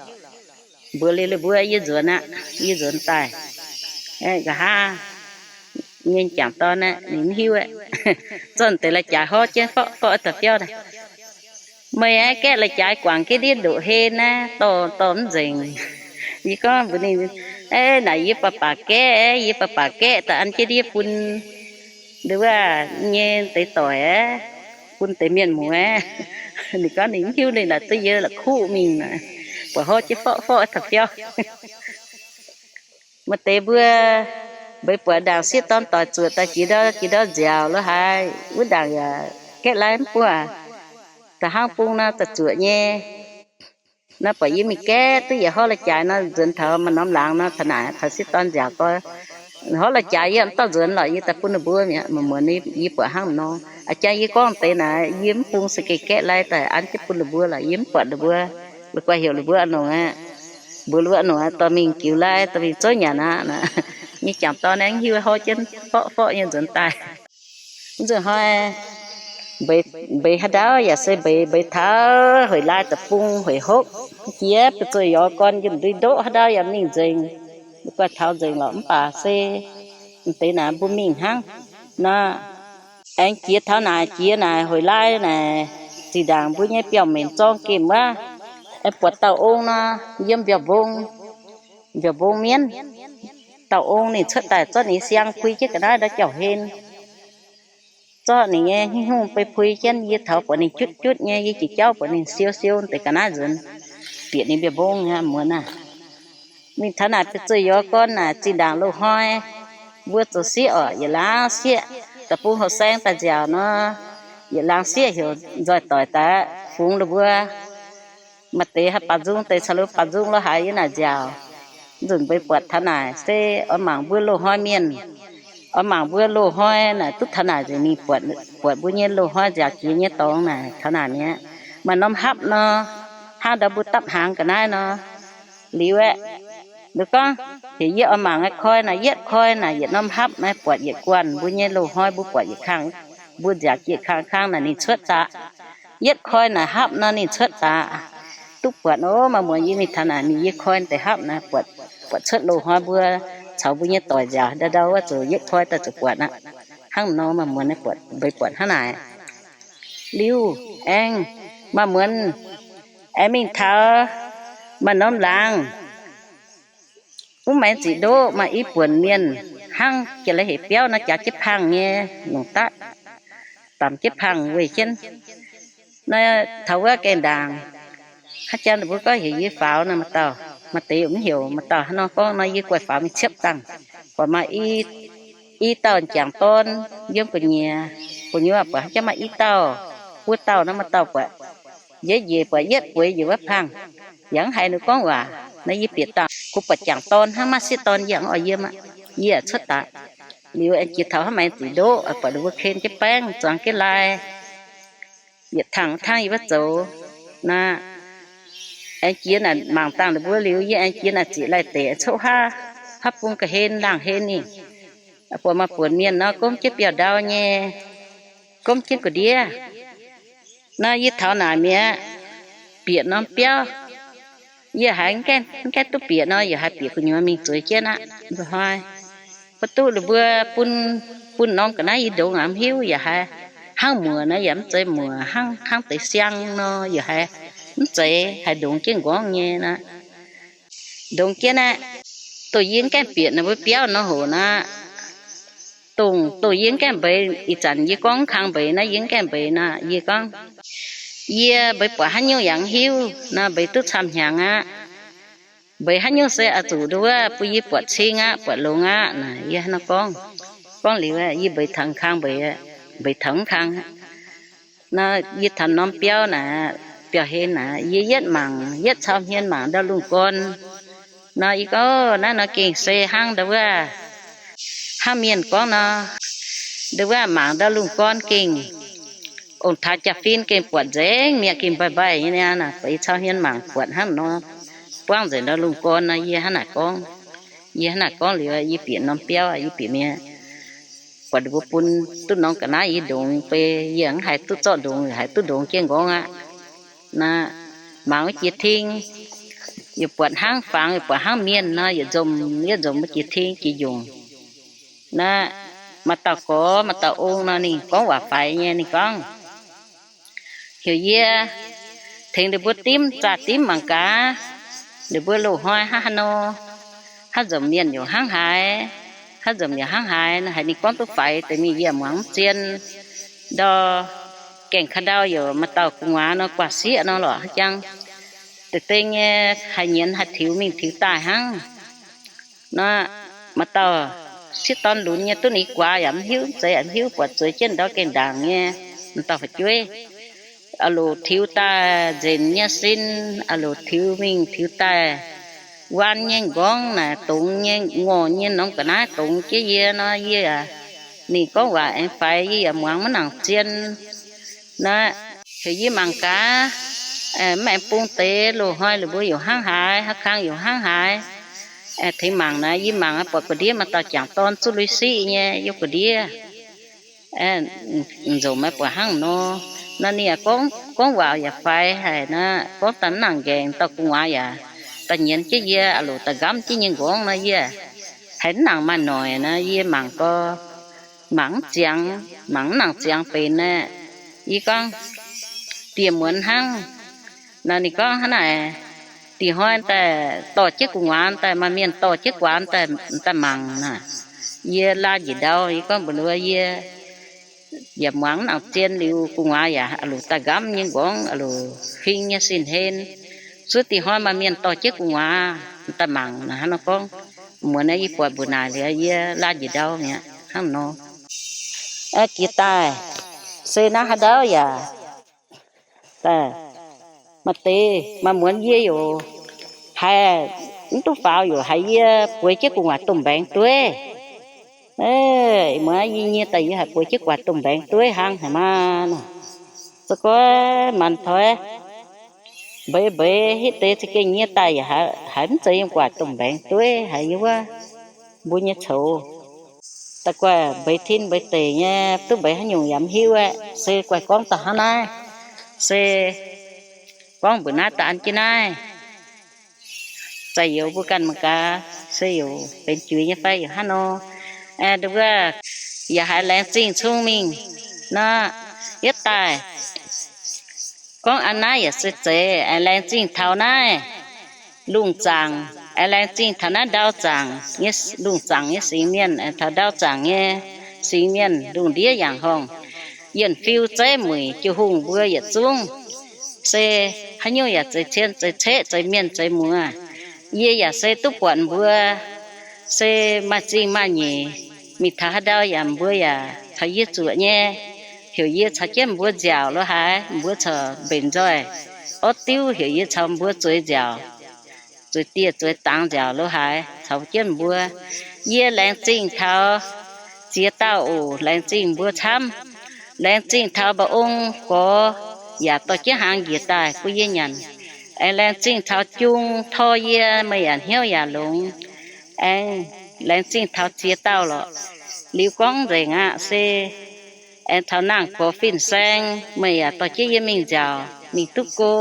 Mbuox liuz ninh mbuo, yie nzuonx aqv, yie nzuonx daaih. Nqa'haav nyei jangc dorn aeqv, ninh mv hiuv aeqv, zorqv deix la'jaaix horv jienv forqv forqv taux biauv daaih. Meih aeqv, gaeqv la'jaaix guangc jienv ndiev ndoqc hen naaiv, dorh dorh mv nzengc. Yie gorngv mbuox ninh, Aav, naaic yie baac baac gaeqv, yie baac baac gaeqv daaih an jienv ndiev bun nduov nyei deix doic aeqv, bun deix mienh muoz aeqv. Ninh gorngv ninh mv hiuv, ninh naaic duqv yie la'kuqv mingh, buatc horv jienv forqv forqv taux biauv. Maaih deix mbuo mbeix buatc ndaangc sieqv dorn doic zuoqc daaih jiex ndau jiex ndau nziaauc lorz haaix, wuov ndaangc yaac gaeqv lai mv buatc, da'hnangv bung nor daaih zuoqc nyei. Naaiv buatc yie mingh gaeqv duqv yietc horv la'jaaix nor, nzuonx taux maaih norm laangz nor, taux naaic taux sieqv dorn nziaauc gau, horv la'jaaix yie mv dorh nzuonx lorqc, yie daaih bun ninh mbuo mi'aqv. Maaih muonz yie buatc hnangv nor, a'jang yie gorngv deix naaic, yie mv bung se gengh gaeqv lai daaih an jienv bun ninh mbuo lorqc, yie mv buatc ninh mbuo. La'guaih heuc ninh mbuo a'nongx aqv, mbuox ninh mbuo a'nongx aqv, dorh mingh jiux lai, dorh mingh zouv nyanc aqv. Nyei jangc dorn aengx hiuv horv jienv forqv forqv nyei nzuonx daaih. Mv nzunc hnoi mbeix haaix ndau yaac se mbeix, mbeix taux hueic laai deic-bung hueic hopv, jiex ba'zueiz yorx gorn njien-ndui ndoqv haaix ndau yaac mingh nzengc. Guaih taux nzengc lorqc mv baac se deix naaic mbuo mingh hnangv nor. Aengx jiex taux naaic, jiex naaic hueic laai naaic, Zinh ndaangc mbuo nyei biauv-menc zorng gemh wuov, buatc dauh ong nor, yiem mbiauh mbong, mbiauh mbong mienv. Dauh ong ninh cuotv daaih zorqv ninh siang pui jienv ga'naaiv ndau jauv-hlen. Zorqv ninh nyei hnyungv-hnyungv beiv pui jienv. Yie taux buatc ninh jutv jutv nyei, yie jiex jauv buatc ninh siou siou deix ga'naaiv nzuonx, bieqc ninh mbiauh mbong aqv, muonz aav. Mingh taux naaic beiv zueih yorx gorn naaic, zinh ndaangc loz-hnoi mbuo zoux sieqv orqc, yietc laangz sieqv, da'bung houx saeng daaih nziaauc nor, yietc laangz sieqv heuc nzoih doic daaih fungx la'mbuo. Maaih deix haaix baac nzung deix caux la'mbuo baac nzung lo haaix yiem naaic nziaauc. Nzunc mbeix buatc taux naaic se oix mangc mbuo loz-hnoi mienh, oix mangc mbuo loz-hnoi naaic duqv taux naaic nzengc mingh buatc, buatc mbuo nyei loz-hnoi nziaauc jiex nyei dorngx naaic taux naaic mi'aqv. Maaih norm hapv nor, hnangv ndau mbuo dapv hnaangx ga'naaiv nor. Liuz aeqv, ninh gorngv, heuc yie oix mangc aqv, koi naaic, yietv koi naaic, yietc norm hapv naaic buatc yietc guanh mbuo nyei loz-hnoi, mbuo buatc yietc kang, mbuo nziaauc jiex kang kang naaic ninh cuotv zaqc. Yietv koi naaic hapv nor ninh cuotv zaqc. Duqv buatc nor, maaih muonz yie mingh taux naaic mingh yie koi deix hapv naaic, buatc cuotv loz-hnoi mbuo caux mbuo nyei doic nziaauc ndau ndau wuov, zuqc yietv koi daaih zuqc buatc aqv. Hnangv nor maaih muonz buatc, mbeix buatc hnangv naaic. Liuz aengx maaih muonz aengx mingh taux maaih norm laangz, mv maengx ziqc ndoqv maaih i buonc mienh hnangv jiex la'hec biauv nor, jaax jienv pangh nyei longc daqv, damc jienv pangh weih jienv. Naaiv taux wuov gaengh ndaangc, haaix jangx ninh mbuo gorngv heuc yie faaux naaic, maaih dauh, maaih deix mv heuc, maaih dauh hnangv nor gorngv nor, yie guaih faaux mingh ciepv dangh, buatc maaih i dauh m'jangc dorn yiem gu'nyuoz, gu'nyuoz buatc haaix jangx maaih i dauh, wuov dauh nor maaih dauh buatc njiec njiec buatc yietv bueix njiec wuov pangh, yaac mv haiz ninh gorngv waac. Naaiv yie bieqc dangh, kuv buatc m'jangc dorn hnangv, maaih sieqv dorn yie mv oix yiem aqv. Yie cuotv daaih liuz aengx jiex taux hnangv maengx ziqc ndoqv, buatc ninh mbuo ken jienv baengv, zuangx jienv lai, yietc tangh tangv yie mbuo zoux. Naaiv aengx jiex naaic mangc dangh ninh mbuo liuz, yie aengx jiex naaic ziqc lai deic, coqv haav, haav bung ga'hlen laangh hlen ninh, buatc maaih buonc mienh nor gomv jienv biauv-ndau nyei, gomv jienv gu'ndiev. Naaiv yie taux naaic mi'aqv, bieqc norm biauv, yie haiz mv gaengh duqv bieqc nor, yaac haiz bieqc gu'nyuoz mingh zueiz jienv aqv. Ndo hnoi mv duqv ninh mbuo bun, bun norm ga'naaiv yie ndongx aqv, mv hiuv yaac haiz hnangv muoc nor yaac mv zeiz muoc, hnangv, hnangv deix siang nor yaac haiz mv zeiz, haiz ndongx jienv nqorngv nyei nor. Ndongx jienv aqv. Dongh yie mv gaengh bieqc ninh mbuo biauv nor hoc nor, dongh, dongh yie mv gaengh mbeix, ih zanc yie gorngv mv kang mbeix naaiv, yie mv gaengh mbeix nor, yie gorngv, yie mbeix buatc haaix nyungc yaac mv hiuv nor, mbeix duqv camv hnyangx aqv. Mbeix haaix nyungc se oix zuqc nduov bun yie buatc cing aqv, buatc longx aqv naaic, yie hnangv nor gorngv. Gorngv liuz, yie mbeix taux kang mbeix, mbeix taux mv kang aqv. Naaiv yie taux norm biauv naaic, biauv-hlen naaic, yie yietv mangc, yietv cau hmien mangc ndau lungh gorn. Nor yie gorngv, naaiv nor gengh se hnangv ndau wuov, hnangv mienh gorngv nor, ndau wuov mangc ndau lungh gorn gengh ong-taaix jaa-fin gengh buatc nzengc mi'aqv, gengh mbaih mbaih nyei niaa. Naaic buatc yie cau hmien mangc buatc hnangv nor, buangv nzengc ndau lungh gorn nor. Yie hnangv naaic gorngv, yie hnangv naaic gorngv liuz, yie bieqc norm biauv, yie bieqc mienh buatc ninh mbuo bun duqv norm ga'naaiv yie ndongx, beiv yie mv haih duqv zorqv ndongx, haiz duqv ndongx jienv nqorngv aqv. Naaiv mangc wuov jiex ting, yaac buatc hnangv fangx, yaac buatc hnangv mienh nor, yietc nzomc yietc nzomc wuov jiex ting jiex njongc. Naaiv maaih dauh gorx, maaih dauh ong nor, ninh gorngv waac faix nyei. Ninh gorngv, heuc yie tengx ninh mbuo dimv, zaah dimv mangc gaax, ninh mbuo loz-hnoi hnangv haaix nor, haaix nzomc mienh yaac hnangv haaix, haaix nzomc yaac hnangv haaix. Naaiv haiz ninh gorngv duqv faix deix mingh, yie muangx mv zien. Ndau gaengh ka'ndau yaac maaih dauh gu'nguaaz nor, guaax sieqv nor lorqc, haaix jangx deix deng nyei, haih nyienz haih tiux mingh tiux daaih hnangv. Naaiv maaih dauh sieqv dorn lunx nyei, duqv ninh guaax yaac mv hiuv, zeiz yaac mv hiuv, buatc zueiz jienv ndau gaengh ndaangc nyei. Maaih dauh fu'jueiv, a'loc tiux daaih nzenc nyei sin, a'loc tiux mingh tiux daaih waan nyei nqorngv naaic, dongz nyei, ngorc nyei norm ga'naaiv dongz jienv yie nor, yie, ninh gorngv waac aengx faix, yie yaac muangx maiv nangc zien. Naaiv heuc yie mangc gaax, mv aengx bung deix loz-hnoi ninh mbuo yaac hnangv haaix, haaix kang yaac hnangv haaix. Tengx mangc naaiv, yie mangc buatc ga'ndiev maaih dauh jangc dorn zuqc lui-siqv nyei yiem ga'ndiev. Nzunc maiv buatc hnangv nor. Naaiv ninh yaac gorngv, gorngv waac yaac faix haic naaiv, gorngv daaih mv nangc nqaengc, dauh gu'nguaaz yaac daaih nyienz jienv yie, a'loc daaih nqamv jienv nyei nqorngv nor, yie haiz mv nangc maaih noic naaiv, yie mangc gau, mangc mv ziangx, mangc mv nangc ziangx benx naaiv. Yie gorngv, dieh muonz hnangv. Naaic ninh gorngv hnangv naaic, dih hnoi daaih dorh jienv gu'nguaaz daaih, maaih mienh dorh jienv guaax daaih, daaih mangc naaic. Yie laa njiec ndau, yie gorngv mbuox ninh, yie yaac muangx nangc zien liuz, gu'nguaaz yaac a'luc daaih nqamv nyei nqorngv, a'luc fing nyei sin-hlen. Suov dih hnoi maaih mienh dorh jienv gu'nguaaz daaih mangc naaic, hnangv nor gorngv. Muonz naaiv yie buatc mbuox naaic liuz, yie laa njiec ndau mi'aqv hnangv nor. Jiex daaih se naaiv haaix ndau yaac maaih deix maaih muonz yie yaac haiz mv duqv faaux, yaac haiz yie bueix jienv gu'nguaaz domh mbaengx dueiv. Muonz yie nyie daaih yie haiz bueix jienv gu'nguaaz domh mbaengx dueiv hnangv haic maah. Za'gengh manc toix mbeix mbeix hitv deix za'gengh nyie daaih yaac haiz mv zeiz yiem gu'nguaaz domh mbaengx dueiv, haiz yiem wuov mbuo nyei coux. Da'guaih mbeix tin mbeix deic nyei, duqv mbeix haaix nyungc yaac mv hiuv aeqv, se guaih gorngv daaih hnangv naaiv, se gorngv mbuox naaiv daaih an jienv naaiv. Za'gengh youz mbuo ganh mangc gaax se yaac benx juiz nyei fai yaac hnangv nor. Nduov wuov, yaac haiz laengz zingh cong-mengh nor, yietv daaih gorngv an naaiv yaac se zeiz aengx laengz zingh taux naaiv lungh zaangc, aengx laengz zingh taux naaiv ndau zaangc nyei, lungh zaangc nyei singx mienh, aengx taux ndau zaangc nyei singx mienh lungh ndiev yangh horngh, yienh fiu zeiv mueic jiu hungh mbuo yietc zungv, se haaix nyungc yaac zeiz cien zeiz ceqv zeiz mienh zeiz muoz. Yie yaac se duqv buatc mbuo se maaih zingh maaih nyeic, mingh taux haaix ndau yaac mbuo yaac caux yie zuoqc nyei. Heuc yie caux jienv mbuo nziaauc lo haaix, mbuo corc mbenc nzoih orv diuv, heuc yie caux mbuo zueiz nziaauc, zueiz dieh zueiz dangx nziaauc lo haaix caux jienv mbuo. Yie laengz zingh taux ziex dauh oc, laengz zingh mbuo camv. Laengz zingh taux mba'ong gorx yaac dorh jienv hnaangx njiec daaih bun yie nyanc. Aengx laengz zingh taux jung tor yie, meih yaac hnyouv yaac longx. Aengx laengz zingh taux ziex dauh lorqc. Liuz gorngv nzengc aqv se aengx taux naang-gorx fin-saeng, meih yaac dorh jienv yie mingh nziaauc mingh duqv go.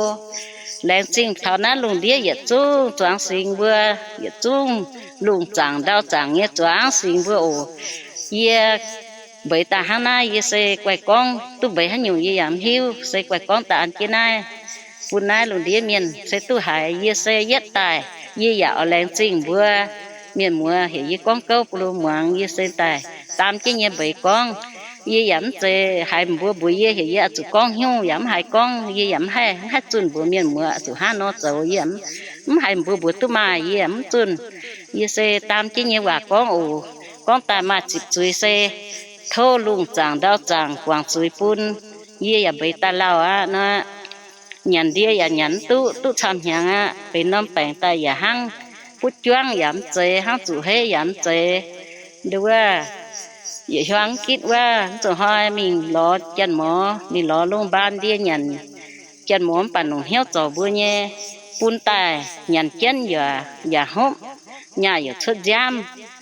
Laengz zingh taux naaiv lungh ndiev yietc zungv zuangx singx mbuo, yietc zungv lungh zaangc ndau zaangc nyei zuangx singx mbuo oc. Yie mbeix daaih hnangv naaiv, yie se guaih gorngv duqv mbeix haaix nyungc yie yaac mv hiuv, se guaih gorngv daaih an jienv naaiv bun naaiv lungh ndiev mienh se duqv haiz. Yie se yietv daaih yie yaac oix laengz zingh mbuo mienh muoz, heuc yie gorngv gouv bun mbuo muangx. Yie se daaih daam jienv nyei mbeix gorngv. Yie yaac mv zeiz haiz mbuo mbuox yie heuc yie oix zuqc gorngv hnyouv, yaac mv haiz gorngv. Yie yaac mv haih, mv haih zunh mbuox mienh muoz oix zuqc hnangv nor zoux. Yie mv haiz mbuo mbuox duqv maaih, yie yaac mv zunh. Yie se daam jienv nyei waac gorngv oc. Gorngv daaih maaih zipc zuiz se tov lungh zaangc ndau zaangc guangc zuiz bun. Yie yaac mbeix daaih lauh aqv nor, nyanc ndie yaac nyanc mv duqv, duqv camv hnyangx aqv. Benx norm baengc daaih yaac hnangv butv juangv yaac mv zeiz, hnangv zuqc heiv yaac mv zeiz. Nduov wuov, yietc hiuang mv gitv wuov, mv zuqc hnoi mingh lorz janx-mor, mingh lorz lungh mbaan ndie nyanc. Janx-mor mv baac nongc hnyouv zorc mbuo nyei, bun daaih nyanc jienv yaac, yaac hopv, nyaah yaac cuotv nziaamv.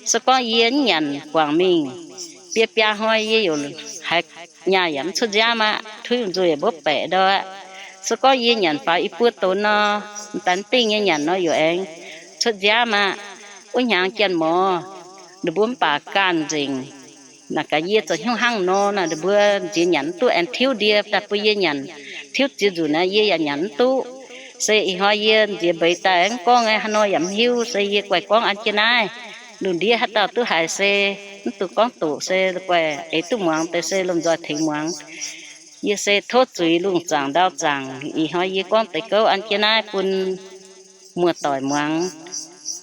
Se gorngv yie mv nyanc guangc mingh, biaa biaa hnoi yie yaac haiz nyaah yaac mv cuotv nziaamv aqv, tuiv nzuih yaac mbuov baeqc ndau aqv. Se gorngv yie nyanc faaux i buo donx nor, m'daaih mv dingh nyei nyanc nor yaac aengx cuotv nziaamv aqv. Wuov hnyangx janx-mor, ninh mbuo mv baac ganh nzengc. Naaic gaax yie zoux hnyouv hnangv nor, naaic ninh mbuo nziex nyanc mv duqv aengx tiuv ndie daaih bun yie nyanc. Tiuv ziex nzunc aqv, yie yaac nyanc mv duqv. Se ih hnoi yie nziex mbeix daaih mv gorngv aqv, haaix nor yaac mv hiuv. Se yie guaih gorngv an jienv naaiv. Lungh ndiev haaix dauh duqv haiz se mv dungx gorngv doqc, se guaih eix duqv muangx deix se lomh nzoih tengx muangx. Yie se tov zuiz lungh zaangc ndau zaangc. Ih hnoi yie gorngv deix gouv an jienv naaiv bun muoz-doic muangx.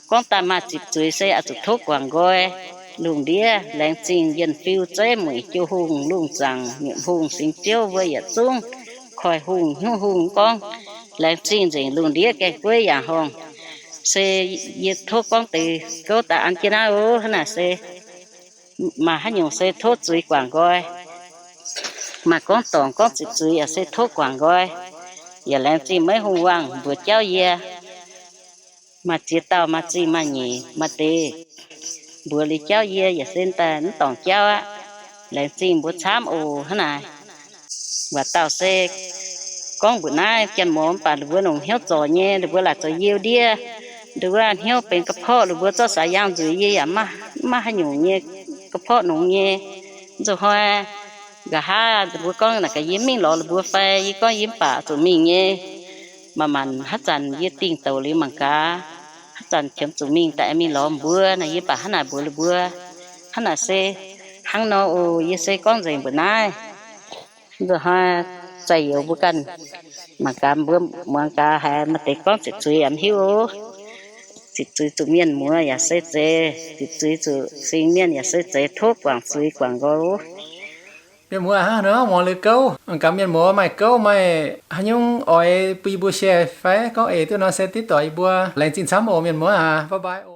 Gorngv daaih maaih zipc zuiz se oix zuqc tov guangc nqoi. Lungh ndiev laengz zingh yienh fiu zeiv mueic jiu hungh lungh zaangc nyutc hungh singx ziouv mbuo yietc zungv, koiv hungh hnyouv hungh gorngv laengz zingh nzengc lungh ndiev gaeng gueiv yaac horngh. Se yie tov gorngv deix gouv daaih an jienv naaiv oc. Hnangv naaic se maaih haaix nyungc se tov zuiz guangc nqoi. Maaih gorngv dorngc gorngv zipc zuiz yaac se tov guangc nqoi. Yaac laengz zingh maiv hungh waangc mbuox jauv yie. Maaih ziex dauh maaih zingh maaih nyeic, maaih deix mbuox liuz jauv yie yaac se daaih mv dorngc jauv aqv. Laengz zingh mbuo camv oc. Hnangv naaic, waac dauh se gorngv mbuox naaiv janx-mor mv baac ninh mbuo nongc hnyouv zorc nyei, ninh mbuo laaic zoux yiu ndiev. Ninh mbuo hnyouv benx ga'porqv, ninh mbuo zorqv saax yaang nzuiz yie yaac mv maaih haaix nyungc nyei ga'porqv nongx nyei. Nzunc hnoi Nqa'haav mbuo gorngv naaic gaax, yie mingh lorz ninh mbuo fai? Yie gorngv yie mv baac zuqc mingh nyei. Manc-manc haaix zanc yie dingh douc liuz mangc gaax, haaix zanc qiemx zuqc mingh daaih mingh lorz mbuo naaic. Yie mv baac hnangv naaic mbuox ninh mbuo, hnangv naaic se hnangv nor oc. Yie se gorngv nzengc mbuoqc naaiv. Nzunc hnoi zaih youz mbuo ganh mangc gaax, mbuo muangx gaax haiz maaih deix gorngv ziqc zuiz yaac mv hiuv oc. Ziqc zuiz zuqc mienh muoz yaac se zeiz, ziqc zuiz zuqc sing mienh yaac se zeiz, tov guangc zuiz guangc nqoi oc. Mienh muoz hnangv nor muangx liuz gouv, mangc gaax mienh muoz maaih gouv maaih haaix nyungc oix bun yie mbuo share fai gorngv eix duqv nor se deix doic yie mbuo laengz zingh camv oc mienh muoz aac. Bye bye.